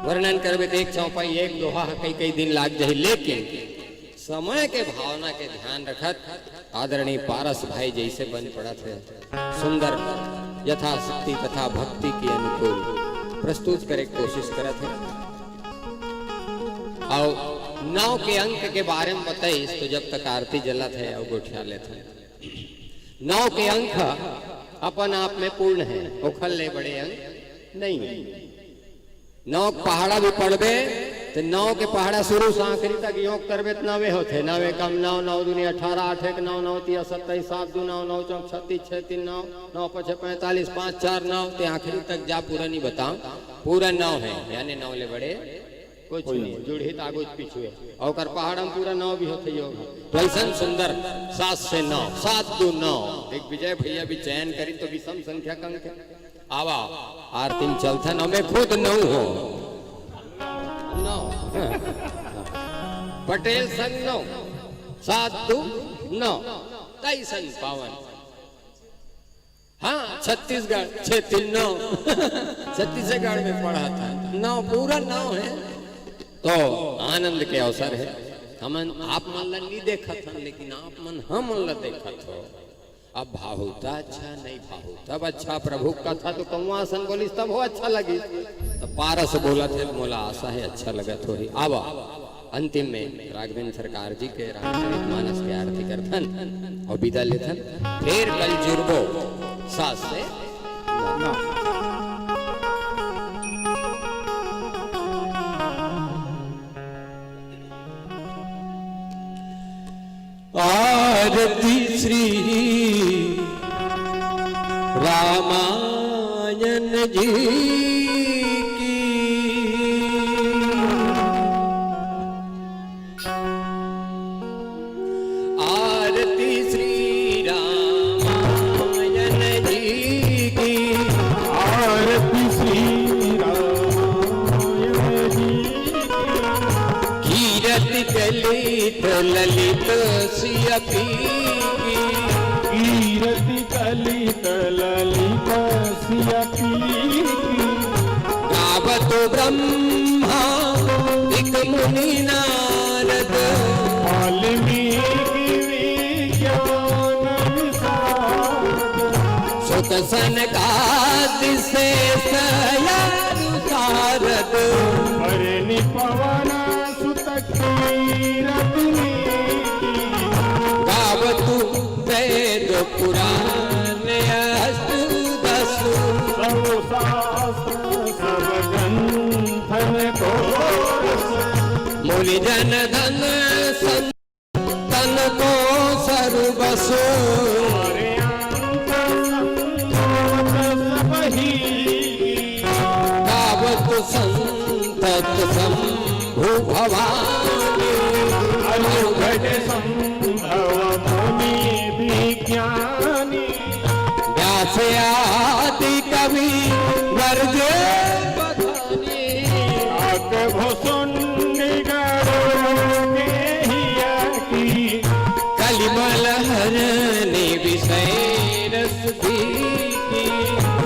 वर्णन करबे तो एक चौपाई, एक दोहा, कई कई दिन लाग जाही, लेकिन समय के भावना के ध्यान रखत आदरणीय पारस भाई जैसे बन पड़त है, सुंदर यथाशक्ति तथा भक्ति के अनुकूल प्रस्तुत करे के कोशिश करत है। और नौ के अंक के बारे में बताइस तो जब तक आरती जलत है और गोठिया लेत है, नौ के अंक अपन आप में पूर्ण है, ओखर ले बड़े अंक नहीं है। नौ के पहाड़ा भी पढ़बे तो नौ के पहाड़ा शुरू से आखिरी तक योग करबे तो नवे होते, नवे कम नौ, नौ दूनी अठारह, आठ एक नौ, नौ तिया सत्ताईस, सात दू नौ, नौ चौक छत्तीस, छः तीन नौ, नौ पछे पैंतालीस, पाँच चार नौ, ते आखिरी तक जा, पूरा नहीं बताओ, पूरा नौ है, यानी नौ ले बड़े कुछ नहीं, जुड़ही तो आगू पीछू है। और ओकर पहाड़ में पूरा नौ भी होते योग है। तो ऐसा सुंदर सात से नौ, सात दू नौ, दिग्विजय भैया भी चयन करी तो विषम संख्या के अंक है। आवा, आरती में चलथन, अउ मैं खुद नौ हो। नौ। पटेल संग नौ, सात दू नौ, तइसन पावन। हाँ, छत्तीसगढ़, छे तीन नौ। छत्तीसगढ़ में पढ़ा था, नौ, पूरा नौ है। तो आनंद के अवसर है। हमन आप मन ला नहीं देखत हन, लेकिन आप मन हमन ला देखत हो। अब बहुता अच्छा, नहीं बहुता अच्छा, प्रभु कथा तो कौआ असन बोलिस तब हो अच्छा लगिस। तो पारस बोलत हे, मोला आशा है अच्छा लगत होही। आवा, अंतिम में राघवेंद्र सरकार जी के रामचरित मानस के आरती करथन अउ बिदा लेथन, फेर कल जुड़बो सास से। आरती श्री रामायण जी की। आरती श्री रामायण जी की। आरती श्री रामायण जी की। कीरति कलित ललित सियपी की। कीरति कलित ललित सियपी की। गावत ब्रह्मा इक मुनि नारद। वाल्मीकि विज्ञान विशारद। सुत सनकादि शेष अरु सारद। हरिणि पवन सुत कीरति नीति। गावतु वेद पुराण अष्ट दस। सब शास्त्र सब ग्रंथन को रस। मुनि जन धन संतन को सर्वस। हरियंत संतोष सब ही। गावत संतत शंभु भवानी। अनुघट संभव मुनि विज्ञानी। व्यास आदि कवि वर जे बखानी। काक भुसुंडी गरुड़ के हिया की। कलिमल हरनि विषय रस पी की।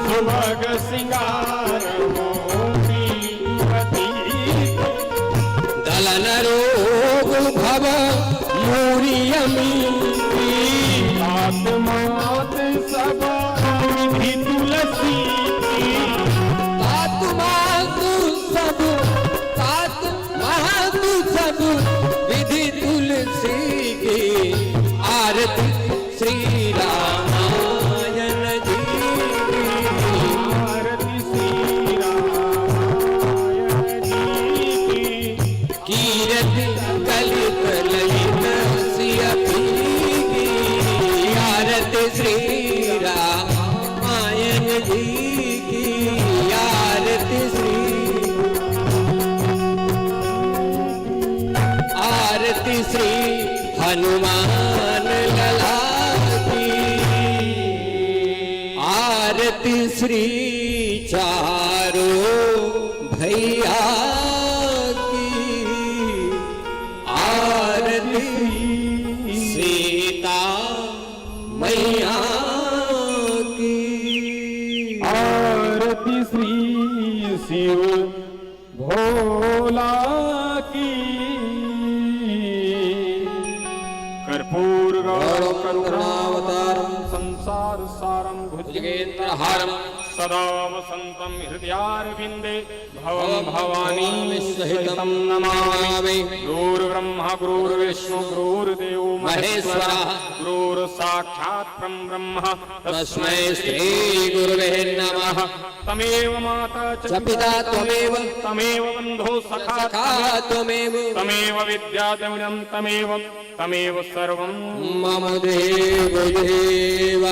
सुभग सिंगार मोती प्रतीक। दलन रोग भव मूरि अमीती। तात मात सब विधि तुलसी की। तात मात सब, तात मात सब विधि तुलसी की। आरती श्री रामायण जी की। आरती श्री रामायण जी की। कीरति कलित ललित सियपी की। आरती श्री रामायण जी की। आरती श्री, आरती श्री हनुमान लला की। आरती श्री चारों भैया की। आरती सीता मैया की। आरती श्री शिव भोला की। कर्पूर गौरम करुणावतारम संसार सारम भुजगेंद्रहारम। सदा वसंतम हृदयारविंदे भवं भवानी सहितं नमामि। गुरुर्ब्रह्मा गुरुर्विष्णु गुरुर्देवो महेश्वरः। गुरुर्साक्षात् परं ब्रह्म तस्मै श्री गुरुवे नमः। तमेव माता च पिता त्वमेव। तमेव बंधो सखा त्वमेव। तमेव विद्या द्रविणं तमेव। तमेव सर्वं मम देव देव।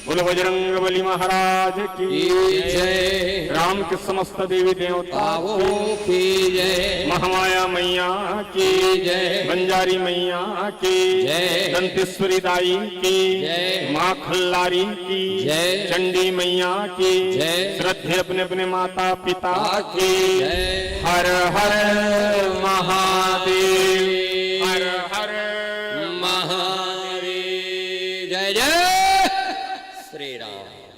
बोलो बजरंग बली महाराज की। की जय। राम के समस्त देवी देवता आवो की जय। महामाया मैया की। की जय। बंजारी मैया की। जय। दंतेश्वरी दाई की। जय। माँ खल्लारी की। जय। चंडी मैया की। जय। श्रद्धे अपने अपने माता पिता की। जय। हर हर महादेव। हर हर महादेव। जय जय श्री राम।